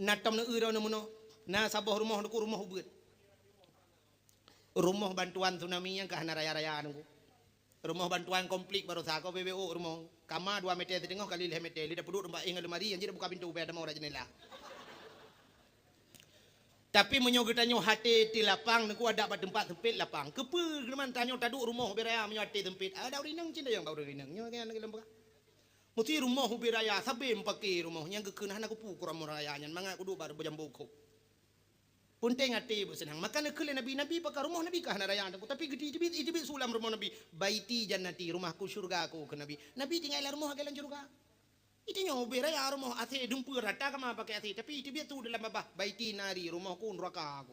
Na tom neu droeneuh meunoe, na saboh rumoh Teungku, rumoh ubeut. Rumoh bantuan tsunami nyang ka hana raya-raya Teungku. Rumoh bantuan konflik baroesa ka B B O rumoh. Kama dua meter siteungoh kali lhèe meter, lé tapeuduek teumpat éh ngon lemari, nyang jeuet buka pintoe ubé tamong rot jeundela. Tapi meunyoe geutanyoe até teuh lapang, Teungku, adak bak teumpat seumpet lapang. Keupeue geuman tanyoe taduek rumoh ubé raya meunyoe até seumpet? Adak ureueng inong cit dayong bak ureueng inong. Nyoe kan lagèe lôn peugah. Meusti rumoh ubé raya, sabé meupaké rumoh nyang geukheun hana kupu keu rumoh raya nyan, mangat kuduek bak jambo kop. Peunteng até beuseunang. Maka neukheun lé Nabi, Nabi pakai rumoh Nabi ka hana raya teungku, tapi geuti teubiet, teubiet su lam rumoh Nabi, "Baiti jannati, rumahku syurga aku," kheun Nabi. Nabi tinggai lam rumoh lagèe lam syurga. Itu nyoe ubé raya rumoh, asé dumpeue rata kama pakai asé, tapi teubiet su dalam babah, "Baiti nari, rumohku nuraka aku."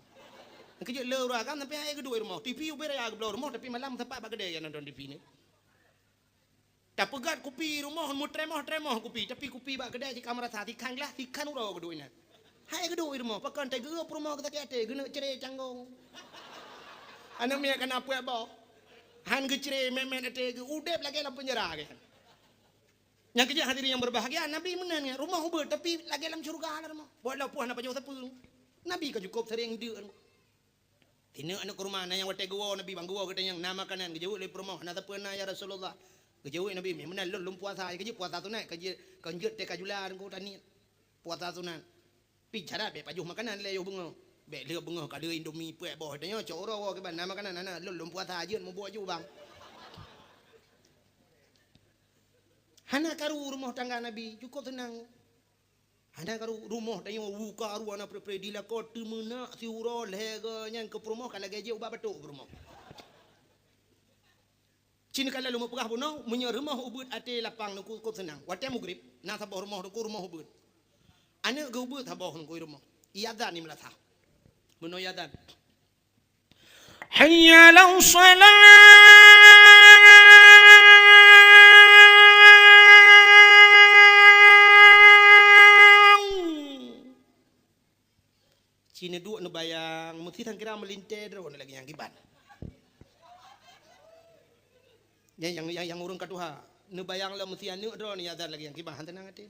Keujeuet le ureueng agam sampai hai geuduek rumoh. T V ubé raya geubloe rumoh, tapi malam sempat bak keudè nyan nonton T V ni. Tapeugöt kupi rumoh, meutremoh-tremoh kupi, tapi kupi bak keudè cit ka meurasa, sikhan glah, sikhan uroe geuduek inan. Hai geuduek rumoh, pakon teuh geurup rumoh geusakét até, geuneuk cre canggong. Aneuk miet ka na peuet boh. Han geucre mèt-mèt até geu, udép lagèe lam peunjara geuh. Nyang keujeuet hadirin yang berbahagia, Nabi meunan nyan, rumoh ubeuet, tapi lagèe lam syeuruga lah rumoh. Walaupun hana pajoh sapeue. Nabi ka cukôp sering deuk. Sineuk aneuk kurma, na nyang watèe geuwoe Nabi, "Bang, geuwoe gata nyang na makanan." Geujaweueb lé peurumoh, "Hana sapeue na, ya Rasulullah." Geujaweueb Nabi, "Meunan lôn, lôn puasa." Geujeuet puasa sunat, ka jeuet, ka jeuet teuka jula Teungku Taniet. Puasa sunat. Pi cara bèk pajoh makanan lé yoh beungoh. Bèk lheueh beungoh ka lheueh Indomie peuet boh, tanyoe cok uroe woe kiban na makanan, hana, lôn, lôn puasa jeuet mubuet ju, Bang. Hana karu rumoh tangga Nabi, cukôp seunang. Hana karu rumoh tanyoe u karu hana pre-pre, di lakoe teumeunak siuroe lhèe goe nyan keu peurumoh ka lagèe jeuet ubat batuk peurumoh. Cit ka lôn peugah bunoe, meunyoe rumoh ubeuet até lapang Teungku cukôp seunang. Watèe mugrib, na saboh rumoh Teungku rumoh ubeuet. Aneuk geuh ubeuet saboh Teungku rumoh. Iazan di meulasah. Bunoe iazan. Hayya 'alas shalah. Ci neuduek neubayang, meusti sangkira meulintèe droeneuh lagèe nyang kiban. Nyang, nyang, nyang, nyang ureueng ka tuha, neubayang lom meusti aneuk droeneuh iazan lagèe nyang kiban, han teunang até.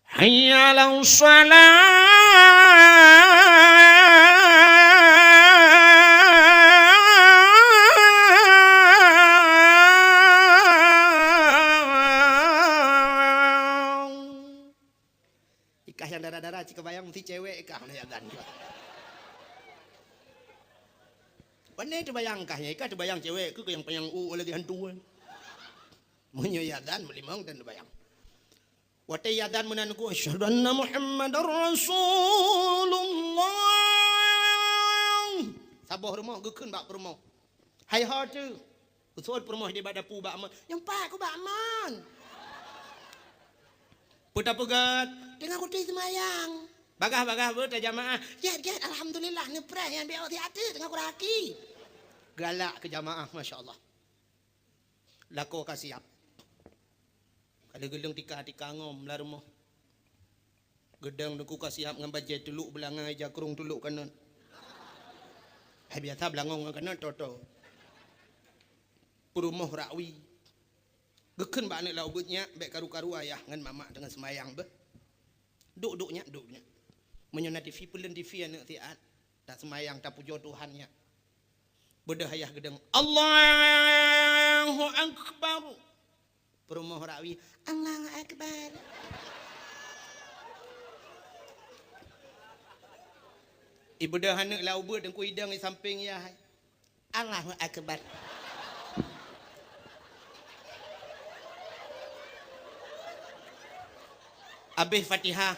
Hayya 'alas shalah. Ikah nyang dara-dara cit kabayang meusti cewek ikah na iazan. Pane teubayang kah nyan, ikah teubayang cewek keu nyang panyang u lagèe hantu kan. Meunyoe iazan meulimong dan teubayang. Watèe iazan meunan ku, "Asyhadu anna Muhammadar Rasulullah." Saboh rumoh geukheun bak peurumoh. Hai ho teuh. Usôt peurumoh di bak dapu bak amon. Nyang pat ku bak amon. Peue tapeugah, teungoh kutem seumayang. Bagah-bagah beuta jamaah. Gèt, gèt, alhamdulillah, neupreh nyan bèk ôk siat teuk teungoh kuraki. Galak keu jamaah, masya Allah. Lakoe ka siap. Ka lheueh geuleueng tika-tika ngom lam rumoh. Geudong Teungku ka siap ngon bajèe tulok beulangai, jakrong tulok kanon. Hai biasa beulangong ngon kanon toto. Peurumoh rakwi. Geukheun bak aneuk lam ubeuet, "Nyak, bèk karu-karu ayah ngon mamak teungoh seumayang beuh. Duek-duek nyak, duek nyak. Meunyoe na T V, peuleuen T V aneuk siat. Taseumayang, tapujoe Tuhan nyak." Beudôh ayah geudong, "Allahu Akbar." Peurumoh rakwi, "Allahu Akbar." Ibeudôh aneuk lam ubeuet Teungku idong i sampéng yah. "Allahu Akbar." Abéh Fatihah,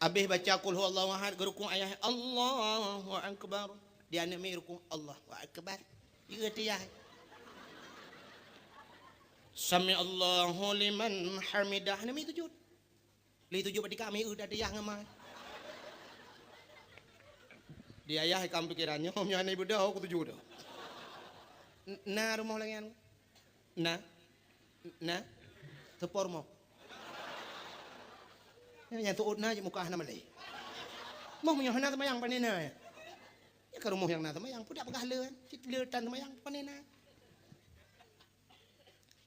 abéh baca Qul Huwallahu Ahad, geurukuk ayah, "Allahu Akbar." Di aneuk miet rukuk, "Allahu Akbar." Di ateuh yah. "Sami'allahu liman hamidah." Aneuk miet sujud. Lheuh sujud bak tika, miet ateuh yah ngon ma. Di ayah ikam pikiran nyoe, meunyoe hana ibeudôh, kusujud. N-, na rumoh lagèe nyan? Na? Na? Seupôt rumoh. Nyang seuôt na cit muka hana malèe. Moh meunyoe hana seumayang pane na. Ya ka rumoh nyang na seumayang, peue dak peugah le kan? Cit le tan seumayang pane na.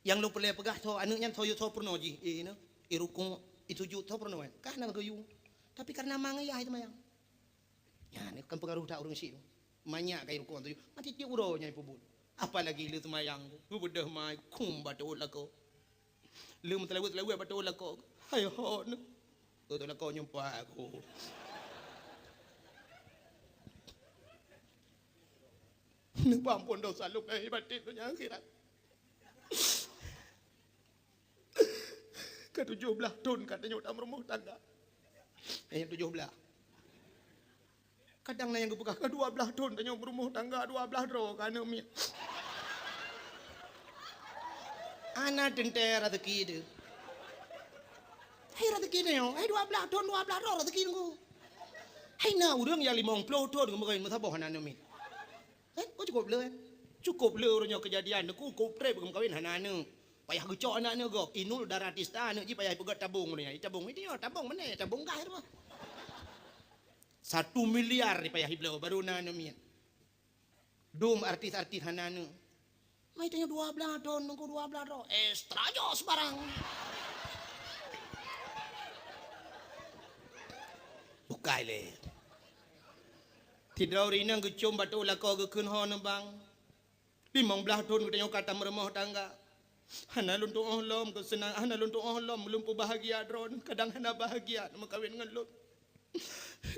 Nyang lôn peureulèe peugah, soe aneuk nyan, soe, soe peurunoe jih, eh, na, eh, rukuk, eh, sujud, soe peurunoe kan? Ka hana geuyue. Tapi kareuna ma ngon yah seumayang. Nyan kan peungaroh that ureueng syiek. Manyak ka i rukuk tujoh. Mati tiep uroe nyan ipeubuet. Apalagi lheuh seumayang, geubeudôh mai, khum bak teuôt lakoe. Lheuh meuseulaweuet-seulaweuet bak teuôt lakoe. Hai hot neuh. Teuôt lakoe nyoe pat ku. Neupeuampôn desya lôn lahé batén donya akhirat. tujoh blaih thon ka tanyoe tameurumoh tangga. Hanya tujoh blaih. Kadang na nyang geupeugah, "Ka dua blaih thon tanyoe meurumoh tangga, dua blaih droe ka aneuk miet." Hana teuntèe raseuki teuh. Hai raseuki tanyoe, hai dua blaih thon, dua blaih droe raseuki teungku. Hai na ureueng nyang limong ploh thon geumeukawen meusaboh hana aneuk miet. Eh, kok cukôp le, eh? Cukôp le uroe nyoe keujadian, teungku, cukôp trép geumeukawen hana aneuk. Payah geucok aneuk-aneuk gob, Inul Daratista aneuk jih payah ipeugöt tabong uroe nyoe. Itabong, itu ya, tabong mana? Tabong gas tu. Satu miliar payah ibloe, baru na aneuk miet. Dum artis-artis hana aneuk. Mai tanyoe dua blaih thon, teungku, dua blaih thon. Extra jos barang. Bukai le. Sidroe ureueng inong geucom bak lakoe geukheun ho neubang. Limong blaih thon geutanyoe ka tameurumoh tangga. Hana lôn tu'oh lom keuseunang, hana lôn tu'oh lom lôn peubahgia droeneuh, kadang hana bahgia neumeukawen ngon lôn.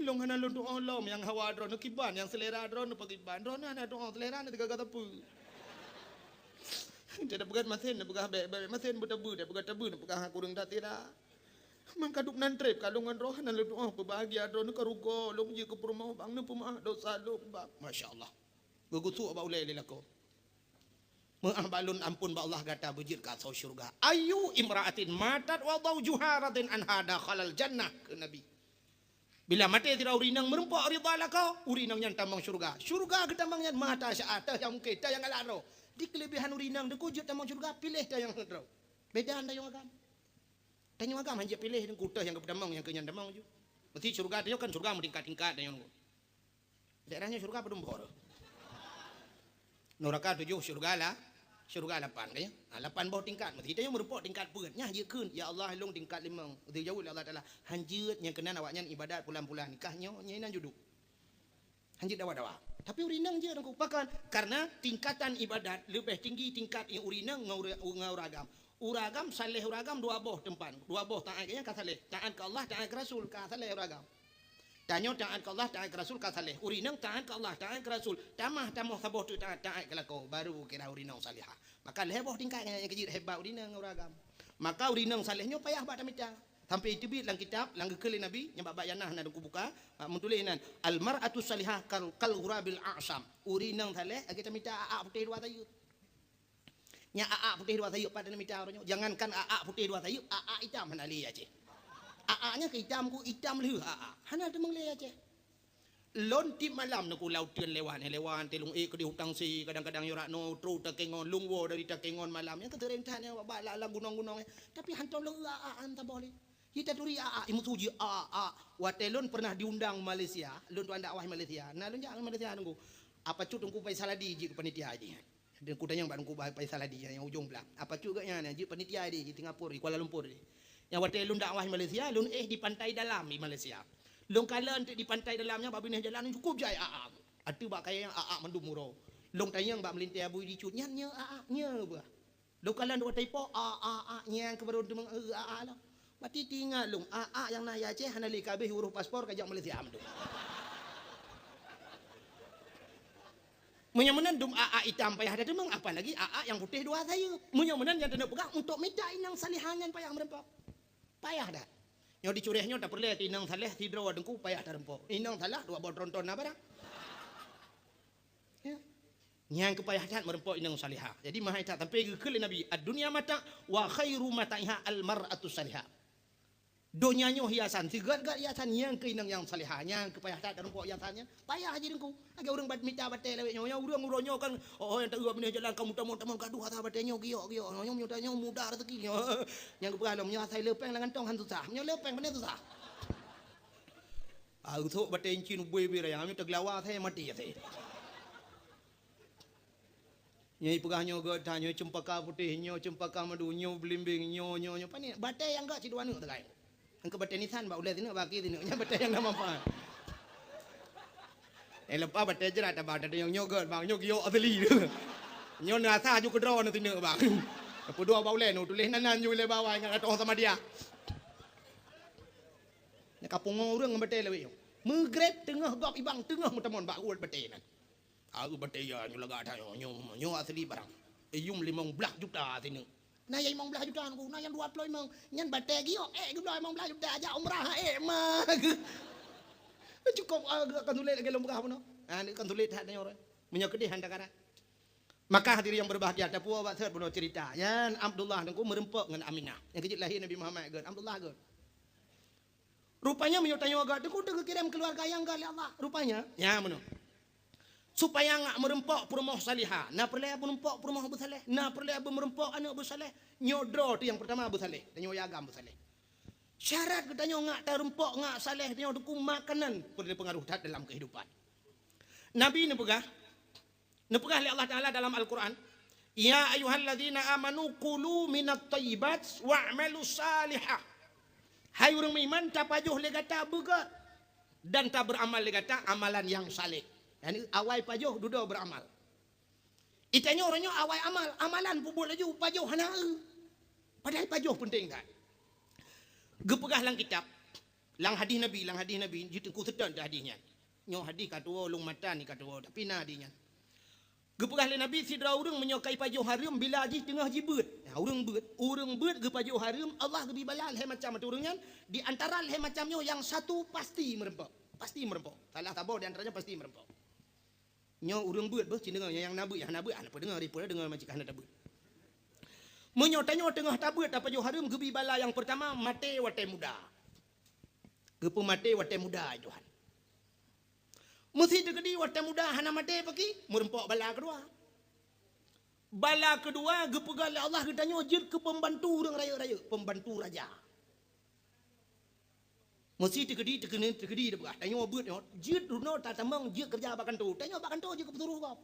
Lôn hana lôn tu'oh lom nyang hawa droeneuh kiban, nyang seulera droeneuh pakriban. Droeneuh hana tu'oh seulera na teugaga sapeue. Jadi peugah masen, peugah bèk, bèk masen beutabu, dia peugah tabu, peugah kureueng that sira. Mangka duek nan trép ka lôn ngon droe hana lôn tu'oh peubahgia droeneuh ka rugoe lôn jeuet keu peurumoh bang, neupeumeu'ah dosa lôn bang. Masya Allah. Geugusuk bak ulèe lé lakoe. Meu'ah bak lôn, ampôn bak Allah, gata beujeuet keu asoe syeuruga. Ayyu imra'atin matat wa zaujuha radin anha dakhalal jannah, kheun Nabi. Bila maté sidroe ureueng inong meurumpok ridha lakoe, ureueng inong nyan tamong syeuruga. Syeuruga geutamong nyan mata syaat, teuh nyang mungken, teuh nyang galak droe. Di keuleubehan ureueng inong teungku jeuet tamong syeuruga, piléh teuh nyang heuet droe. Beda tanyoe agam. Tanyoe agam hanjeuet piléh teungku, teuh nyang geupeutamong nyang keu nyan tamong ju. Meusti syeuruga tanyoe kan syeuruga meutingkat-tingkat tanyoe. Daerah nyoe syeuruga padum boh? Nuraka tujoh, syeuruga la-, syeuruga lapan, kan ya? Ha, lapan boh tingkat. Meusti tanyoe meurumpok tingkat peuet. Nyan jikheun, "Ya Allah, lôn tingkat limong." Geujaweueb lé Allah Taala, "Hanjeuet, nyang keunan awaknyan ibadat pulan-pulan. Kah nyoe, nyan inan juduk. Hanjeuet dawa-dawa." Tapi ureueng inong jeuet teungku. Pakon? Karena tingkatan ibadat leubeh tinggi tingkat ureueng inong ngon ureueng, ngon ureueng agam. Ureueng agam, saleh ureueng agam dua boh teumpat. Dua boh taat, ka saleh. Taat keu Allah, taat keu Rasul, ka saleh ureueng agam. Tanyoe taat keu Allah, taat keu Rasul, ka saleh. Ureueng inong taat keu Allah, taat keu Rasul. Tamah, tamah saboh teuk taat, taat keu lakoe, baru kira ureueng inong salihah. Maka lhèe boh tingkat nyang keujeuet hebat ureueng inong ngon ureueng agam. Maka ureueng inong saleh nyoe payah bak tamita. Sampai teubiet lam kitab, lam geukheun lé Nabi, nyang bak-bak janah na teungku buka, ha, meutuléh nan, "Al mar'atu salihah kal, kal ghurabil a'sam." Ureueng inong saleh lagèe tamita a'ak putéh dua sayeuep. Nyan a'ak putéh dua sayeuep pat na mita uroe nyoe. Jangankan a'ak putéh dua sayeuep, a'ak itam hana lé Aceh. A'ak nyan keu itam ku itam lheueh a'ak. Hana teumeung lé Aceh. Lôn tiep malam neuk u laôt teun lewat, lewat teuh lôn ék keudéh u Tangse, kadang-kadang yorak noe trok Takengon, lôn woe dari Takengon malam. Nyan keuteureng that nyan bak lam gunong-gunong nyan. Tapi hantom lôn eu a'ak han saboh lé. Ji taturi a'ak, imeusu ji a'ak. Watèe lôn pernah diundang Malaysia, lôn tuan dakwah Malaysia. Na lôn jak Malaysia teungku. Apa cut teungku Faisal Hadi jeuet keu panitia jih. Dan kutanyong bak Teungku Faisal Hadi nyang ujong blang. Apa cut geuh nyan, jeuet panitia di, di Singapura, di Kuala Lumpur di. Nyang watèe lôn dakwah di Malaysia, lôn éh di Pantai Dalam di Malaysia. Lôn kalon teuk di Pantai Dalam nyan bak binéh jalan cukôp jai a'ak. Ateueh bak kayèe nyan a'ak mandum uroe. Lôn tanyong bak meulintèe Abu Idi cut, "Nyan nyoe a'ak nyoe beuh?" Lôn kalon watèe ipo, "A'ak, a'ak nyan keuh barô teumeung, eh, a'ak lom." Bati teuingat lôn, a'ak nyang na di Aceh hana lé ka abéh urôh paspor ka jak Malaysia mandum. Meunyoe meunan dum a'ak itam payah tateumeung, apalagi a'ak nyang putéh dua sayeuep. Meunyoe meunan nyang taneuk peugah, untuk mita inong salihah nyan payah meureumpok. Payah that. Nyoe di Curéh nyoe tapeureulèe inong saleh sidroe teungku payah tareumpok. Inong salah dua boh tronton na barang. Ya. Nyang keu payah that meureumpok inong salihah. Jadi meuhai that sampai geukheun lé Nabi, "Ad-dunya mata' wa khairu mata'iha al-mar'atus salihah." Donya nyoe hiasan, sigét-gét hiasan nyang keu inong nyang salihah, nyang keu payah that tarumpok hiasan nyan. Payah jih teungku. Lagèe ureueng bat-, mita batèe lawét nyoe, nyoe ureueng uroe nyoe kan, oh, oh, nyang taeu binéh jalan ka mutamong-tamong gadoh atra batèe nyoe giok-giok. Nyoe, nyoe, nyoe, nyoe mudah raseuki nyoe. Nyang geupeugah lom, nyoe asai leupeng lam kantong han susah. Nyoe leupeng pane susah. Ah, eusok batèe incin ubé-ubé raya, nyoe teugelawa asai maté asai. Nyoe peugah nyoe gét that, nyoe ceumpaka putéh, nyoe ceumpaka madu, nyoe beulimbing, nyoe, nyoe, nyoe. Pane batèe nyang gét sidua neuk teukai. Engkeu batèe nisan bak ulèe sineuk, bak akhé sineuk. Nyan batèe nyang na manfaat. Eh, leupah batèe jrat, tabah, batèe nyang nyoe gét, bang, nyoe giok asli. Nyoe na asa aju keudroe na sineuk, bang. Peuduek bak ulèe, nu tuléh nan, nan ju lé bawah, ingat atoh sama dia. Nyan ka pungo ureueng ngon batèe lawét nyoe. Meugrét teungoh gob ibang, teungoh meutamong bak uet batèe nan. Aeu batèe ya nyoe lagak that nyoe, nyoe, nyoe asli barang. Iyum limong blaih juta sineuk. Na nyang limong blaih juta nunggu, na nyang dua ploh limong. Nyan batée giok, ék geubloe limong blaih juta, jak umrah, ék ma. Cukôp, ah, ka sulet lagée lôn peugah bunoe. Ah, ka sulet that nyoe. Meunyoe keudeh hana takarat. Maka hadirin yang berbahagia, tapuwoe bak sot bunoe cerita. Nyan Abdullah nunggu meureumpok ngon Aminah. Nyang keujeuet lahé Nabi Muhammad geuh, Abdullah geuh. Rupanya meunyoe tanyoe agak teuku teugeukirém keuluwarga nyang gah lé Allah. Rupanya, nya meunoe. Supaya ngak meureumpok peurumoh salihah, na peureulée meureumpok peurumoh beusaleh, na peureulée meureumpok aneuëk beusaleh. Nyoe droe teuh nyang peurtama beusaleh, tanyoe agam beusaleh. Syarat geutanyoe ngak tareumpok ngak saleh, tanyoe teuku makanan peureulée peungaruh that dalam keuhidupan. Nabi neupeugah, neupeugah lé Allah Taala dalam Al-Quran, "Ya ayyuhalladzina amanu kulu minat thayyibat wa'malu salihah." Hai ureuëng meuiman, tapajoh lé gata beugét dan tabeuramal lé gata amalan nyang saleh. Yani awai pajoh dudoe beuramal. Itanyoe uroe nyoe awai amal, amalan peubuet laju, pajoh hana eu. Padahai pajoh peunteng that. Geupeugah lam kitab, lam hadih Nabi, lam hadih Nabi, jiteungku seutôt hadih nyan. Nyoe hadih ka tuwoe, lôn mata ni ka tuwoe, tapi na hadih nyan. Geupeugah lé Nabi, sidroe ureuëng meunyoe ka ipajoh hareuem bila jih teungoh jibeuet. Nah, ureuëng beuet, ureuëng beuet geupajoh hareuem, Allah geubri bala lhée macam ateueh ureuëng nyan, di antara lhée macam nyoe nyang satu pasti meureumpok. Pasti meureumpok. Salah saboh di antara nyan pasti meureumpok. Nyoe ureuëng beuet beuh, ci deungoe nyang na beuet, nyang hana beuet, hana peudeungoe, ripeue deungoe majikan hana tabeuet. Meunyoe tanyoe teungoh tabeuet tapajoh hareuem, geubri bala nyang peurtama maté watée muda. Geupeumaté watée muda, Tuhan. Meusi teukeudi watée muda hana maté paki, meureumpok bala keudua. Bala keudua geupeugah lé Allah geutanyoe jeuet keu peumbantu ureuëng rayeuk-rayeuk, peumbantu raja. Meusi teukeudi, teukeudi, teukeudi teupeugah, tanyoe beuet nyoe, jeuet runoe tatamong jeuet keureuja bak kantô. Tanyoe bak kantô jeuet keu peusuroh gob.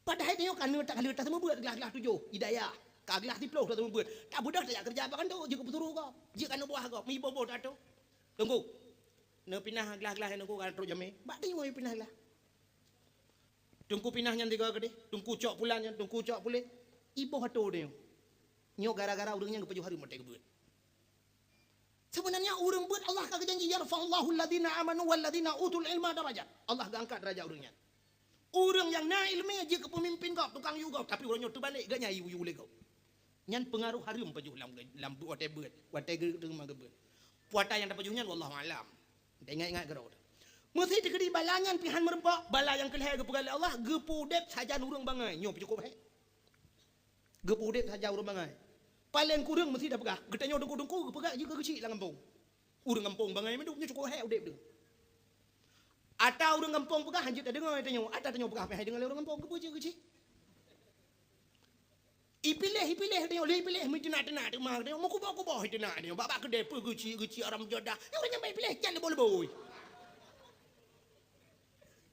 Padahai tanyoe ka neuk takaleuh taseumeubuet glah-glah tujoh, hidayah. Ka glah siplôh taseumeubuet. Tabeudôh tajak keureuja bak kantô, jeuet keu peusuroh gob. Jeuet keu aneuk buah gob, meuiboh-boh tato. Teungku, neupinah glah-glah nyan teungku ka trok jamé. Bak tanyoe pinah glah. Teungku pinah nyan tiga keudeh, teungku cok pulan nyan, teungku cok puléh. Iboh atô tanyoe. Nyoe gara-gara ureuëng nyan geupajoh hareuem watée geubeuet. Seubeunanya ureuëng beuet Allah ka geujanji, "Yarfa'ullahu alladzina amanu walladzina utul ilma darajat." Allah geuangkat darajat ureuëng nyan. Ureuëng nyang na iéleumé jeuet keu peumimpin gob, tukang yue gob, tapi uroe nyoe teubalek, geuhnyan yue-yue lé gob. Nyan peungaroh hareuem pajoh lam, lam watée beuet, watée geu-, teuma geubeuet. Puata nyang tapajoh nyan wallahu alam. Taingat-ingat keudroe. Meusi teukeudi bala nyan pih hana meureumpok, bala nyang keulhée geupeugah lé Allah, geupeuudeb sajan ureuëng bangai. Nyoe pih cukôp hék. Geupeuudeb sajan ureuëng bangai. Paleng kureueng meusi tapeugah, geutanyoe teungku-teungku geupeugah jeuet keu geuchik lam gampông. Ureuëng gampông bangai mandum, nyoe cukôp hék udeb teuh. Ata ureuëng gampông peugah hanjeuet tadeungoe tanyoe, ata tanyoe peugah pih hai deungoe lé ureuëng gampông, keupeue jeuet keu geuchik. Ipiléh, ipiléh tanyoe, lé ipiléh meuteunak-teunak teuma tanyoe, meukuboh-kuboh iteunak tanyoe, bak-bak keudée peue geuchik-geuchik haram jadah. Nyoe ureuëng nyang bak ipiléh cat lé boh leuboi.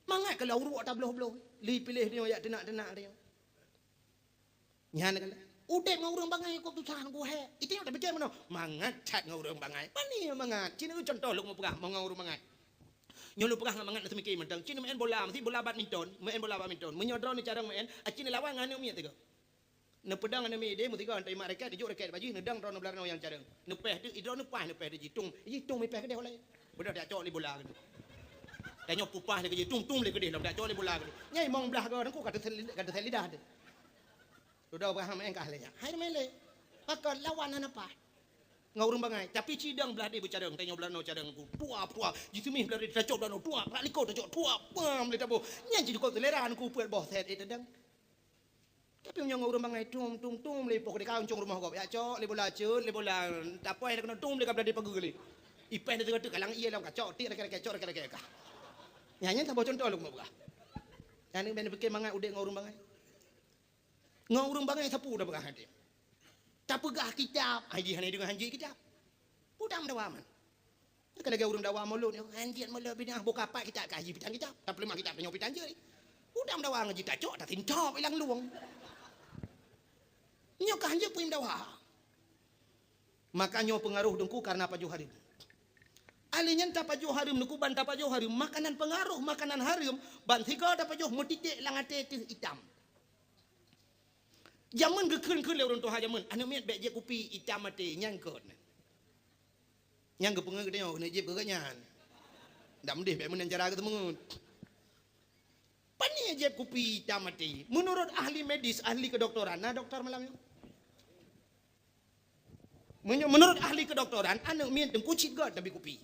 Mangat keu lam uruek tabloh-bloh, lé ipiléh tanyoe jak teunak-teunak tanyoe. Nyan keuh udeb ngon ureuëng bangai kok susah ngon kuhée. Itu nyang tapike meunoe, mangat that ngon ureuëng bangai. Pani mangat? Cit nyoe contoh lôn meupeugah ngon ureuëng bangai. Nyoe lôn peugah ngon mangat, neuseumiké mantong. Cit neumeu'en bola, meusi bola badminton, meu'en bola badminton. Meunyoe droeneuh carông meu'en, acit neulawan ngon aneuk miet tiga. Neupeudong aneuk miet ideh, meusigoe neuteurimong raket, neujok raket bak jih, neudong droeneuh bak droeneuh nyang carông. Neupéh teuk, droeneuh paih neupéh teuk jih, tung, jih tung mipéh keudeh ulée. Beudôh tajak cok lé bola keudeh. Tanyoe peue paih lé keudeh, tung, tung lé keudeh, lom tajak cok lé bola keudeh. Nyai mong blah goe teungku ka teusel-, ka teusel lidah teuh. Dudoe bah meu'en kah lé nyan. Hai meu'en lé. Maka lawan hana paih. Ngon ureuëng bangai. Tapi cidong blah deh beucarông. Tanyoe blah noe carông ku. Tua, tua. Jiseumih blah deh tacok blah noe. Tua. Rak likot tacok. Tua. Pam lé taboh. Nyan jikot selera ku peuet boh set, eh, tadang. Tapi meunyoe ngon ureuëng bangai, tum, tum, tum, lé poh deka uncong rumoh gob. Ya cok, lé bola cut, lé bola. Tapoi dah keunoe tum, lé ka blah deh pageue lé. Ipéh dah teuka-teuka, lang ié lam kacok. Tik raket-raket, cok raket-raket kah. Nyan, nyan saboh contoh lôn meupeugah. Nyan ni ben pike mangat udeb ngon ureuëng bangai. Ngon ureuëng bangai sapeue tapeugah até. Tapeugah kitab, ai jih hana deungoe hanjeuet kitab. Peue tameudawa man? Ka lagée ureuëng dawa mulod nyoe, hanjeuet mulod binéh boh kapat kitab ka jih pitang kitab. Tapeuleumah kitab tanyoe pitang jeuet. Peue tameudawa ngon jih tacok, tasintop ilang luwong. Nyoe ka hanjeuet peue dawa. Maka nyoe peungaroh teungku kareuna pajoh hareuem. Alèh nyan tapajoh hareuem, teungku ban tapajoh hareuem, makanan peungaroh makanan hareuem, ban sigoe tapajoh meutiték lam até teuh itam. Jameun geukheun-kheun lé ureuëng tuha jameun, aneuk miet bék jieb kupi itam até, nyan kon. Nyang geupeungeut geutanyoe keuneuk jieb keu gobnyan. Dak meudeh bék meunan cara geuteumeungeut. Pani jieb kupi itam até. Meunurot ahli medis, ahli kedokteran, na doktor malam nyoe? Meunyoe meunurot ahli kedokteran, aneuk miet teungku cit göt tabi kupi.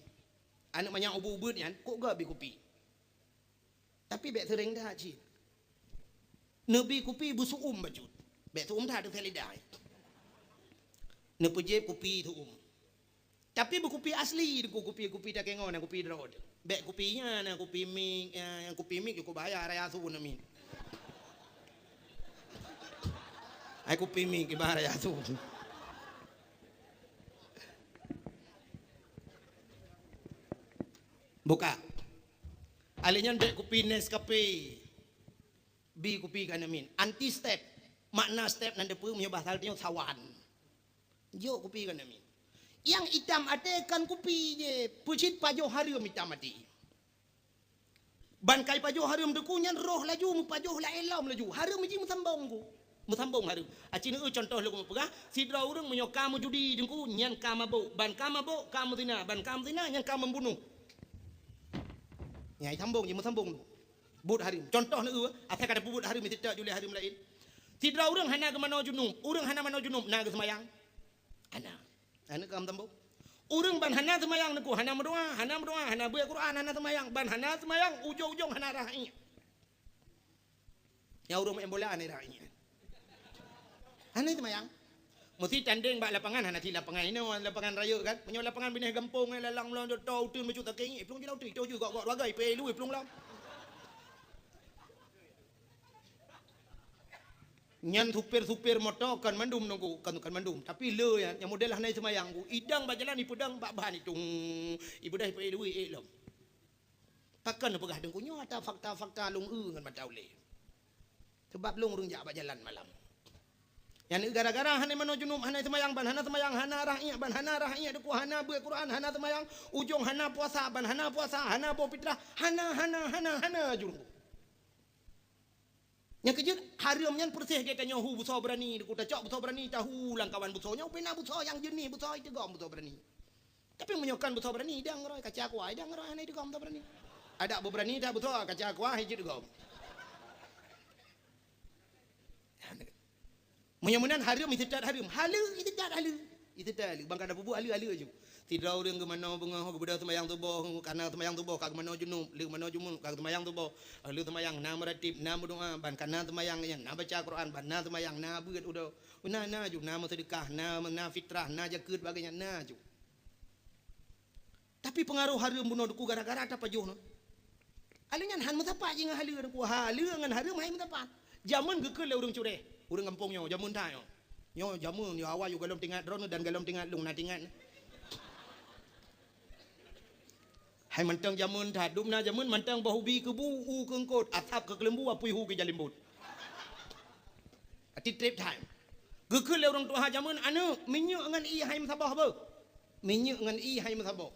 Aneuk manyang ubeut-ubeut nyan, kok göt bi kupi. Tapi bèk seuréng that cit. Neubi kupi beusu'um bacut. Bèk su'um that, teuntèe lidah. Neupeujieb kupi su'um. Tapi beukupi asli, kupi-kupi takèe ngon, kupi droe. Bèk kupi nyan, kupi mik, eh, kupi mik, kupi bahaya, raya su na mik. Ai kupi mik, kiban raya su. Buka. Alèh nyan bèk kupi Nescafe. Bi kupi keu aneuk miet. Anti step. Makna step nan teupeue meunyoe bahasa tanyoe sawan. Jok kupi keu aneuk miet. Nyang itam até kon kupi jih, peucit pajoh hareuem itam até. Ban kai pajoh hareuem teungku nyan roh laju meupajoh laén lom laju. Hareuem jih meusambong ku. Meusambong hareuem. Aci neu contoh lôn peugah, sidroe ureueng meunyoe ka meujudi teungku nyan ka mabök, ban ka mabök ka meuzina, ban ka meuzina nyan ka membunuh. Nyang sambong jih meusambong. Buet hareuem. Contoh neu, asai ka tapeubuet hareuem, meusitak julée hareuem laén. Sidroe ureueng hana geumanoe junub, ureueng hana manoe junub na geuseumayang? Hana. Hana ka meusambong. Ureueng ban hana seumayang teungku, hana meudoa, hana meudoa, hana beuet Quran, hana seumayang, ban hana seumayang ujong-ujong hana rhah iék. Nyang ureueng maén bola hana rhah iék. Hana seumayang. Meusti tandeng bak lapangan, hana cit lapangan inoe, lapangan rayeuk kan. Meunyoe lapangan binéh gampông, eh, lalang meulang jok to uteuen bacut takèe iék, plueng jih lam uteuen, itoh ju gok-gok dua gai, peué luwih plueng lom. Nyan supir-supir moto kon mandum nunggu, kon, kon mandum, tapi le nyan, nyang model hana seumayang ku, idang bak jalan ipeudang bak ban itung, ibeudôh ipeuék luwih ék lom. Pakon neupeugah teungku nyoe ata fakta-fakta lôn eu ngon mata ulée. Sebab lôn ureueng jak bak jalan malam. Nyan gara-gara hana manoe junub, hana seumayang, ban hana seumayang, hana rhah iék, ban hana rhah iék teungku, hana beuet Quran, hana seumayang, ujong hana puasa, ban hana puasa, hana boh fitrah, hana, hana, hana, hana ju teungku. Nyang keujeuet, hareuem nyan peureuseh gét tanyoe hu beusoe beurani, teungku tacok beusoe beurani, tahu lam kawan beusoe nyoe, bina beusoe nyang jeunih, beusoe iteugom beusoe beurani. Tapi meunyoe kon beusoe beurani, idang roe, kaca kuah, idang roe hana iteugom beusoe beurani. Adak beubeurani that beusoe, kaca kuah, hana iteugom. Meunyoe meunan hareuem, iseutôt hareuem. Haleue, iseutôt haleue. Iseutôt haleue. Ban ka tapeubuet haleue-haleue ju. Sidroe ureueng geumanoe beungoh, geubeudôh seumayang suboh, kana seumayang suboh ka geumanoe junub, lheueh manoe junub ka geuseumayang suboh. Lheueh seumayang na meuratéb, na meudoa, ban kana seumayang nyan na baca Quran, ban na seumayang na beuet udoe. Na, na ju, na meuseudeukah, na, na fitrah, na jakeuet, bagée nyan na ju. Tapi peungaroh hareuem bunoe teungku gara-gara tapajoh nyoe. Haleue nyan han meusapat jih ngon haleue teungku. Haleue ngon hareuem hai meusapat. Jameun geukheun lé ureueng cureh. Ureueng gampông nyoe, jameun that nyoe. Nyoe jameun, nyoe awai yue gohlom teuingat droeneuh dan gohlom teuingat lôn na teuingat. Hai mantong jameun that, dum na jameun mantong boh ubi keubu u keu eungkôt, asab keu keuleumbu, apui hu keu jalembot. Ati trép that. Geukheun lé ureueng tuha jameun, "Aneuk, minyeuk ngon ié hai meusaboh beuh." Minyeuk ngon ié hai meusaboh.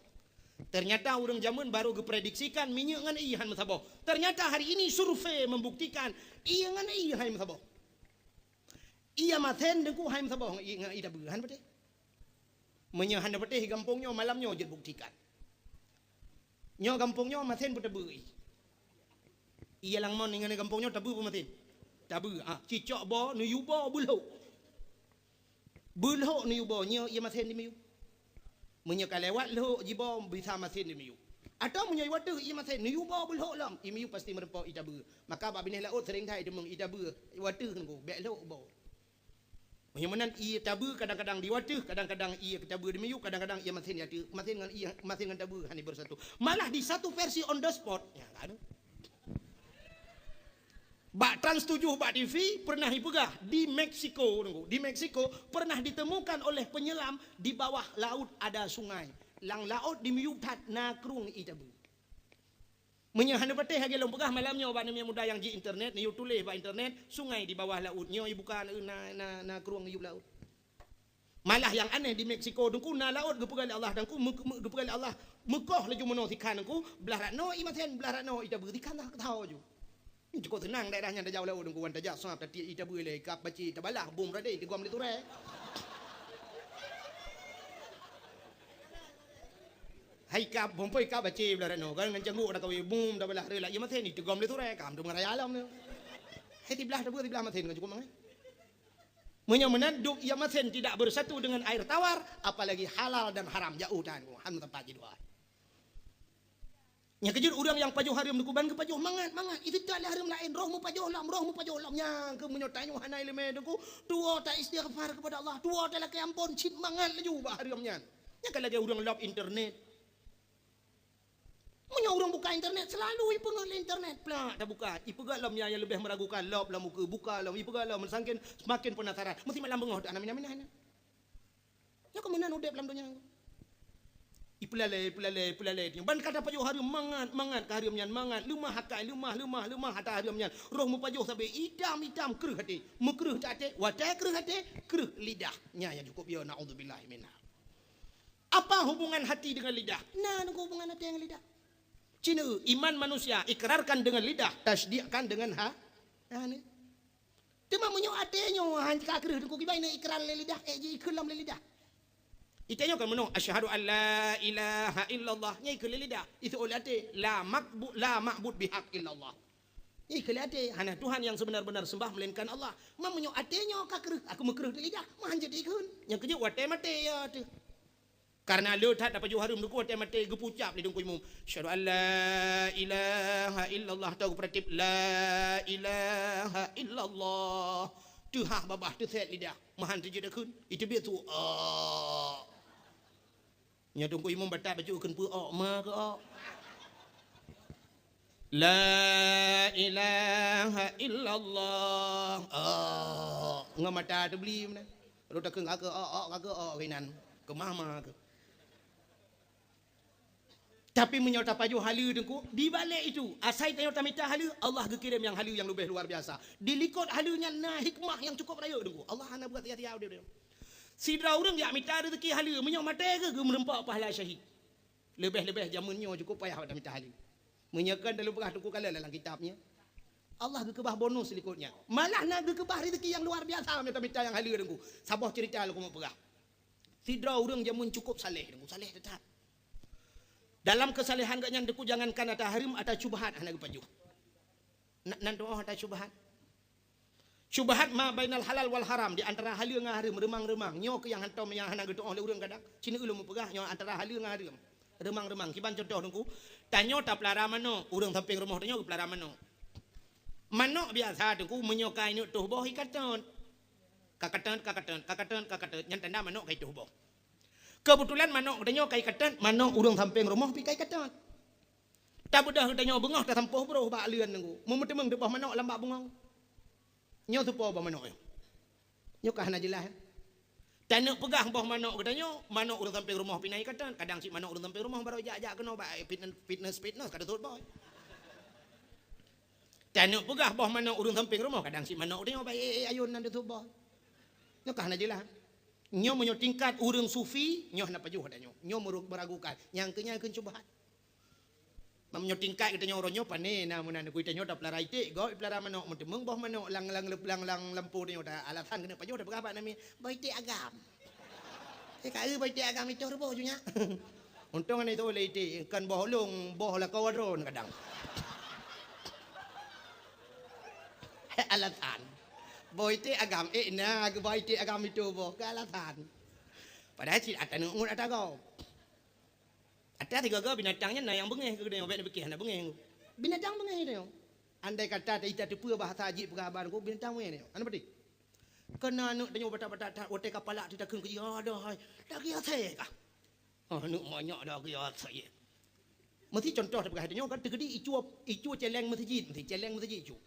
Ternyata ureueng jameun baru geuprediksikan minyeuk ngon ié han meusaboh. Ternyata hari ini survei membuktikan ié ngon ié hai meusaboh. Ié masen teungku hai meusaboh ngon ié, ngon ié tabeue, han patéh. Meunyoe hana patéh gampông nyoe malam nyoe jeuet buktikan. Nyoe gampông nyoe masen peue tabeue ié. Ié lam mon ngon gampông nyoe tabeue peue masen. Tabeue, ah, cicok boh, neuyue boh, beulhok. Beulhok neuyue boh, nyoe ié masen dimiyueb. Meunyoe ka lewat lhok jiboh, bisa masen dimiyueb. Atawa meunyoe ié wateuh ié masen, neuyue boh beulhok lom, ié miyueb pasti meureumpok ié tabeue. Maka bak binéh laôt seuréng that iteumeung ié tabeue, ié wateuh teungku, bèk lhok boh. Meunyoe meunan ié tabeue kadang-kadang di wateuh, kadang-kadang ié tabeue dimiyueb, kadang-kadang ié masen di ateueh. Masen ngon ié, masen ngon tabeue hana beusatu. Malah di satu versi on the spot, nyan ka anu. Bak Trans tujuh bak T V pernah ipeugah di Meksiko, teungku. Di Meksiko pernah ditemukan oleh penyelam di bawah laut ada sungai. Lam laôt dimiyueb that na krueng ié tabeue. Meunyoe hana patéh lagèe lôn peugah malam nyoe bak aneuk muda nyang ji internet, neuyue tuléh bak internet, sungai di bawah laut. Nyoe ibuka na, na, na krueng iyueb laôt. Malah nyang aneh di Meksiko teungku na laôt geupeugah lé Allah dan ku meu-, meu-, geupeugah lé Allah meukoh laju meunoe sikhan teungku, blah rat noe ié masen, blah rat noe ié tabeue sikhan dah keutao ju. Cukup seunang daerah nyan tajak u laôt teungku wan tajak sab tatiek ié tabeue lé kab baci tabalah bom radé tigom lé turée. Hai kab, bumpui kab aci blah reno, kan ngon cangguek dah kawé bum dah balah rela, ya masen ni tegom le turai, kam tu mengaraya alam tu. Hai tiblah tu tiblah masen kan cukup mangai. Meunyoe meunan duk ya masen tidak bersatu dengan air tawar, apalagi halal dan haram, jauh tan, han tempat ji dua. Nyang keujeuet ureuëng nyang pajoh hareuem deukuban geupajoh mangat-mangat. Itu tak lé hareuem laén, roh meupajoh lom, roh meupajoh lom. Nyang keu meunyoe tanyoe hana iéleumé deuku, tuwoe ta istighfar kepada Allah, tuwoe ta lakée ampon, cit mangat laju bak hareuem nyan. Nyang ka lagée ureuëng lop internet. Meunyoe ureuëng buka internet, selalu ipeungeut lé internet. Plak, tabuka. Ipeugah lom nyang, nyang leubeh meragukan, lop lom buku, buka lom, ipeugah lom, sangken semakin penasaran. Meusi malam beungoh, tak na mina-mina. Nyoe keuh meunan udeb lam donya. Ipeulalée, ipeulalée, ipeulalée. Ban ka tapajoh hareuem mangat, mangat ka hareuem nyan mangat. Leumah akai, leumah, leumah, leumah ata hareuem nyan. Roh meupajoh sabe itam-itam kreueh até. Meukreueh até, watée kreueh até, kreueh lidah. Nyan nyang cukup yo, naudzubillah minha. Apa hubungan hati dengan lidah? Na hubungan hati dengan lidah. Cina, iman manusia ikrarkan dengan lidah, tasdikkan dengan ha-, hana. Teuma meunyoe até nyoe han ka kreueh deuku kiban na ikrar lé lidah, ék ji ikheun lom lé lidah. Ité nyoe kan meunoe, "Asyhadu an la ilaha illallah." Nyan ikheun lé lidah. Iseuôt lé até, "La makbu-, la ma'bud bihaq illallah." Nyan ikheun lé até, "Hana Tuhan yang sebenar-benar sembah melainkan Allah." Ma meunyoe até nyoe ka kreueh, aku meukreueh lé lidah, ma han jeuet ikheun. Nyang keujeuet watée maté ya teuh. Karena le that tapajoh hareuem deuku watée maté geupucap lé Teungku Imum, "Asyhadu an la ilaha illallah," atau geupeuratéb, "La ilaha illallah." Teuhah babah teusét lidah, meuhan teujeuet kheun, iteubiet su, "Ôk." Nyoe Teungku Imum batat bacut kheun peue ôk, ma keu ôk. "La ilaha illallah." Ôk. Ngon mata teubli meunan. Lalu takheun ka keu ôk, ôk, ka keu ôk keunan. Keu mama keu. Tapi meunyoe tapajoh haleue Teungku, di balek itu, asai tanyoe tamita haleue, Allah geukirém nyang haleue nyang leubeh luar biasa. Di likot haleue nyan na hikmah nyang cukup rayeuk Teungku. Allah hana buat sia-sia udeb. Sidroe ureuëng jak mita rezeki haleue, meunyoe maté geuh geumeureumpok pahala syahid. Leubeh-leubeh jameun nyoe cukup payah bak tamita haleue. Meunyoe kan dalam peugah Teungku kala lam kitab nyan. Allah geukeubah bonus likot nyan. Malah na geukeubah rezeki nyang luar biasa meunyoe tamita nyang haleue Teungku. Saboh cerita lôn keuneuk peugah. Sidroe ureuëng jameun cukup saleh Teungku, saleh teutap. Dalam keusalehan geuh nyan Teungku jangankan ata hareuem, ata syubhat hana geupajoh. Na, nan doa ata syubhat. Syubhat ma bainal halal wal haram, di antara haleue ngon hareuem, reumang-reumang. Nyoe keuh nyang hantom nyang hana geutuoh lé ureuëng kadang. Cina ulôn meupeugah nyoe antara haleue ngon hareuem. Reumang-reumang. Kiban contoh Teungku, tanyoe tapeulara manok, ureuëng sampéng rumoh tanyoe geupeulara manok. Manok biasa Teungku meunyoe ka ineuk toh boh ikatot. Kakatot, kakatot, kakatot, kakatot. Nyan tanda manok ka itoh boh. Keubeutulan manok tanyoe ka ikatot, manok ureuëng sampéng rumoh pi ka ikatot. Tabeudôh tanyoe beungoh tasampôh broh bak leuen Teungku. Meuteumèe teuboh manok lam bak bungong. Nyoe soe po boh manok nyoe? Nyoe ka hana jeulaih. Taneuk peugah boh manok geutanyoe, manok ureuëng sampéng rumoh pih na ikatot. Kadang cit manok ureuëng sampéng rumoh barô jak-jak keunoe bak fitness, fitness, fitness ka teutot boh. Taneuk peugah boh manok ureuëng sampéng rumoh, kadang cit manok geutanyoe bak ék-ék ayôn na teutot boh. Nyoe ka hana jeulaih. Nyoe meunyoe tingkat ureuëng sufi, nyoe hana pajoh geutanyoe. Nyoe meuru-, meragukan. Nyang keu nyan kheun syubhat. Meunyoe tingkat geutanyoe uroe nyoe pane na meunan, geutanyoe tapeulara iték, gob ipeulara manok, meuteumèe boh manok lam, lam, lam, lam lampôh tanyoe, ta alasan keuneuk pajoh, tapeugah bak namiet, "Boh iték agam." Eh, ka eu boh iték agam itoh ruboh ju nyak. Untông hana itoh lé iték, kon boh ulông, boh lakoe droen kadang. Alasan. Boh iték agam, eh, na geuboh iték agam itoh boh, keu alasan. Padahai cit ata neuk ngon ata gob. Ata sigoe-goe binatang nyan na nyang beungéh keu geutanyoe, bèk neupiké hana beungéh. Binatang beungéh geutanyoe. Andai kata ta-, ita teupeue bahasa jih peugah haba Teungku, binatang beungéh geutanyoe. Hana peudeh. Keu na aneuk tanyoe batat-batat that, watèe ka palak teutakheun keu jih, "Aduh hai, daging asèe kah?" Oh, aneuk manyak daging asèe. Meusi contoh tapeugah tanyoe kan, teukeudi icue, icue cèlèng meuseujid, meusi cèlèng meuseujid icue.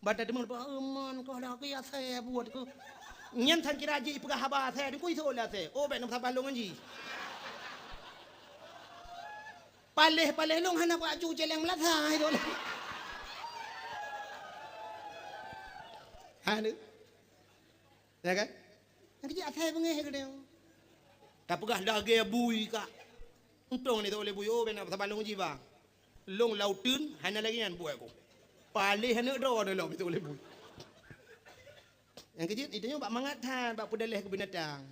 Ban tateumeung, "Bah, euman kah daging asèe buet keuh." Nyan sang kira jih ipeugah haba asèe, Teungku iseuôt lé asèe. Oh, bèk na meusaban lôn ngon jih. Paléh-paléh lôn hana bak ju cèlèng meulasa itu. Ha, tu. Ya kan? Nyang keuh jih asèe beungéh geutanyoe. Tapeugah daging bui kah. Untông ni teuôt lé bui, oh, bèk na meusaban lôn ngon jih, bah. Lôn lam uteuen, hana lagèe nyan buet ku. Paléh aneuk droe lom teuôt lé bui. Nyang keuh jih, geutanyoe bak mangat that, bak peudalèh keu binatang.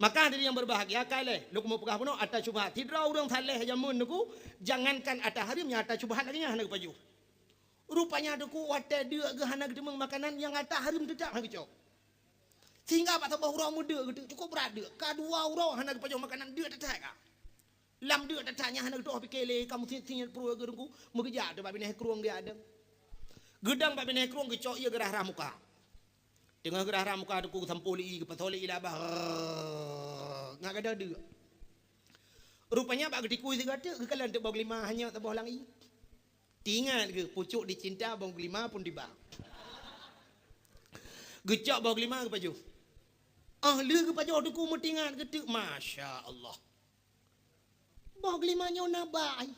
Maka hadirin yang berbahagia, ka lheuh lôn keumeung peugah bunoe ata syubhat. Sidroe ureuëng saleh jameun Teungku, jangankan ata hareuem, nyang ata syubhat lagée nyan hana geupajoh. Rupanya Teungku watée deuk geuh hana geuteumeung makanan, nyang ata hareuem teutap hana geucok. Sehingga bak saboh uroe meudeuk geuteuk, cukup brat deuk. Ka dua uroe hana geupajoh makanan, deuk that-that ka. Lam deuk that-that nyan hana geutu'oh pike lé, ka meusiet-siet pruet geuh Teungku, meugeujak teuk bak binéh krueng geujak dong. Geudong bak binéh krueng geucok ié geurhah-rhah muka. Teungoh geurhah-rhah muka Teungku geusampôh lé ié, geupasoe lé ié labah. Ngat gadôh deuk. Rupanya bak geutikui sigoe teuk, geukalon teuk boh geulima hanyot saboh lam ié. Teuingat geuh, pucuk dicinta boh geulima pun tiba. Geucok boh geulima geupajoh. Ah, lheueh geupajoh Teungku meuteuingat geuteuk, masya Allah. Boh geulima nyoe na bak ai.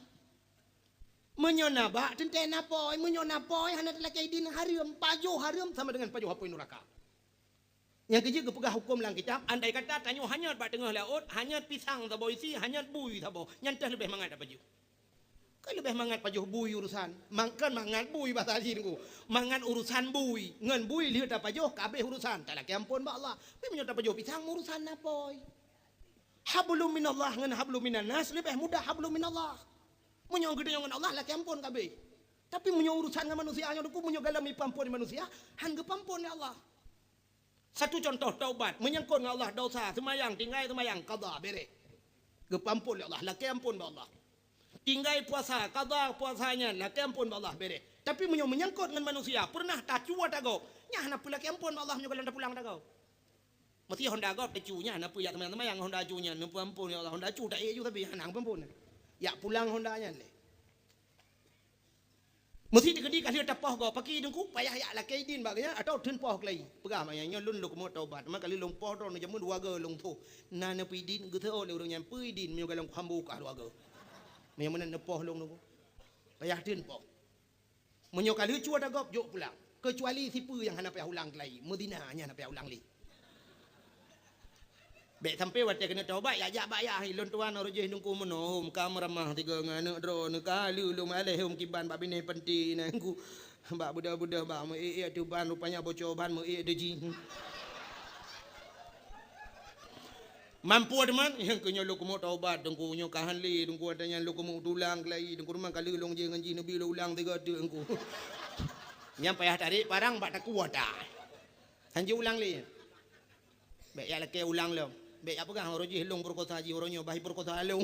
Meunyoe na bak, teuntée na pôi. Meunyoe na pôi, hana talakée idin, hareuem. Pajoh hareuem sama dengan pajoh apui nuraka. Nyang keujeuet geupeugah huköm lam kitab, andai kata tanyoe hanyot bak teungoh laôt, hanyot pisang saboh isi, hanyot bui saboh, nyan teuh leubeh mangat tapajoh. Kan leubeh mangat pajoh bui urusan. Mang-, kan mangat bui bahasa jih Teungku. Mangat urusan bui. Ngon bui lheueh tapajoh, ka abéh urusan. Talakée amphon bak Allah. Tapi meunyoe tapajoh pisang, urusan na pôi. Hablum minallah ngon hablum minan nas leubeh mudah hablum minallah. Meunyoe geutanyoe ngon Allah, lakée amphon ka abéh. Tapi meunyoe urusan ngon manusia nyoe Teungku, meunyoe gohlom jipeuamphon manusia, han geupeuamphon lé Allah. Satu contoh taubat, menyangkut ngon Allah dosa, seumayang, tinggai seumayang, qadha, bereh. Geupeuamphon lé Allah, lakée amphon bak Allah. Tinggai puasa, qadha puasa nyan, lakée amphon bak Allah, bereh. Tapi meunyoe menyangkut ngon manusia, peureunah tacu ata gob, nyan hana peue lakée amphon bak Allah meunyoe gohlom tapulang ata gob. Meusti honda gob tacu nyan, hana peue jak seumayang-seumayang honda cu nyan, neupeuamphon, "Ya Allah, honda cu taék ju tapi hana geupeuamphon." Jak pulang honda nyan lé. Meusti teukeudi ka lheueh tapoh gob, pakri Teungku, payah jak lakée idin bak geuh nyan atawa theun poh keulayi. Peugah bak nyan, "Nyoe lôn lôn keumeung taubat, teuma ka lheueh lôn poh droeneuh jameun dua goe lôn thoh." Na neupeuidin, geuteu'oh lé ureuëng nyan, "Peue idin meunyoe gohlom kuhambo kah dua goe? Meunyoe meunan neupoh lôn Teungku." Payah theun poh. Meunyoe ka lheueh cu ata gob, jok pulang. Keucuali sipeue nyang hana payah ulang keulayi, meuzina nyan hana payah ulang lé. Bék sampoe watée keuneuk taubat, jak-jak bak yah, "Lôn tuan, uroe jih Teungku meunoe, hom ka meuramah tiga ngon aneuëk droeneuh, ka lheueh lôn aleh hom kiban bak binéh panti nyan Teungku. Bak beudôh-beudôh bak meu-ék-ék ateueh ban, rupanya bocor ban meu-ék teuh jih." Mampu teuma, nyang keu nyoe lôn keumeung taubat, Teungku, nyoe ka han lé, Teungku, ata nyan lôn keumeung tulang keulayi, Teungku, teuma ka lheueh lôn jih ngon jih neubi lôn ulang tiga teuk, Teungku. Nyan payah tarek parang bak takue ata. Han jeuet ulang lé. Bék jak lakée ulang lom. Bék jak peugah, "Uroe jih lôn peukosa jih, uroe nyoe bah peukosa lôn."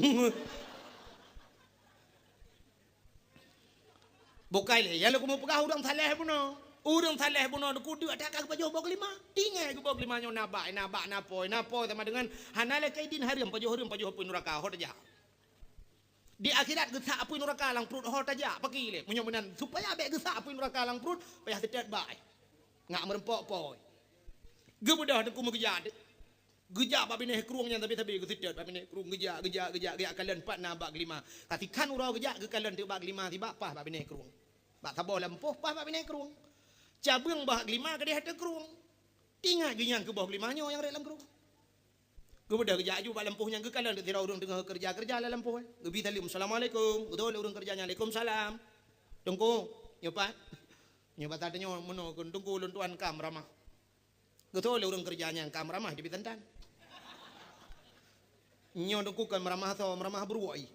Bukai lé, nyang lôn keumeung peugah ureuëng saleh bunoe. Ureuëng saleh bunoe Teungku deuk that ka geupajoh boh geulima. Tinggai geuboh geulima nyoe na bak, na bak, na pôi, na pôi sama dengan hana lakée idin hareuem pajoh hareuem pajoh apui nuraka, ho tajak. Di akhirat geusak apui nuraka lam pruet ho tajak, pakri lé. Meunyoe meunan, supaya bék geusak apui nuraka lam pruet, payah seutôt bak. Ngat meureumpok pôi. Geubeudôh Teungku meugeujak. Geujak bak binéh krueng nyan sabe-sabe geuseutôt bak binéh krueng, geujak, geujak, geujak, geujak kalon pat na bak geulima. Ka sikhan uroe geujak geukalon teuk bak geulima sibak paih bak binéh krueng. Bak saboh lampôh paih bak binéh krueng. Cabeueng bak geulima keudeh ateueh krueng. Teuingat geuh nyang keu boh geulima nyoe nyang rhot lam krueng. Geubeudôh geujak aju bak lampôh nyan geukalon teuk sidroe ureuëng teungoh keureuja-keureuja lam lampôh. Geubri saleuem, "Assalamualaikum." Geutôh lé ureuëng keureuja nyan, "Waalaikumsalam." "Teungku, nyoe pat." Nyoe basa tanyoe meunoe kheun, "Teungku, lôn tuan ka meuramah." Geutôh lé ureuëng keureuja nyan, "Ka meuramah di bisantan." "Nyoe Teungku kon meuramah soe, meuramah bruek."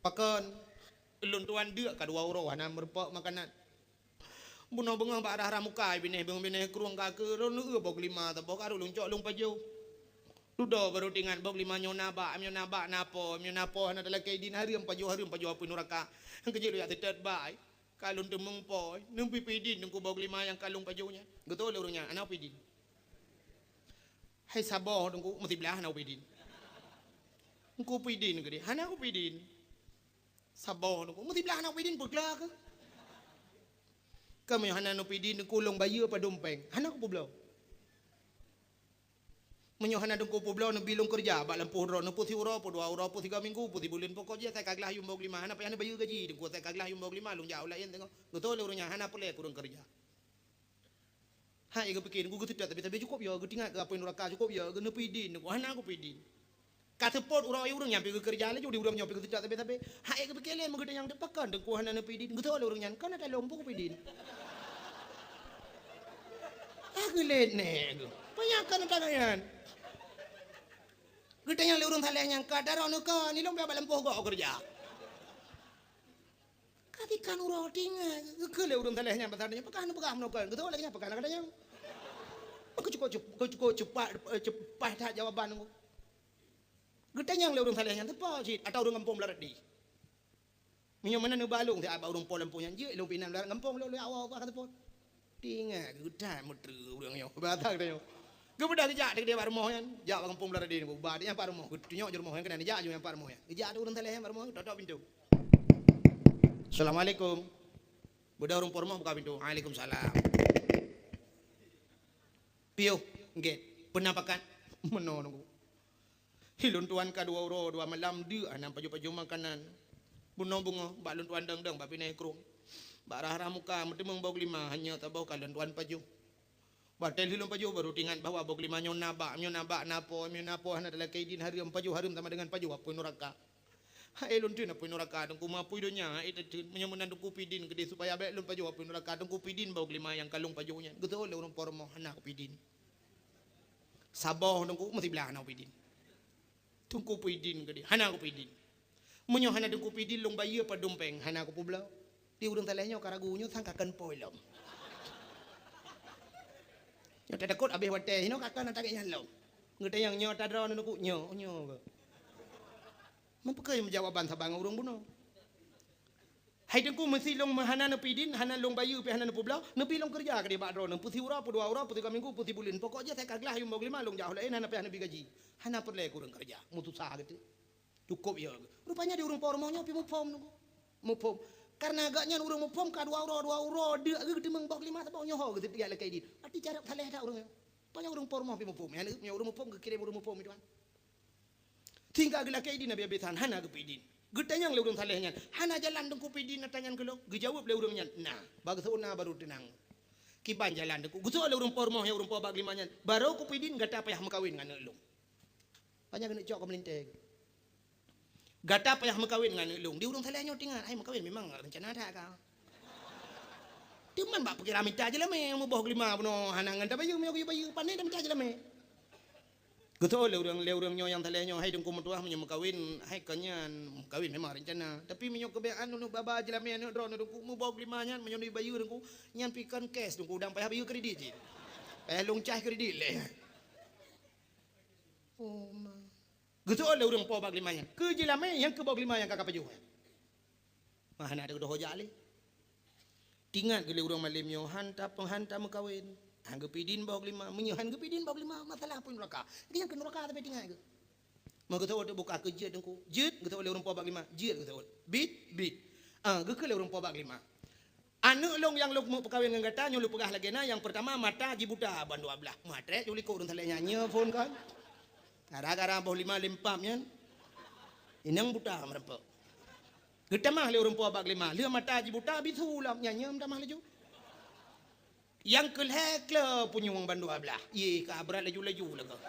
"Pakon?" "Lôn tuan deuk ka dua uroe hana meurumpok makanan. Bunoe beungoh bak rhah-rhah muka binéh, beungoh binéh krueng ka keu lôn eu boh geulima saboh ka lôn cok lôn pajoh. Dudoe barô teuingat boh geulima nyoe na bak, nyoe na bak na po, nyoe na po hana talakée idin hareuem pajoh, hareuem pajoh apui nuraka. Keujeuet lôn jak seutôt bak." Ka lôn teumeung po, neubi peuidin Teungku boh geulima nyang ka lôn pajoh nyan. Geutôh lé ureuëng nyan, "Hana peuidin." "Hai saboh Teungku, meusiblah hana peuidin." "Teungku peuidin keudeh." "Hana kupeuidin." "Saboh Teungku, meusiblah hana peuidin peugla keuh." "Ka meunyoe hana neupeuidin Teungku lôn bayeue padum péng." "Hana kupeubloe." "Meunyoe hana Teungku peubloe neubi lôn keureuja bak lampôh droeneuh peue siuroe, peue dua uroe, peue siga minggu, peue sibuleuen, pokok jih asai ka glah yuem boh geulima, hana payah neubiyeu gaji Teungku, asai ka glah yuem boh geulima lôn jak u laén teungoh." Geutôh lé ureuëng nyan, "Hana peureulée keu ureuëng keureuja." Hai geupike Teungku geuseutôt sabe-sabe cukôp yo, geuteuingat keu apui nuraka cukôp yo, geuneupeuidin Teungku, "Hana kupeuidin." Ka seupôt uroe ureuëng nyan pi geukeureuja laju di ureuëng nyoe pi geuseutôt sabe-sabe. Hai geupike lé meugeutanyong teuk pakon Teungku hana neupeuidin, geutôh lé ureuëng nyan, "Kon ata lôn peue kupeuidin." Ah, geulét nèk geuh. Panyang kon ata nyan. Geutanyong lé ureuëng saleh nyan, "Ka taroe neuka, nilong piah bak lampôh gob keureuja." Ka tikan uroe tingai, geukheun lé ureuëng saleh nyan basa nyan, "Pakon neupeugah meunoe kön?" Geutanyong lagée nyan, "Pakon neuka tanyong?" Meukeue cukôp cep-, cukôp cepat, cepat that jawaban nyoe. Geutanyong lé ureuëng saleh nyan, "Teupeue cit, ata ureuëng gampông Blaradé?" Meunyoe meunan neuba lôn, siat bak ureuëng po lampôh nyan, jeuet lôn pih inan lam gampông lôn, lôn awai ubak ka seupôt. Tingai geutanyoe meutreuk ureuëng nyoe. Basa geutanyoe. Geupeugah geujak teuk bak rumoh nyan, jak bak gampông Blaradé nyoe, ubak nyan pat rumoh, geutunyok jih rumoh nyan keunan, jak jih nyan pat rumoh nyan. Geujak teuk ureuëng saleh nyan bak rumoh, totok pintoe. "Assalamualaikum." Beudôh ureuëng po rumoh buka pintoe. "Waalaikumsalam." "Piôh, gét. Peue na pakat?" "Meunoe Teungku. Hi lôn tuan ka dua uroe dua malam deuk hana pajoh-pajoh makanan. Bunoe beungoh bak lôn tuan dong-dong bak binéh krueng. Bak rhah-rhah muka meuteumeung boh geulima, hana saboh ka lôn tuan pajoh. Watée lheueh lôn pajoh baru teuingat bahwa boh geulima nyoe na bak, nyoe na bak, na po, nyoe na po hana talakée idin, hareuem pajoh hareuem sama deungon pajoh apui nuraka. Hai lôn teun apui nuraka Teungku, meuapui donya hai teun. Meunyoe meunan Teungku pidin keudeh supaya bék lôn pajoh apui nuraka Teungku, pidin boh geulima nyang ka lôn pajoh nyan." Geuseuôt lé ureuëng po rumoh, "Hana kupidin." Saboh Teungku, meusiblah hana kupidin. "Teungku pidin keudeh." "Hana kupidin." "Meunyoe hana Teungku pidin, lôn bayeue padum péng." "Hana kupeubloe." Di ureuëng saleh nyoe ka ragu, nyoe sang ka kön po lom. Nyoe tatakot habéh watée, nyoe ka kön ata gét nyan lom. Geutanyong, "Nyoe ata droeneuh Teungku?" "Nyoe, nyoe." Meupeukeue jawaban saban ngon ureuëng bunoe. "Hai Teungku, meusé lôn hana neupidin, hana lôn bayeue pih hana neupeubloe, neubi lôn keureuja keudeh bak droeneuh, peusiuroe, peudua uroe, peusigoe minggu, peusibuleuen. Pokok jih asai ka glah yum boh geulima lôn jak u laén, hana payah neubi gaji. Hana peureulée keu ureuëng keureuja, meususah geutanyoe." Cukôp ya. Rupanya di ureuëng po rumoh nyoe pih muphom Teungku. Muphom. Karena gobnyan ureuëng muphom ka dua uroe, dua uroe deuk geuteumong boh geulima saboh nyoe ho geuteupeuget lakée idin. Berarti cara saleh that ureuëng nyoe. Rupanya ureuëng po rumoh pih muphom. Nyan ureuëng muphom geukirim ureuëng muphom itu kan. Sehingga geulakée idin habéh-habésan, hana geupidin. Geutanyong lé ureuëng saleh nyan, "Hana jalan Teungku pidin ata nyan keu lôn?" Geujaweueb lé ureuëng nyan, "Na." Bak geuseuôt na baru teunang. "Kiban jalan Teungku?" Geuseuôt lé ureuëng po rumoh nyang ureuëng po bak geulima nyan, "Baru kupidin gata payah meukawen ngon aneuëk lôn." Panyang keuneuk cok keu meulintée. "Gata payah meukawen ngon aneuëk lôn." Di ureuëng saleh nyoe teuingat, hai meukawen memang rencana that ka. Teuma bak pikiran mita jeulamé, muboh geulima bunoe hana ngon tabayeue, meunyoe geuyue bayeue, pane tamita jeulamé. Geuseuôt lé ureuëng, lé ureuëng nyoe nyang saleh nyoe, "Hai Teungku meutuah, meunyoe meukawen, hai kon nyan, meukawen memang rencana. Tapi meunyoe keubiasaan uneuk baba jeulamé aneuëk droeneuh Teungku, muboh geulima nyan, meunyoe neuyue bayeue Teungku, nyan pih kon cash Teungku, dang payah bayeue kredit cit. Payah lôn cah kredit lé." Oh ma. Geuseuôt lé ureuëng po bak geulima nyan. Keu jeulamé nyang keu boh geulima nyang ka kapajoh nyan. Mah hana teudoh jak lé. Teuingat geuh lé ureuëng malém nyoe, han ta-, han tameukawen. Han geupidin boh geulima. Meunyoe han geupidin boh geulima, masalah apui nuraka. Nyang keu nuraka tapi teuingat geuh. Meugeuseuôt buka keu jeuet Teungku. Jeuet geuseuôt lé ureuëng po bak geulima. Jeuet geuseuôt. Bit, bit. Ah, geukheun lé ureuëng po bak geulima. Aneuëk lôn nyang lôn meupeukawen ngon gata nyoe lôn peugah lagée na, nyang peurtama mata jibuta ban dua blaih. Meutrek ju likot ureuëng saleh nyan nyoe phon kan. Gara-gara boh lima lempam nyan. Inong buta meureumpok. Geutamah lé ureuëng po bak geulima, lheueh mata jibuta bisu lom nyan nyoe meutamah laju. Nyang keulhée kle punyueng ban dua blaih. Yeh ka brat laju-laju lagée.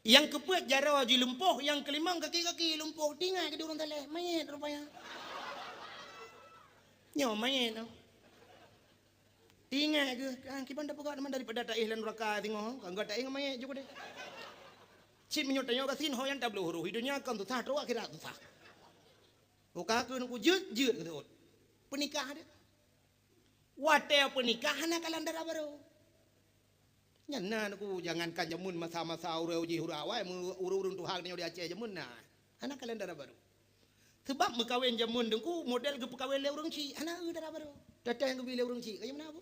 Nyang keupeuet jaroe jih lumpoh, nyang keulimong kaki-kaki lumpoh. Teuingat geuh di ureuëng saleh, manyét rupanya. Nyoe manyét nyoe. Teuingat geuh, ah, kiban tapeugah teuma daripada taéh lam nuraka singoh, ka gata éh ngon manyét ju keudeh. Cit meunyoe tanyoe gasien ho nyang tabloe roh, di donya kon susah, trok akhirat susah. Buka keu Teungku jeuet, jeuet geuseuôt. Peunikah deh. Watée peunikah hana kalon dara barô. Nyan na Teungku, jangankan jameun masa-masa uroe jih uroe awai, meu-, ureuëng-ureuëng tuha geutanyoe di Aceh jameun na. Hana kalon dara barô. Sabab meukawen jameun Teungku, model geupeukawen lé ureuëng chik, hana eu dara barô. Teuteng geubi lé ureuëng chik, kaya meunan, Bu?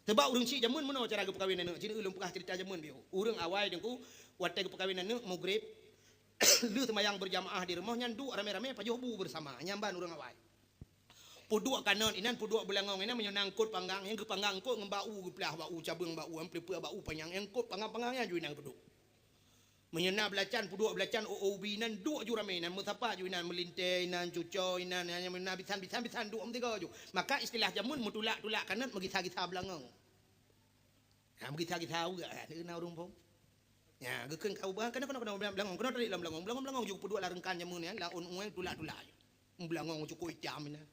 Sabab ureuëng chik jameun meunoe cara geupeukawen aneuëk, cit eu lôn peugah ceurita jameun biôh. Ureuëng awai Teungku, watée geupeukawen aneuëk, mugreb, lheueh seumayang beurjamaah di rumoh nyan duek ramé-ramé pajoh bu beusama, nyan ban ureuëng awai. Peuduek kanot inan, peuduek beulangong inan, meunyoe na eungkot panggang, nyang geupanggang eungkot ngon bak u, geuplah bak u, cabeueng bak u, nyang peuleupeue bak u panyang, nyang eungkot panggang-panggang nyan ju inan geuduek. Meunyoe na beulacan, peuduek beulacan, o-o ubi inan, duek ju ramé inan, meusapa ju inan, meulintée inan, cuco inan, nyan, nyan, na bisan-bisan, bisan duek meusigoe ju. Maka istilah jameun meutulak-tulak kanot meugisa-gisa beulangong. Ha, meugisa-gisa uga, ha, na ureuëng phon. Nya, geukheun ka ubah, keunoe, keunoe, keunoe, beulangong, keunoe tarék lam beulangong, beulangong, beulangong ju peuduek lam reungkan jameun nyan, lam ôn-ôn tulak-tulak ju. Beulangong cukôp itam inan.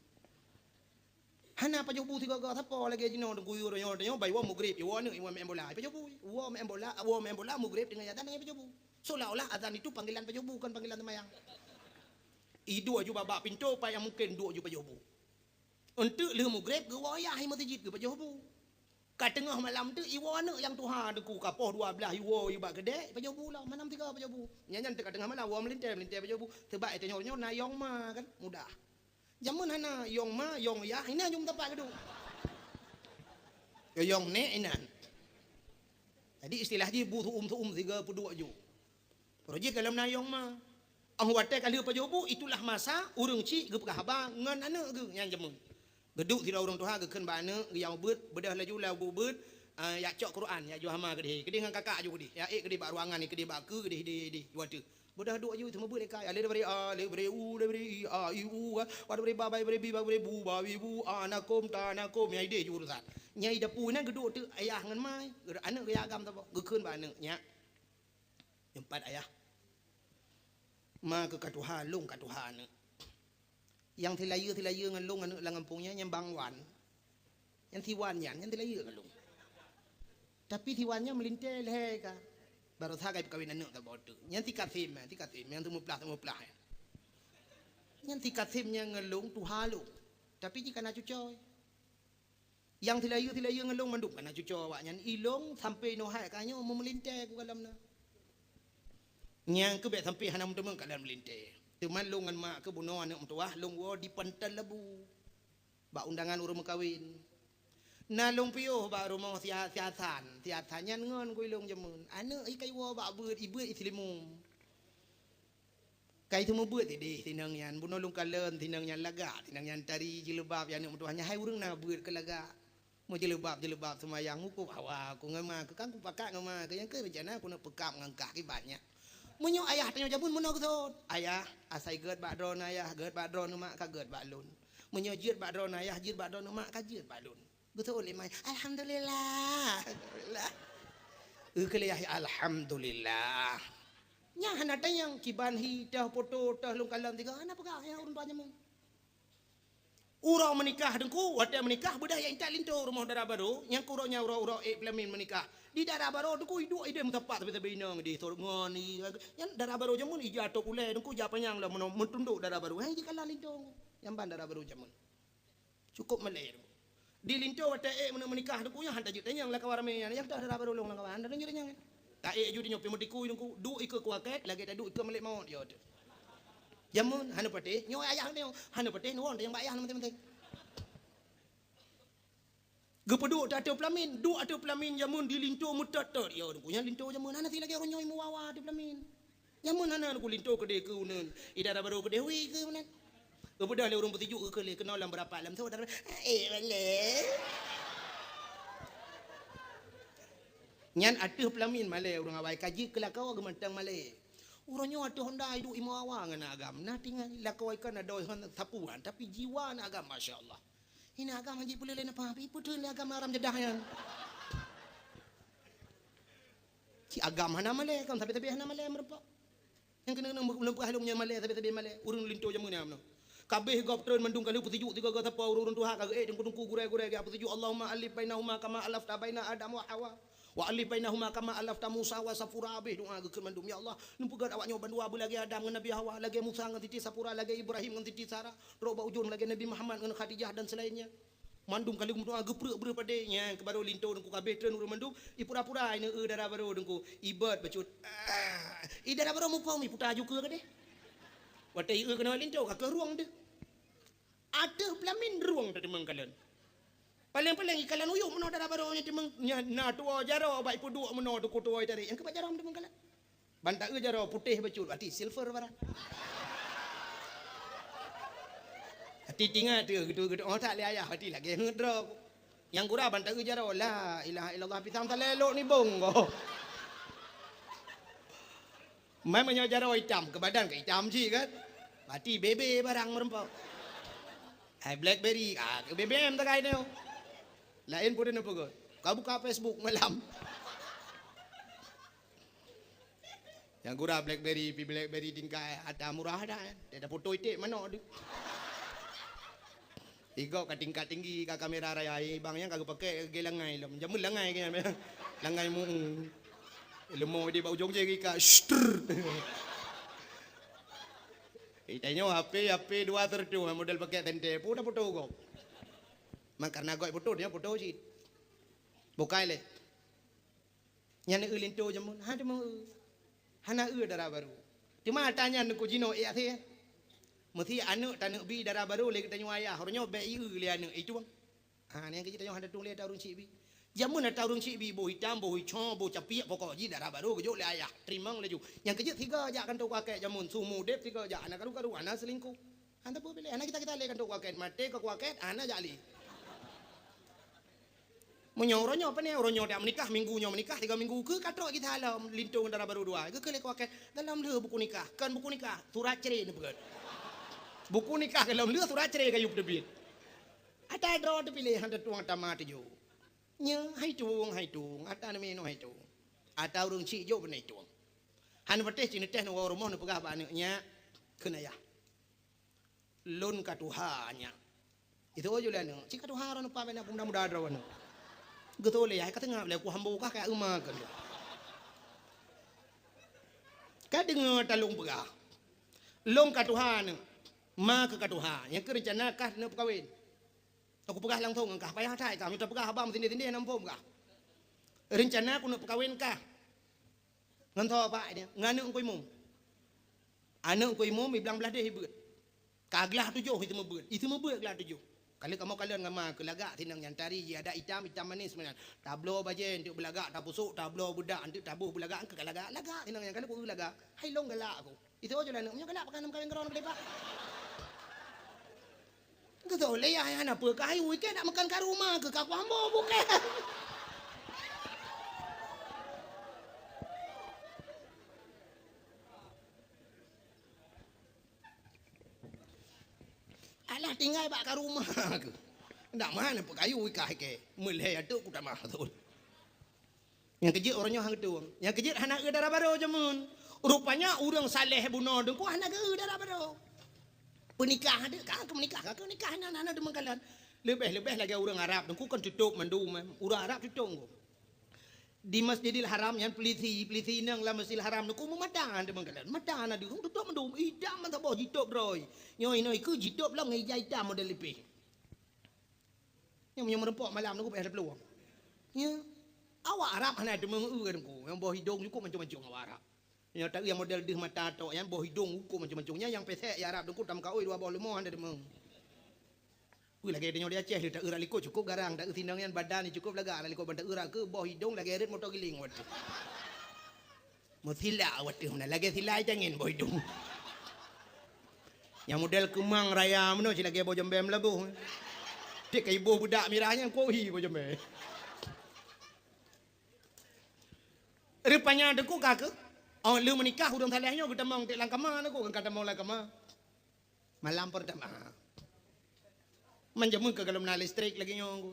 Hana pajoh bu sigoe-goe, sapo lagèe jinoe teungku, yue tanyoe, tanyoe bai woe mugreb, iwoe aneuk, iwoe meu'en bola, pajoh bu. Woe meu'en bola, woe meu'en bola, mugreb deungon azan, pajoh bu. Seolah-olah azan itu panggilan pajoh bu, kon panggilan seumayang. Iduek ju bak-bak pintoe, pat nyang mungken duek ju pajoh bu. Eunteuk lheueh mugreb, geuwoe yah i meuseujid geupajoh bu. Ka teungoh malam teuk, iwoe aneuk nyang tuha teungku, ka poh dua blaih, iwoe i bak keudè, pajoh bu lom, manam sigoe pajoh bu. Nyan, nyan teuk ka teungoh malam, woe meulintèe, meulintèe pajoh bu. Seubab tanyoe nyoe na yong ma kan, mudah. Jameun hana yong ma, yong yah, inan jeuet meusapat geuduek. Yong nèk inan. Jadi istilah jih bu su'um-su'um sigoe peuduek ju. Peureujih ka lom na yong ma. Óh watèe ka lheueh pajoh bu, itulah masa ureueng chik geupeugah haba ngon aneuk geuh nyang jameun. Geuduek sidroe ureueng tuha geukheun bak aneuk, geuyue beuet, beudôh laju lam buet, ah, jak cok Quran, jak ju hama keudeh. Keudeh ngon kakak ju keudeh. Jak ék keudeh bak ruangan, keudeh bak keue, keudeh, keudeh, keudeh. Ju ateueh. Beudôh duek ju teumeubuet lé kai. Alif, daripada a, alif, daripada u, daripada i, a, i, u, kan. Wa, daripada ba, ba, daripada bi, ba, daripada bu, ba, bi, bu, a, na, kum, ta, na, kum. Nyang ideh ju urusan. Nyang i dapu nyan geuduek teuk ayah ngon ma. Aneuk geujak agam saboh. Geukheun bak aneuk, "Nyak, nyoe pat ayah. Ma keuh ka tuha, lôn ka tuha aneuk. Nyang silayeue-silayeue ngon lôn aneuk lam gampông nyan, nyan Bang Wan. Nyan si Wan nyan, nyan silayeue ngon lôn. Tapi si Wan nyan meulintèe lhèe ka. Baroesa ka jipeukawen aneuk saboh teuk. Nyan si Kasem, si Kasem nyang seumeuplah-seumeuplah nyan. Nyan si Kasem nyan ngon lôn tuha lôn. Tapi jih ka na cucoe. Nyang silayeue-silayeue ngon lôn mandum ka na cucoe awaknyan. I lôn sampoe nyoe hai ka nyoe meumeulintèe kukalon na. Nyang keuh bèk sampoe hana meuteumèe kukalon meulintèe. Teuma lôn ngon mak keuh bunoe aneuk meutuwah lôn woe di Pantai Labu. Bak undangan ureueng meukawen. Na lôn piôh bak rumoh si Ha-, si Hasan. Si Hasan nyan ngon keu i lôn jameun. Aneuk i ka iwoe bak beuet, i beuet i Seulimeum. Ka i seumeubeuet ideh sinong nyan. Bunoe lôn kalon sinong nyan lagak, sinong nyan tari jileubab, ya aneuk meutuwah nyan hai ureueng na beuet keu lagak. Meujileubab-jileubab seumayang, meukup hawa, ku ngon ma keuh, kan kupakat ngon ma keuh, nyang keuh reuncana kuneuk peukab ngon kah kiban nyan. Meunyoe ayah tanyoe jameun meunoe geuseuôt, "Ayah, asai gèt bak droeneuh ayah, gèt bak droeneuh mak, ka gèt bak lôn. Meunyoe jeuet bak droeneuh ayah, jeuet bak droeneuh mak, ka jeuet bak lôn." Geuseuôt lé ma, "Alhamdulillah." Alhamdulillah. Eu keu lé yah, "Alhamdulillah." Nyan hana tanyong kiban hi, toh poto, toh lôn kalon sigoe, hana peugah ayah ureueng tuha jameun. Uroe meunikah teungku, watèe meunikah beudôh jak intat linto rumoh dara barô, nyang keu uroe nyan uroe-uroe ék peulamin meunikah. Di dara barô teungku iduek ideh meusapat sabe-sabe inong ideh sot ngon i, nyan dara barô jameun ija tok ulèe teungku ija panyang lom meuno-, meutundok dara barô. Hai jikalan linto teungku. Nyan ban dara barô jameun. Cukôp malèe teungku. Di linto watèe ék meunikah teungku nyan han tajeuet tanyong lam kawan ramè nyan, nyang toh dara barô lôn lam kawan, han tajeuet tanyong. Ta ék ju di nyoe pih meutikui teungku, duek ikeue kuakèt lagèe taduek ikeue malèk mawöt yo teuh. Jameun hana patéh, nyoe ayah nyoe hana patéh, nuwon tanyong bak ayah na maséng-maséng. Geupeuduek ateueh peulamin, duek ateueh peulamin jameun di linto meutot-tot. Ya, teungku, nyan linto jameun hana si lagèe uroe nyoe meuwawa ateueh peulamin. Jameun hana, teungku, linto keudeh keu uneun. I dara barô keudeh wi keu uneun. Geubeudôh lé ureueng peusijuek geukheun lé keunoe lam beurapat lam sot, eh, malèe. Nyan ateueh peulamin malèe ureueng awai ka jeuet keu lakoe geumantong malèe. Uroe nyoe ateueh honda iduek i meuwawa ngon aneuk agam. Na tinggai lakoe kan adoe hana sapeue, tapi jiwa aneuk agam, masya Allah. Hina agam hanjeuet peuleueh lé nafah, pi peuteun lé agam haram jadah nyan. Ci agam hana malèe, kon sabe-sabe hana malèe meurumpok. Nyang keuneuk-keuneuk meuleumpah lôn nyan malèe, sabe-sabe malèe. Ureueng linto jameun nyan meunoe. Ka abéh gob treun mandum ka lheueh peusijuek sigoe-goe sapo ureueng tuha ka geuék teungku-teungku gurèe-gurèe geuék peusijuek, Allahumma allif bainahuma kama allafta baina Adam wa Hawa. Wa allif bainahuma kama allafta Musa wa Safura, abéh doa geukheun mandum, "Ya Allah, neupeugöt awak nyoe bandua beulagèe Adam ngon Nabi Hawa, lagèe Musa ngon Siti Safura, lagèe Ibrahim ngon Siti Sarah, trok bak ujông lagèe Nabi Muhammad ngon Khadijah dan selainnya." Mandum ka lheueh meudoa geupreuek breueh padé nyan keu barô linto teungku ka abéh treun ureueng mandum, ipura-pura ineuk eu dara barô teungku, ibot bacut. Ah, i dara barô muphom iputa ju keue keudeh. Watèe ieu keunoe linto ka keuh rueng deuh. Ateueh peulamin rueng tateumeung kalon. Paleng-paleng ikalon uyuek meunoe dara barô nyan teumeung, nyan na tuwoe jaroe bak ipeuduek meunoe teungku tuwoe itarek, nyang keuh bak jaroe teumeung kalon. Ban taeu jaroe putéh bacut, até silver barang. Até tingat teuh, geutu-geutu, oh, that lé ayah, até lagèe heuet droe. Nyang gura ban taeu jaroe, la ilaha illallah, pisang salé lok nibong ko. Mai meunyoe jaroe itam, keu badan ka itam cit kan. Até bebe barang meurumpok. Hai Blackberry, ah, keu B B M takai nyoe. Laén peue neupeugah. Ka buka Facebook malam. Nyang gura Blackberry, pi Blackberry tingkai ata murah dah. Dia dah foto iték manok tu. Igob ka tingkat tinggi, ka kamera raya, eh, bang nyang ka geupakai lagèe langai lom. Jameun langai keu nyan, langai mu. Leumo di bak ujong jih ka, shtr. Itanyoe H P, H P dua sereutoh, model pakai senter, pun dah foto gob. Mak kareuna gob foto, dia foto cit. Bukai lé. Nyan eu linto jameun, ha teuma eu. Hana eu dara barô. Teuma ata nyan Teungku jinoe ék até. Meusi aneuk taneuk bi dara barô lé geutanyoe ayah, uroe nyoe bèk i eu lé aneuk, i tueng. Ha, nyan keuh jeuet tanyoe hana tueng lé ata ureueng chik bi. Jameun ata ureueng chik bi, boh itam, boh ico, boh capiek, pokok jih dara barô geujok lé ayah. Teurimong laju. Nyang keuh jeuet sigoe jak kantô kuakét jameun, su mudép sigoe jak, hana karu-karu, hana seulingkoh. Hana peue piléh, hana gita-gita lé kantô kuakét, maté ka kuakét, hana jak lé. Meunyoe uroe nyoe, pane uroe nyoe dak meunikah, minggu nyoe meunikah, tiga minggu keu ka trok gita lom linto dara barô dua. Geukheun lé kuakét, "Golom lheueh buku nikah." Kon buku nikah, surat cerai neupeugèt. Buku nikah golom lheueh, surat cerai ka yue peuteubiet. Ata droe teupiléh, hana tueng ata ma tujoh. Nyoe hai tueng, hai tueng, ata neuminoe hai tueng. Ata ureueng chik jok beunai tueng. Hana patéh cit neutéh neuwoe rumoh neupeugah bak aneuk, "Nyak," kheun ayah. "Lôn ka tuha, nyak." Itu aja lé aneuk. Cit ka tuha droe neupa bak na peumuda-muda droe aneuk. Geutôh lé yah, ka teungab lé ku hambo kah ka euma keu lôn. Ka deungoe talôn peugah. Lôn ka tuha aneuk. Ma keuh ka tuha. Nyang keuh reuncana kah neuk peukawen. Aku peugah langsong ngon kah, payah that kah. Mita peugah haba meusindeh-sindeh na muphom kah. Reuncana ku neuk peukawen kah. Ngon soe, Pak, dia? Ngon aneuk Teungku Imum. Aneuk Teungku Imum, i blang blah deh i beuet. Ka glah tujoh i teumeubeut. I teumeubeut glah tujoh. Ka lheueh kamoe kalon ngon ma keuh lagak sinong nyan tari jih adat itam, itam manis meunan. Tabloe bajèe enteuk beulagak, tapusok, tabloe beudak enteuk taboh beulagak, keu ka lagak, lagak sinong nyan ka lheueh ku lagak. Hai lôn galak aku. Itu aja lah aneuk, meunyoe galak pakon meukawen keudroe keudeh, Pak. Geutôh lé yah, hana peue ka hayu, ikei nak meukan ka rumoh keuh, ka kuambo bukée. Alah tinggai bak ka rumoh keuh. Ndak meuhan peue ka hayu ikah ikei. Meulhèe ateueh ku tamah thon. Nyang keujeuet uroe nyoe han geutueng. Nyang keujeuet hana eu dara barô jameun. Rupanya ureueng saleh bunoe Teungku hana geu-eu dara barô. Peunikah deuh ka keu meunikah, ka keu nikah hana, hana deungon kalon. Leubeh-leubeh lagèe ureueng Arab Teungku kan tutôp mandum, eh. Ureueng Arab tutôp Teungku. Di Masjidil Haram nyan peulisi, peulisi inong lam Masjidil Haram Teungku meumata deungon kalon. Mata hana deungon tutôp mandum, itam mantong boh jitôp droe. Nyoe inoe keu jitôp lom ngon ija itam model lipeh. Nyoe meunyoe meurumpok malam Teungku payah taplueng. Ya. Awak Arab hana deungon eu Teungku. Nyang boh idong cukôp mancong-mancong awak Arab. Nyoe taeu nyang model deuh mata tok nyan boh idong cukôp mancong-mancong. Nyan nyang pesek ya Arab Teungku tameukaôi dua boh leumo hana deungon. Wih lagèe tanyoe di Aceh lé taeu rak likot cukôp garang, taeu sinong nyan badan cukôp lagak rak likot ban taeu rak keuh boh idong lagèe rot moto giling watèe. Meusilak watèe meunan lagèe silai cangén boh idong. Nyang model keumang raya meunoe cit lagèe boh jambèe meulaboh. Tiep ka iboh beudak mirah nyan kuoh hi boh jambèe. Rupanya Teungku ka keuh, oh lheueh meunikah ureueng saleh nyoe geutamong tiep lam kama Teungku, ka tamong lam kama. Malam peurtama. Man jameun ka gohlom na listrik lagèe nyoe Teungku.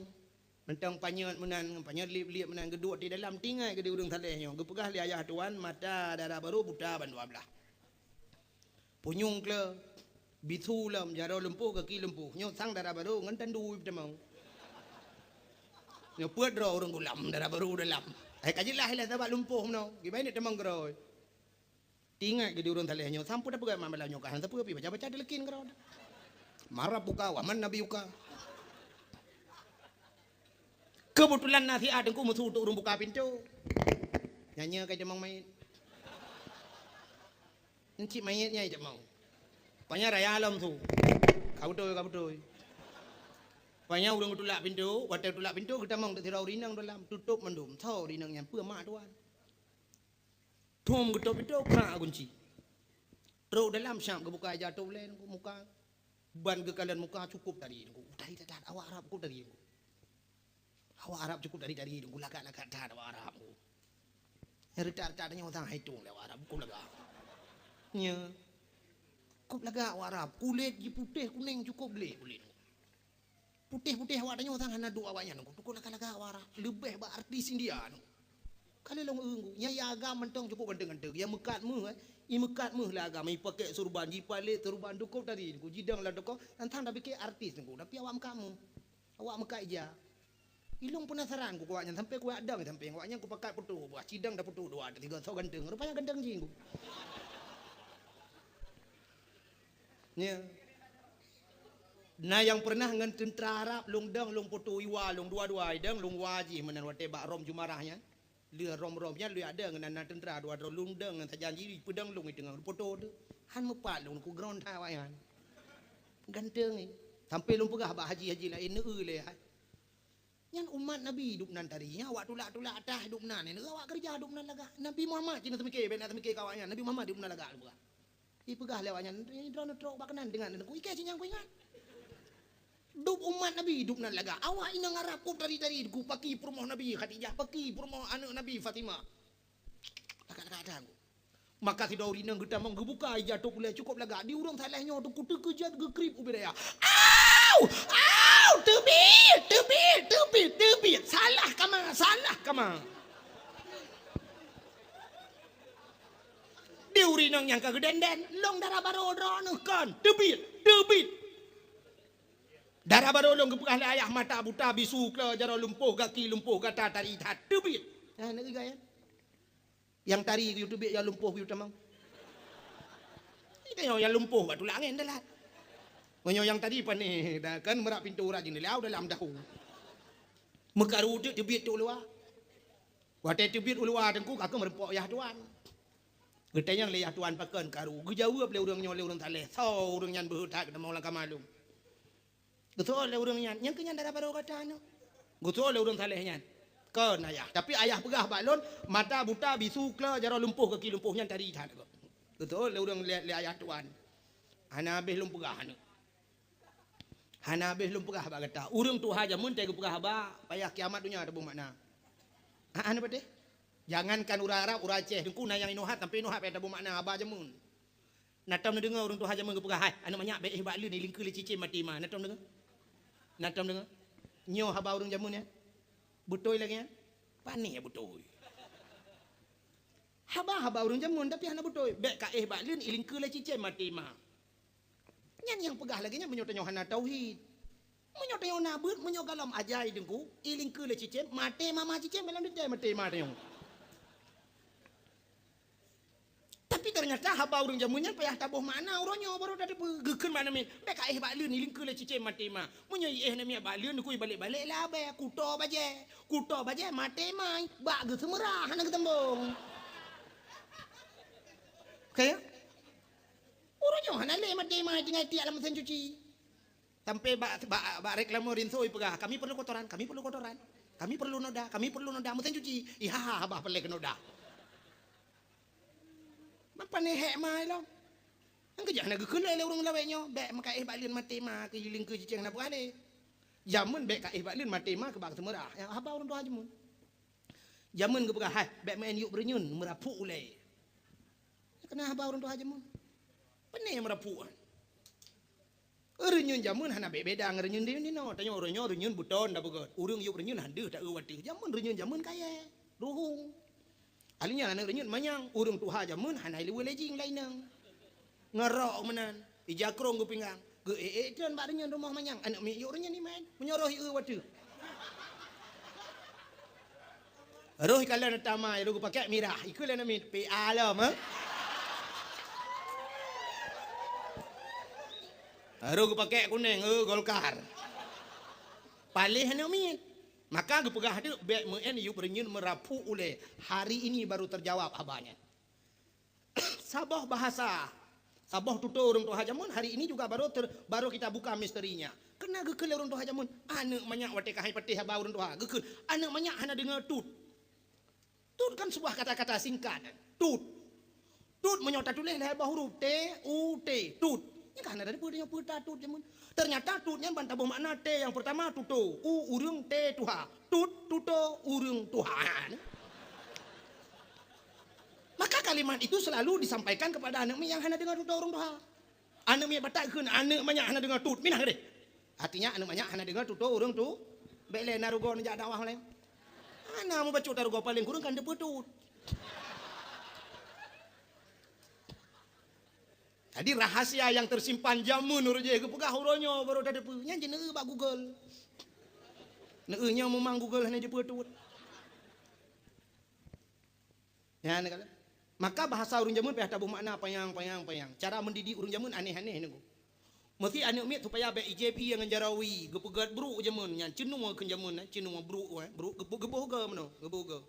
Mantong panyöt meunan, panyöt liep-liep meunan geuduek di dalam, teuingat geuh di ureueng saleh nyoe. Geupeugah lé ayah tuan, mata dara barô buta ban dua blah. Punyueng kle, bisu lom, jaroe lumpuh, gaki lumpuh. Nyoe sang dara barô ngon tandu peutamong. Nyoe peuet droe ureueng gulam dara barô dalam. Hai ka jeulaih lé sabab lumpuh meunoe. Kiban neuk tamong keudroe. Teuingat geuh di ureueng saleh nyoe, sampoe tapeugah malam nyoe ka hana sapeue pih baca-baca teuleukén keudroe. Man rabbuka wa man nabiyuka. Keubeutulan na siat Teungku meusu teuk ureueng buka pintoe. Nyan nyoe ka itamong manyét. Encik manyét nyan itamong. Panya raya lom su. Ka beutôi, ka beutôi. Panya ureueng geutulak pintoe, watèe geutulak pintoe geutamong teuk sidroe ureueng inong dalam, tutôp mandum. Soe ureueng inong nyan? Peue mak tuan. Thom geutôp pintoe, krak gunci. Trok dalam siap geubuka ija tôp lé Teungku muka. Ban geukalon muka cukôp tari Teungku. Tari that-that awak Arab cukôp tari Teungku. Awak Arab cukôp tari-tari Teungku, lagak-lagak that awak Arab Teungku. Nyang reutak-reutak tanyoe sang hai tueng lé awak Arab cukôp lagak. Nya. Cukôp lagak awak Arab, kulét jih putéh kunéng cukôp gleh kulét. Putéh-putéh awak tanyoe sang hana duek awak nyan Teungku. Cukôp lagak-lagak awak Arab, leubeh bak artis India Teungku. Ka lheueh lôn eu Teungku, nyan nyang agam mantong cukup ganteng-ganteng. Nyang meukat méuh, eh. I meukat méuh lé agam, i pakèk surban, jipalét surban, cukup tari Teungku. Jidong lam toko, tantang tapike artis Teungku, tapi awak meukat méuh. Awak meukat ija. Ilôn peunasaran ku awak nyan, sampai kuadang sampai awak nyan kupakat putôh, bah sidang dah putôh dua, tiga, so ganteng. Rupanya ganteng jih Teungku. Nya. Na nyang pernah ngon teuntra Arab, lôn dong, lôn putôh iwa, lôn dua-dua idong, lôn wa jih meunan watèe bak Rom Jumarah nyan. Lheueh Rom-Rom nyan lheueh ada ngon na teuntra dua droe, lôn dong ngon sajan jih, peudong lôn i teungoh putôh tu. Han meupat lôn ku ground that awak nyan. Ganteng, eh. Sampai lôn peugah bak haji-haji laén, neu-eu lé, hai. Nyan umat Nabi dubnan tari, nyan awak tulak-tulak atah dubnan, neu-eu awak keureuja dubnan lagak. Nabi Muhammad cit na teumike, bèk na teumike keu awak nyan. Nabi Muhammad dubnan lagak lôn peugah. Ipeugah lé awak nyan, "Droeneuh trok bak keunan deungon Teungku, i kèe cit nyang kuingat." Dub umat Nabi dubnan lagak. Awak inong Arab kôb tari-tari, Teungku, paki peurumoh Nabi Khadijah, paki peurumoh aneuk Nabi Fatimah. Lagak-lagak that, Teungku. Maka sidroe ureueng inong geutamong geubuka ija tôp ulèe cukôp lagak. Di ureueng saleh nyoe Teungku teukeujot geukrip ubit dayah. "Au! Au! Teubiet! Teubiet! Teubiet! Teubiet! Salah kama! Salah kama!" Di ureueng inong nyang ka geudenden, "Lôn dara barô droeneuh kon, teubiet, teubiet." Dara barô lôn geupeugah lé ayah mata buta, bisu, klo, jaroe lumpoh, gaki lumpoh, gata tari that, teubiet. Nah, neu-eu gaya. Nyang tari geuyue teubiet, nyang lumpoh geuyue tamong. Itu nyang, nyang lumpoh bak tulak angén dalat. Meunyoe nyang tari pané, dah kan meurah pintoe urat jeuneulah dalam dahu. Meukaru teuk teubiet teuk luwa. Watèe teubiet u luwa Teungku, ka keuh meureumpok yah tuan. Geutanyong lé yah tuan pakon karu. Geujaweueb lé ureueng nyoe lé ureueng saleh, "Soe ureueng nyan beuhe that geutamong lam kama lôn?" Geuseuôt lé ureueng nyan, "Nyang keu nyan dara barô gata nyoe." Geuseuôt lé ureueng saleh nyan, "Kon ayah, tapi ayah peugah bak lôn, mata buta, bisu, klo, jaroe lumpoh, gaki lumpoh, nyan tari that." Geuseuôt lé ureueng lé, lé ayah tuan, "Hana habéh lôn peugah aneuk." Hana habéh lôn peugah bak gata. Ureueng tuha jameun teuh geupeugah haba, payah kiamat donya taboh makna. Ha, hana patéh? Jangankan ureueng Arab, ureueng Aceh, Teungku, na nyang inoe hat, sampoe inoe hat payah taboh makna haba jameun. Na tom neudeungoe ureueng tuha jameun geupeugah, "Hai, aneuk manyak bèk éh bak leuen, ilingkeue lé cicém maté ma." Na tom deungoe? Na tom deungoe? Nyoe haba ureueng jameun nyan? Beutôi lagèe nyan? Pané beutôi. Haba-haba ureueng jameun, tapi hana beutôi. "Bèk ka éh bak leuen, ilingkeue lé cicém maté ma." Nyan nyang peugah lagèe nyan meunyoe tanyoe hana tauhid. Meunyoe tanyoe na beuet, meunyoe gohlom ajai Teungku, ilingkeue lé cicém, maté ma ma cicém, dalam teuntèe maté ma tanyoe. Tapi ternyata haba ureueng jameun nyan payah taboh makna uroe nyoe baru tateupeue. Geukheun bak aneuk miet, "Bèk ka éh bak leuen, ilingkeue lé cicém maté ma." Meunyoe iéh aneuk miet bak leuen, Teungku, ibalek-balek lé abèe, kuto bajèe. Kuto bajèe maté ma, bak geuseumeurah hana geuteumbong. Oke, ya? Uroe nyoe hana lé maté ma tinggai tiek lam meusén cuci. Sampoe bak, bak, bak reklame rinso ipeugah, "Kami perlu kotoran, kami perlu kotoran. Kami perlu noda, kami perlu noda." Meusén cuci, iha-ha haba peureulèe keu noda. Mapa neuhèk ma ilom? Nyang keujah na geukheun lé ureueng lawét nyoe, "Bèk meuka éh bak leuen maté ma keu ilingkeue cicém hana peugah lé." Jameun bèk ka éh bak leuen maté ma keu bak seumeurah. Nyang haba ureueng tuha jameun. Jameun geupeugah, "Hai, bèk meu'en yup reunyeun meurapuk ulèe." Keunan haba ureueng tuha jameun. Peue na meurapuk nyan? Reunyeun jameun hana bèk beda ngon reunyeun di, di noe. Tanyoe uroe nyoe reunyeun beuton tapeugöt. Ureueng yup reunyeun han deuh taeu watèe. Jameun reunyeun jameun kayèe, ruhueng. Ahli nyan aneuk reunyeun manyang, ureueng tuha jameun hana ilèe lejing lainang. Ngon rok meunan, ija krông geupinggang. Geu-ék-ék treun bak reunyeun rumoh manyang, aneuk miet yup reunyeun iman. Meunyoe roh ieu watèe. Roh ikalon tama, roh geupakék mirah, ikheun lé aneuk miet, "P A lom, eh?" Roh geupakék kunéng, "Eh, Golkar." Paléh aneuk miet. Maka geupeugah teuk, "Bèk meu'en yup reunyeun meurapuk ulèe." Hari ini baru terjawab haba nyan. Saboh bahasa, saboh tutoe ureueng tuha jameun hari ini juga baru ter-, baru kita buka misterinya. Keunan geukheun lé ureueng tuha jameun, aneuk manyak watèe ka hai patéh haba ureueng tuha, geukheun, aneuk manyak hana deungö tut. Tut kan sebuah kata-kata singkat. Tut. Tut meunyoe tatuléh lhèe boh huruf, T, U, T, tut. Nyan ka hana tateupeue tanyoe peue ta tut jameun. Ternyata tut nyan ban taboh makna T nyang peurtama tutoe, U ureueng, T tuha. Tut tutoe ureueng tuha. Maka kalimat itu selalu disampaikan kepada aneuk miet nyang hana deungö tutoe ureueng tuha. Aneuk miet Batak kheun aneuk manyak hana deungö tut, minah keudéh. Artinya aneuk manyak hana deungö tutoe ureueng tu, bèk lé na rugoe neujak dakwah laén. Hana mubacut tarugoe, paléng kureueng kan teupeutot. Jadi, rahasia nyang teusimpan jameun ureueng jih geupeugah uroe nyoe barô tateupeue. Nyan jeuet neueu bak Google. Neueu nyoe meumang Google hana jipeutot. Nyan kan. Maka bahasa ureueng jameun payah taboh makna panyang, panyang, panyang. Cara mendidik ureueng jameun aneh-aneh nunggu. Meusti aneuk miet supaya bèk ijép ié ngon jaroe wie, geupeugöt brôk jameun nyan, ceunoe kheun jameun, eh, ceunoe brôk, eh, brôk geuboh, geuboh goe meunoe, geuboh goe.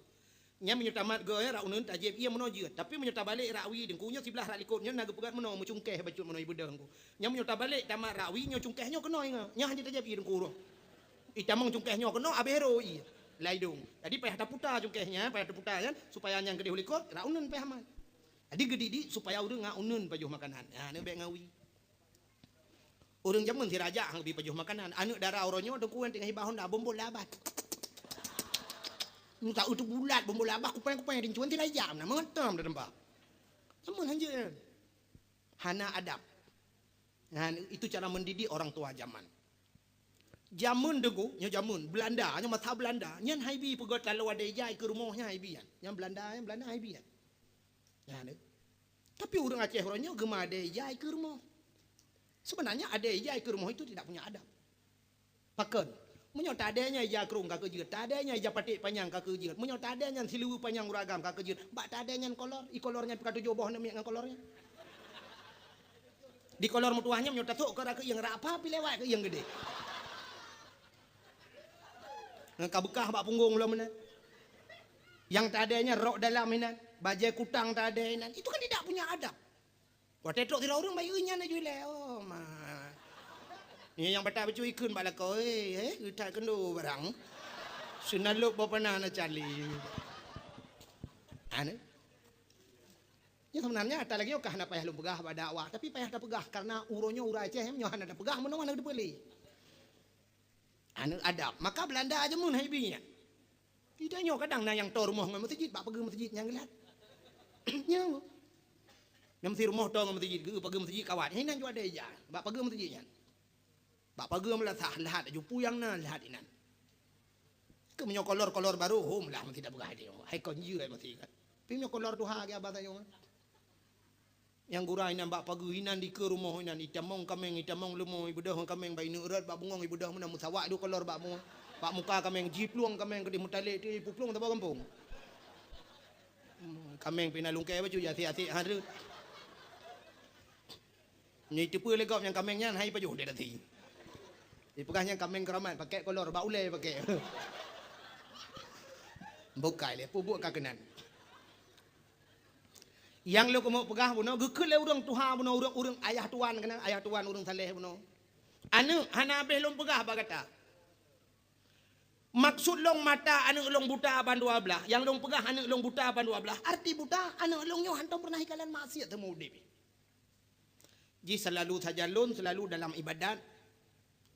Nyan meunyoe tamat goe, eh, rot uneuen tajép ié meunoe jeuet. Tapi meunyoe tabalek rot wie, deungku nyoe siblah rot likot nyoe na geupeugöt meunoe, meucungkèh bacut meunoe ié beudôh deungku. Nyan meunyoe tabalek tamat rot wie nyoe cungkèh nyoe keunoe ingat. Nyan hana tajép ié deungku roh. Itamong cungkèh nyoe keunoe abéh rot ié. Lai dong. Jadi payah taputa cungkèh nyan, payah taputa nyan supaya nyan keudéh u likot, rot uneuen payah mat. Jadi geudidik supaya ureueng ngon uneuen pajoh makanan. Ha, aneuk bèk ngon wie. Ureueng jameun sira jak han geubi pajoh makanan. Aneuk dara uroe nyoe teungku nyang teungoh hibah honda bombol labah. Muta utu bulat bombol labah kupeng-kupeng rincuan sira jak na meutem da teumbak. Jameun hanjeuet nyan. Hana adab. Nah, itu cara mendidik orang tua zaman. Jameun deungoe, nyoe jameun Belanda, nyoe masa Belanda, nyan haibi peugöt taloe adèe ija ikeue rumoh nyan haibi nyan. Nyan Belanda, nyan Belanda haibi nyan. Nyan. Tapi ureueng Aceh uroe nyoe geuma adèe ija ikeue rumoh. Sebenarnya adèe ija ikeue rumoh itu tidak punya adab. Pakon? Meunyoe tadèe nyan ija krông ka keujeuet, tadèe nyan ija paték panyang ka keujeuet, meunyoe tadèe nyan siluweue panyang ureueng agam ka keujeuet, bak tadèe nyan kolor, ikolor nyan pih ka tujoh boh aneuk miet ngon kolor nyan. Di kolor meutuwah nyan meunyoe tasok keu rot keuieng, rot apa pih lewat keuieng geudeh. Ngon ka beukah bak punggong lom meunan. Nyang tadèe nyan rok dalam inan, bajèe kutang tadèe inan. Itu kan tidak punya adab. Watèe trok sidroe ureueng bayeue nyan laju ilèe, oh ma. Nyan nyang batat bacut ikheun bak lakoe, eh, eh, geutat keundo barang. Seunalop boh panah na cali. Anu. Nyan sebenarnya ata lagèe nyoe ka hana payah lôn peugah bak dakwah, tapi payah tapeugah karena uroe nyoe ureueng Aceh nyoe hana tapeugah meunoe hana teupeu lé. Aneuk adab. Maka Belanda jameun hai bi nyan. Di tanyoe kadang na nyang toe rumoh ngon meuseujid, bak pageue meuseujid nyang geulat. Nyan. Nyang meusi rumoh toe ngon meuseujid, geu pageue meuseujid kawat. Nyan jua daya, bak pageue meuseujid nyan. Bak pageue meulasah lahat laju puyang na lahat inan. Keu meunyoe kolor-kolor barô, hom lah meusi tapeugah lé nyoe. Hai kon jeuet meusi kan. Tapi meunyoe kolor tuha geuh abah tanyoe. Nyang gura inan bak pageue inan dikeue rumoh inan, itamong kaméng, itamong leumo, ibeudôh ngon kaméng, bak ineuk rot bak bungong, ibeudôh meunan meusawak dua kolor bak mu-, bak muka kaméng, jiplueng kaméng keudeh meutalek ti, ipuplueng saboh gampông. Hmm, kaméng pih na lungkée bacut, asek-asek han rot. Nyoe iteupeue lé gob nyang kaméng nyan hai pajoh di dasi. Ipeugah nyan kaméng keuramat, pakék kolor, bak ulée pakék. Bukai lé, peubuet ka keunan. Nyang lôn keumeung peugah bunoe, geukheun lé ureuëng tuha bunoe, ureuëng, ureuëng ayah tuan keunan, ayah tuan ureuëng saleh bunoe. Aneuëk, hana habéh lôn peugah bak gata. Maksud lôn mata aneuëk lôn buta ban dua blaih. Nyang lôn peugah aneuëk lôn buta ban dua blaih. Arti buta, aneuëk lôn nyoe hantom peureunah ikalon maksiat seumeu udeb. Jih seulalu sajan lôn, seulalu dalam ibadat.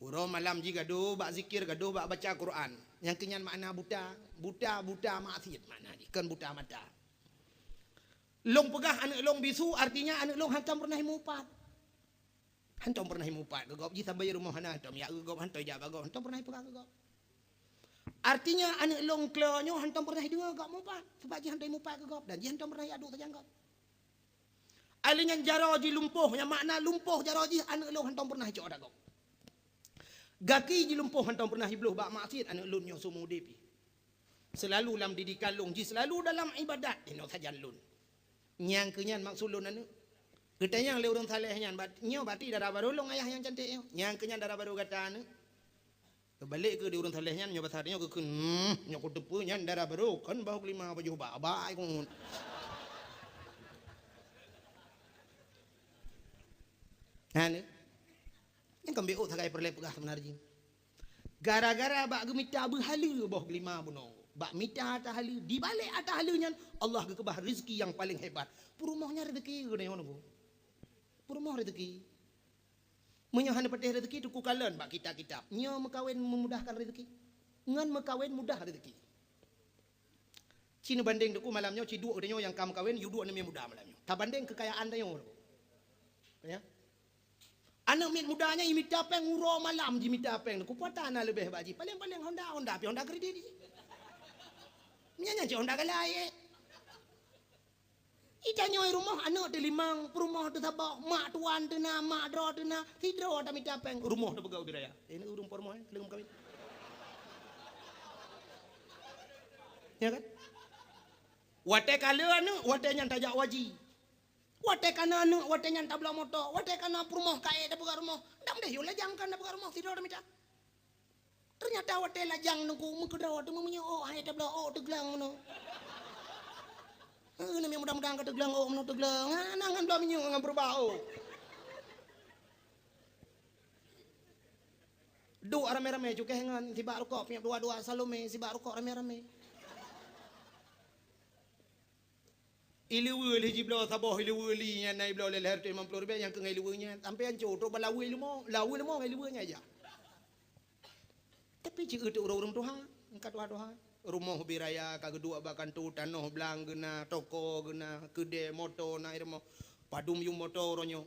Uroe malam jih gadoh bak zikir, gadoh bak baca Quran. Nyang keu nyan makna buta. Buta, buta maksiat makna jih, kon buta mata. Lôn peugah aneuëk lôn bisu, artinya aneuëk lôn hantom peureunah imupat. Hantom peureunah imupat keu gob, jih sabe rumoh hana hantom, ya keu gob hantom jak bak gob, hantom peureunah ipeugah keu gob. Artinya aneuëk lôn klo nyoe hantom peureunah ideungoe gob mupat, sabab jih hantom imupat keu gob dan jih hantom peureunah iadu sajan gob. Alèh nyan jaroe jih lumpoh, nyang makna lumpoh jaroe jih aneuëk lôn hantom peureunah icok ata gob. Gaki jih lumpoh hantom peureunah ibloh bak maksiat aneuëk lôn nyoe seumeu udeb jih. Seulalu lam didikan lôn jih, seulalu dalam ibadat inoe sajan lôn. Nyang keu nyan maksud lôn aneuëk. Geutanyong lé ureuëng saleh nyan, bat-, nyoe bati dara barô lôn ayah nyang cantik nyoe. Nyang keu nyan dara barô gata aneuëk. Geubalek keu di ureuëng saleh nyan, nyoe basa nyoe geukheun, hmm, nyoe kuteupeue nyan dara barô, kon bahu keulima pajoh bak, bak ai keumun. Hana. Nyang keumbeuet sagai peureulée peugah seubeunar jih. Gara-gara bak geumita beuhaleue boh keulima bunoe. Bak mita ata haleue, dibalek ata haleue nyan, Allah geukeubah rezeki nyang paleng hebat. Peurumoh nyan rezeki geuneuk nyoe. Peurumoh rezeki. Meunyoe hana patéh rezeki, teuku kalon bak kitab-kitab. Nyoe meukawen memudahkan rezeki. Ngon meukawen mudah rezeki. Ci neubandeng teungku malam nyoe, ci duek geutanyoe nyang ka meukawen, yue duek aneuk miet muda malam nyoe. Tabandeng keukayaan tanyoe. Ya. Aneuk miet muda nyan imita péng uroe malam jimita péng. Kupeue ata na leubeh bak jih. Paleng-paleng Honda, Honda pih Honda kredit jih. Nyan, nyan cit Honda galai, eh. Itanyoe rumoh aneuk teulimong, peurumoh teusaboh, mak tuan teuna, mak droe teuna, sidroe tamita péng, rumoh tapeugah ubit raya. Ini ureueng peurumoh, eh, keuleung meukawen. Ya kan? Watée ka le aneuk, watée nyan tajak waji. Watée ka na aneuk, watée nyan tabloe moto, watée ka na peurumoh ka ék tapeugah rumoh. Dam deh, yo lajang kan tapeugah rumoh, sidroe tamita. Teunyata watée lajang nungku meukeudroe teuma meunyoe ôk hai tabloe ôk teuglang meunoe. Heuh, namiet mudah-mudahan ka teuglang ôk meunoe teuglang. Hana ngon bloe minyeuk ngon peurubah ôk. Duek ramé-ramé cukéh ngon sibak rukok, piep dua-dua Salome sibak rukok ramé-ramé. Ileue lé jibloe saboh ileue li nyan na ibloe lé lhèe reutôh limong ploh ribèe nyang keu ngon ileue nyan. Sampoe ancô trok bak laweue leumo, laweue leumo ngon ileue nyan jak. Tapi ci eu teuk ureueng-ureueng tuha, ka tuha-tuha. Rumoh ubit raya ka geuduek bak kantô, tanoh blang geuna, toko geuna, keudè, moto na i rumoh. Padum yum moto uroe nyoe.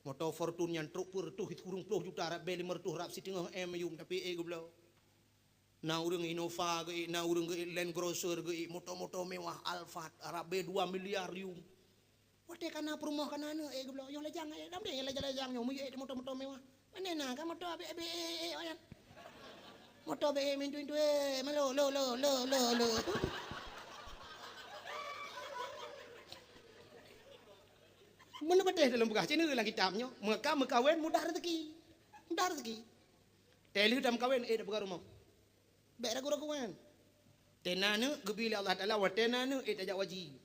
Moto Fortuner nyan trok peuet reutôh sikureueng ploh juta, rab bèe limong reutôh, rab siteungoh M yum, tapi ék geubloe. Na ureueng Innova geuék, na ureueng geuék Land Cruiser geuék, moto-moto mewah Alphard, rab bèe dua miliar yum. Watée ka na peurumoh ka na aneuk ék geubloe, yoh lajang ék, dam deh lajang-lajang nyoe, meuyueb ék moto-moto mewah. Pane na ka moto abéh-abéh ék, ék, ék, ék, nyan. Moto abéh ék mintu-mintu ék, malo, lo, lo, lo, lo, lo. Meunan patéh dalam peugah, ci na lam kitab nyoe, meuka meukawen mudah rezeki. Mudah rezeki. Teuh lheueh tameukawen, ék tapeugah rumoh. Bék ragu-ragu nyan. Teuh na aneuk geubri lé Allah Taala, watée na aneuk ék tajak waji.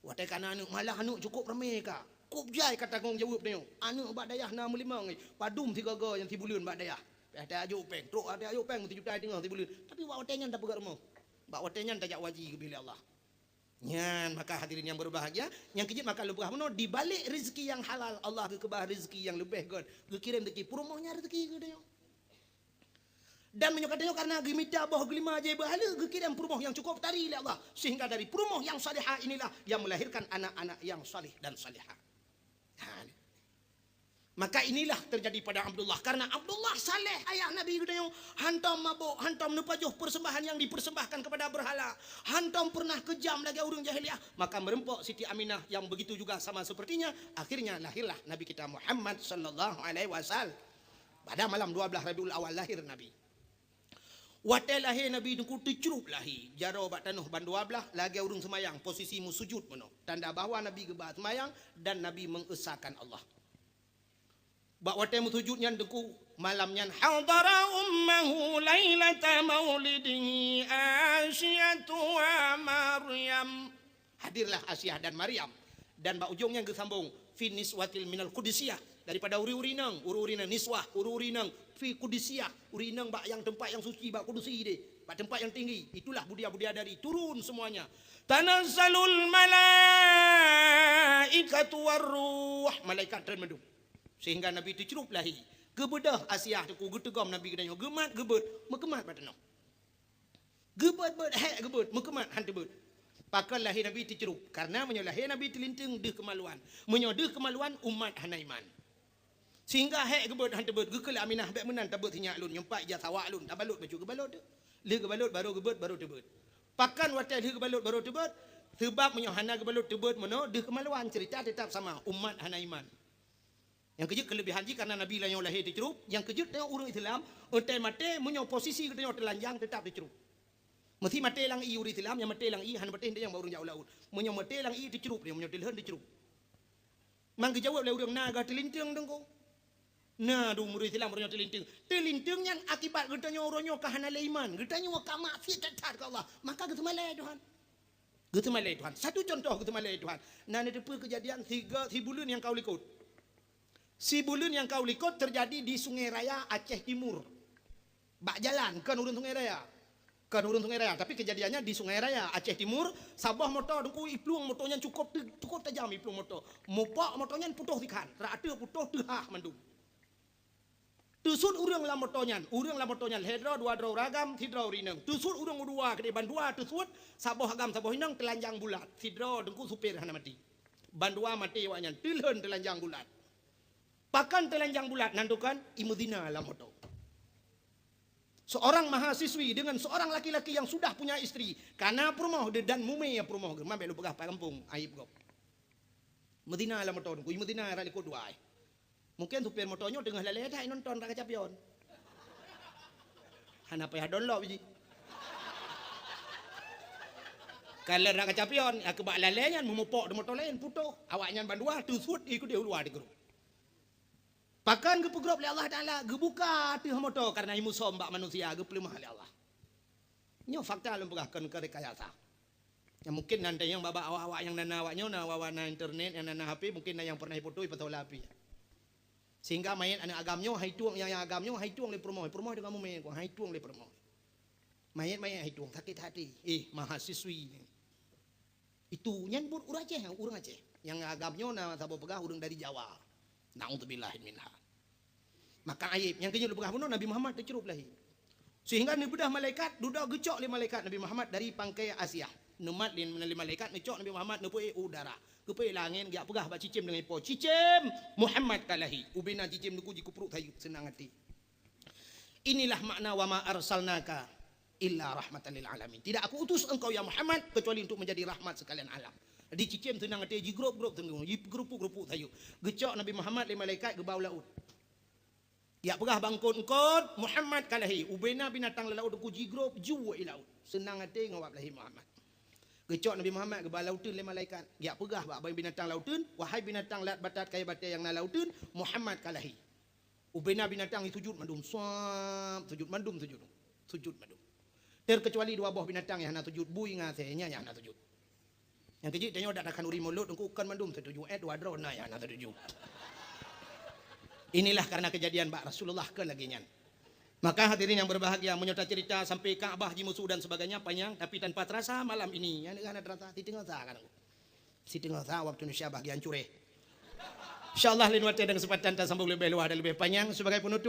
Watée ka na aneuk, malah aneuk cukôp ramé ka. Kôb jai ka tanggong jaweueb tanyoe. Aneuk bak dayah na meulimong, padum sigoe-goe nyang sibuleuen bak dayah. Payah tajok péng, trok tajok péng sijuta teungoh sibuleuen. Tapi bak watée nyan tapeugah rumoh. Bak watée nyan tajak waji geubri lé Allah. Nyan maka hadirin yang berbahagia, nyang keujeuet maka lôn peugah bunoe, di balek rezeki nyang halal, Allah geukeubah rezeki nyang leubeh göt, geukirém rezeki peurumoh nyan rezeki geutanyoe. Dan meunyoe ka tanyoe karena geumita boh geulima jai beuhaleue, geukirém peurumoh nyang cukôp tari lé Allah, sehingga dari peurumoh nyang salihah inilah yang melahirkan anak-anak yang saleh dan salihah. Ha, ni. Maka inilah terjadi pada Abdullah. Karena Abdullah saleh ayah Nabi geutanyoe, hantom mabök, hantom neupajoh persembahan yang dipersembahkan kepada berhala, hantom pernah kejam lagée ureuëng jahiliyah, maka meureumpok Siti Aminah yang begitu juga sama sepertinya, akhirnya lahirlah Nabi kita Muhammad sallallahu alaihi wasallam. Pada malam dua belas Rabiul Awal lahir Nabi. Watée lahé Nabi Teungku teucrup lahé, jaroe bak tanoh bandua blaih lagée ureuëng seumayang, posisi meusujut meunoe, tanda bahwa Nabi geuba seumayang dan Nabi mengesahkan Allah. Bak watée meusujut nyan Teungku, malam nyan hadara ummahu lailata maulidihi Asyatu wa Maryam. Hadirlah Asiah dan Maryam. Dan bak ujong nyan geusambong, fi niswatil minal qudusiyah, daripada uri-uri nang, uri-uri nang niswah, uri-uri nang fi qudusiyah, uri nang bak yang tempat yang suci, bak kudusi deh, bak tempat yang tinggi. Itulah budia-budia dari turun semuanya. Tanazzalul malaikatu warruh, malaikat treun mandum. Sehingga Nabi teucrup lahé. Geubeudoh Asiah Teungku, geuteugom Nabi geutanyoe, geumat geubeuet, meukeumat bak tanoh. Geubeuet-beuet, hék geubeuet, meukeumat han teubeuet. Pakon lahé Nabi teucrup? Karena meunyoe lahé Nabi teulinteung deuh keumaluan. Meunyoe deuh keumaluan, umat hana iman. Sehingga hék geubeuet han teubeuet, geukheun lé Aminah, bék meunan tabeuet sinyak lôn, nyoe pat ija sawak lôn, tabalot bacut geubalot teuh. Lheueh geubalot barô geubeuet, barô teubeuet. Pakon watée lheueh geubalot barô teubeuet? Seubab meunyoe hana geubalot teubeuet meunoe deuh keumaluan, cerita tetap sama, umat hana iman. Nyang keujeuet keulebihan jih karena Nabi lanyong lahé teucrup, nyang keujeuet tanyoe ureuëng Islam, watée maté meunyoe posisi geutanyoe teulanjang teutap teucrup. Meusi maté lam ié ureuëng Islam, nyang maté lam ié hana patéh nyang bak ureuëng jak u laôt. Meunyoe maté lam ié teucrup, meunyoe teuleuen teucrup. Man geujaweueb lé ureuëng na geuh teulinteung Teungku. Na dum ureuëng Islam uroe nyoe teulinteung. Teulinteung nyan akibat geutanyoe uroe nyoe ka hana lé iman, geutanyoe ka maksiat that-that keu Allah, maka geuseumalée Tuhan. Geuseumalée Tuhan. Satu contoh geuseumalée Tuhan. Na neuteupeue keujadian siga sibuleuen nyang ka u likot. Sibuleuen nyang ka u likot terjadi di Sungai Raya, Aceh Timur. Bak jalan, kon ureuëng Sungai Raya. Kon ureuëng Sungai Raya, tapi keujadiannya di Sungai Raya, Aceh Timur, saboh moto Teungku iplueng moto nyan cukôp teu-, cukôp tajam iplueng moto. Mupok moto nyan putôh sikhan, rak ateueh putôh teuhah mandum. Teusuet ureuëng lam moto nyan, ureuëng lam moto nyan lhée droe dua droe ureuëng agam, sidroe ureuëng inong. Teusuet ureuëng u dua keudeh bandua teusuet, saboh agam saboh inong teulanjang bulat, sidroe Teungku supir hana maté. Bandua maté awak nyan, teuleuen teulanjang bulat. Pakon teulanjang bulat nan tukon imeuzina lam moto. Seorang mahasiswi dengan seorang laki-laki yang sudah punya istri, kana peurumoh dan mumé peurumoh geuh, man bèk lôn peugah pat gampông, aib gob. Meuzina lam moto, kui meuzina rot likot dua ai. Mungkin supir moto nyoe teungoh lalé that nonton rot kaca pion. Hana payah download biji. Kalau rot kaca pion, ya keubah lalé nyan meumupok di moto laén, putôh. Awaknyan bandua teusuet ikuti uluwa di grup. Pakon geupeugrôp lé Allah Taala, geubuka ateueh moto kareuna imusom bak manusia geupeuleumah lé Allah. Nyoe fakta lôn peugah kon keu rekayasa. Nyang mungkin nan tanyong bak awak-awak nyang na, na awak nyoe na, awak-awak na internet, nyang na, na H P, mungkin na nyang pernah ipotoe pasal api. Sehingga manyét aneuk agam nyoe hai tueng, nyang, nyang agam nyoe hai tueng lé peurumoh, peurumoh deungon mumé, hai tueng lé peurumoh. Manyét-manyét hai tueng sakét hati. Eh, mahasiswi ni. Itu nyan buet ureueng Aceh, ureueng Aceh. Nyang agam nyoe na saboh peugah ureueng dari Jawa. Naudzubillah minha. Maka aib nyang keunyoe peugah bunoe Nabi Muhammad teucrup lahé. Sehingga neubeudah malaikat, dudoe geucok lé malaikat Nabi Muhammad dari pangkai Asia. Neumat lé, lé malaikat neucok Nabi Muhammad neupeuék u udara. Geupeuék langét geujak peugah bak cicém deungon ipo, "Cicém, Muhammad ka lahé." Ubena cicém nuku jikeupruk sayeup seunang até. Inilah makna wa ma arsalnaka illa rahmatan lil alamin. Tidak aku utus engkau ya Muhammad kecuali untuk menjadi rahmat sekalian alam. Di cicém seunang até jigrôp-grôp teungoh, jigeurupuk-rupuk sayeup. Geucok Nabi Muhammad lé malaikat geuba u laôt. Jak peugah bak eungkôt-eungkôt, Muhammad ka lahé. Ubena binatang lam laôt teungku jigrôp ju i laôt. Seunang até ngon wab lahé Muhammad. Geucok Nabi Muhammad geuba lauteun lé malaikat. Jak peugah bak binatang lauteun, "Wahai binatang lat batat kayèe batèe nyang na lauteun, Muhammad ka lahé." Ubena binatang sujud mandum, swab, sujud mandum, sujud. Sujud mandum. Terkecuali dua boh binatang nyang hana sujud, bui ngon asèe, nyan nyang hana sujud. Nyang keujeuet tanyoe dak takhan uri mulod, teungku kon mandum setuju, eh, dua droe na nyang hana setuju. Inilah karena kejadian bak Rasulullah kon lagèe nyan. Maka hadirin yang berbahagia, meunyoe tacerita sampai Ka'bah jimusu dan sebagainya panjang, tapi tanpa terasa malam ini, nyang hana terasa, siteungoh sa kan. Siteungoh sa waktu Indonesia bahagian cureh. Insyaallah lain watèe dan kesempatan tasambung leubeh luas dan leubeh panjang. Sebagai penutup,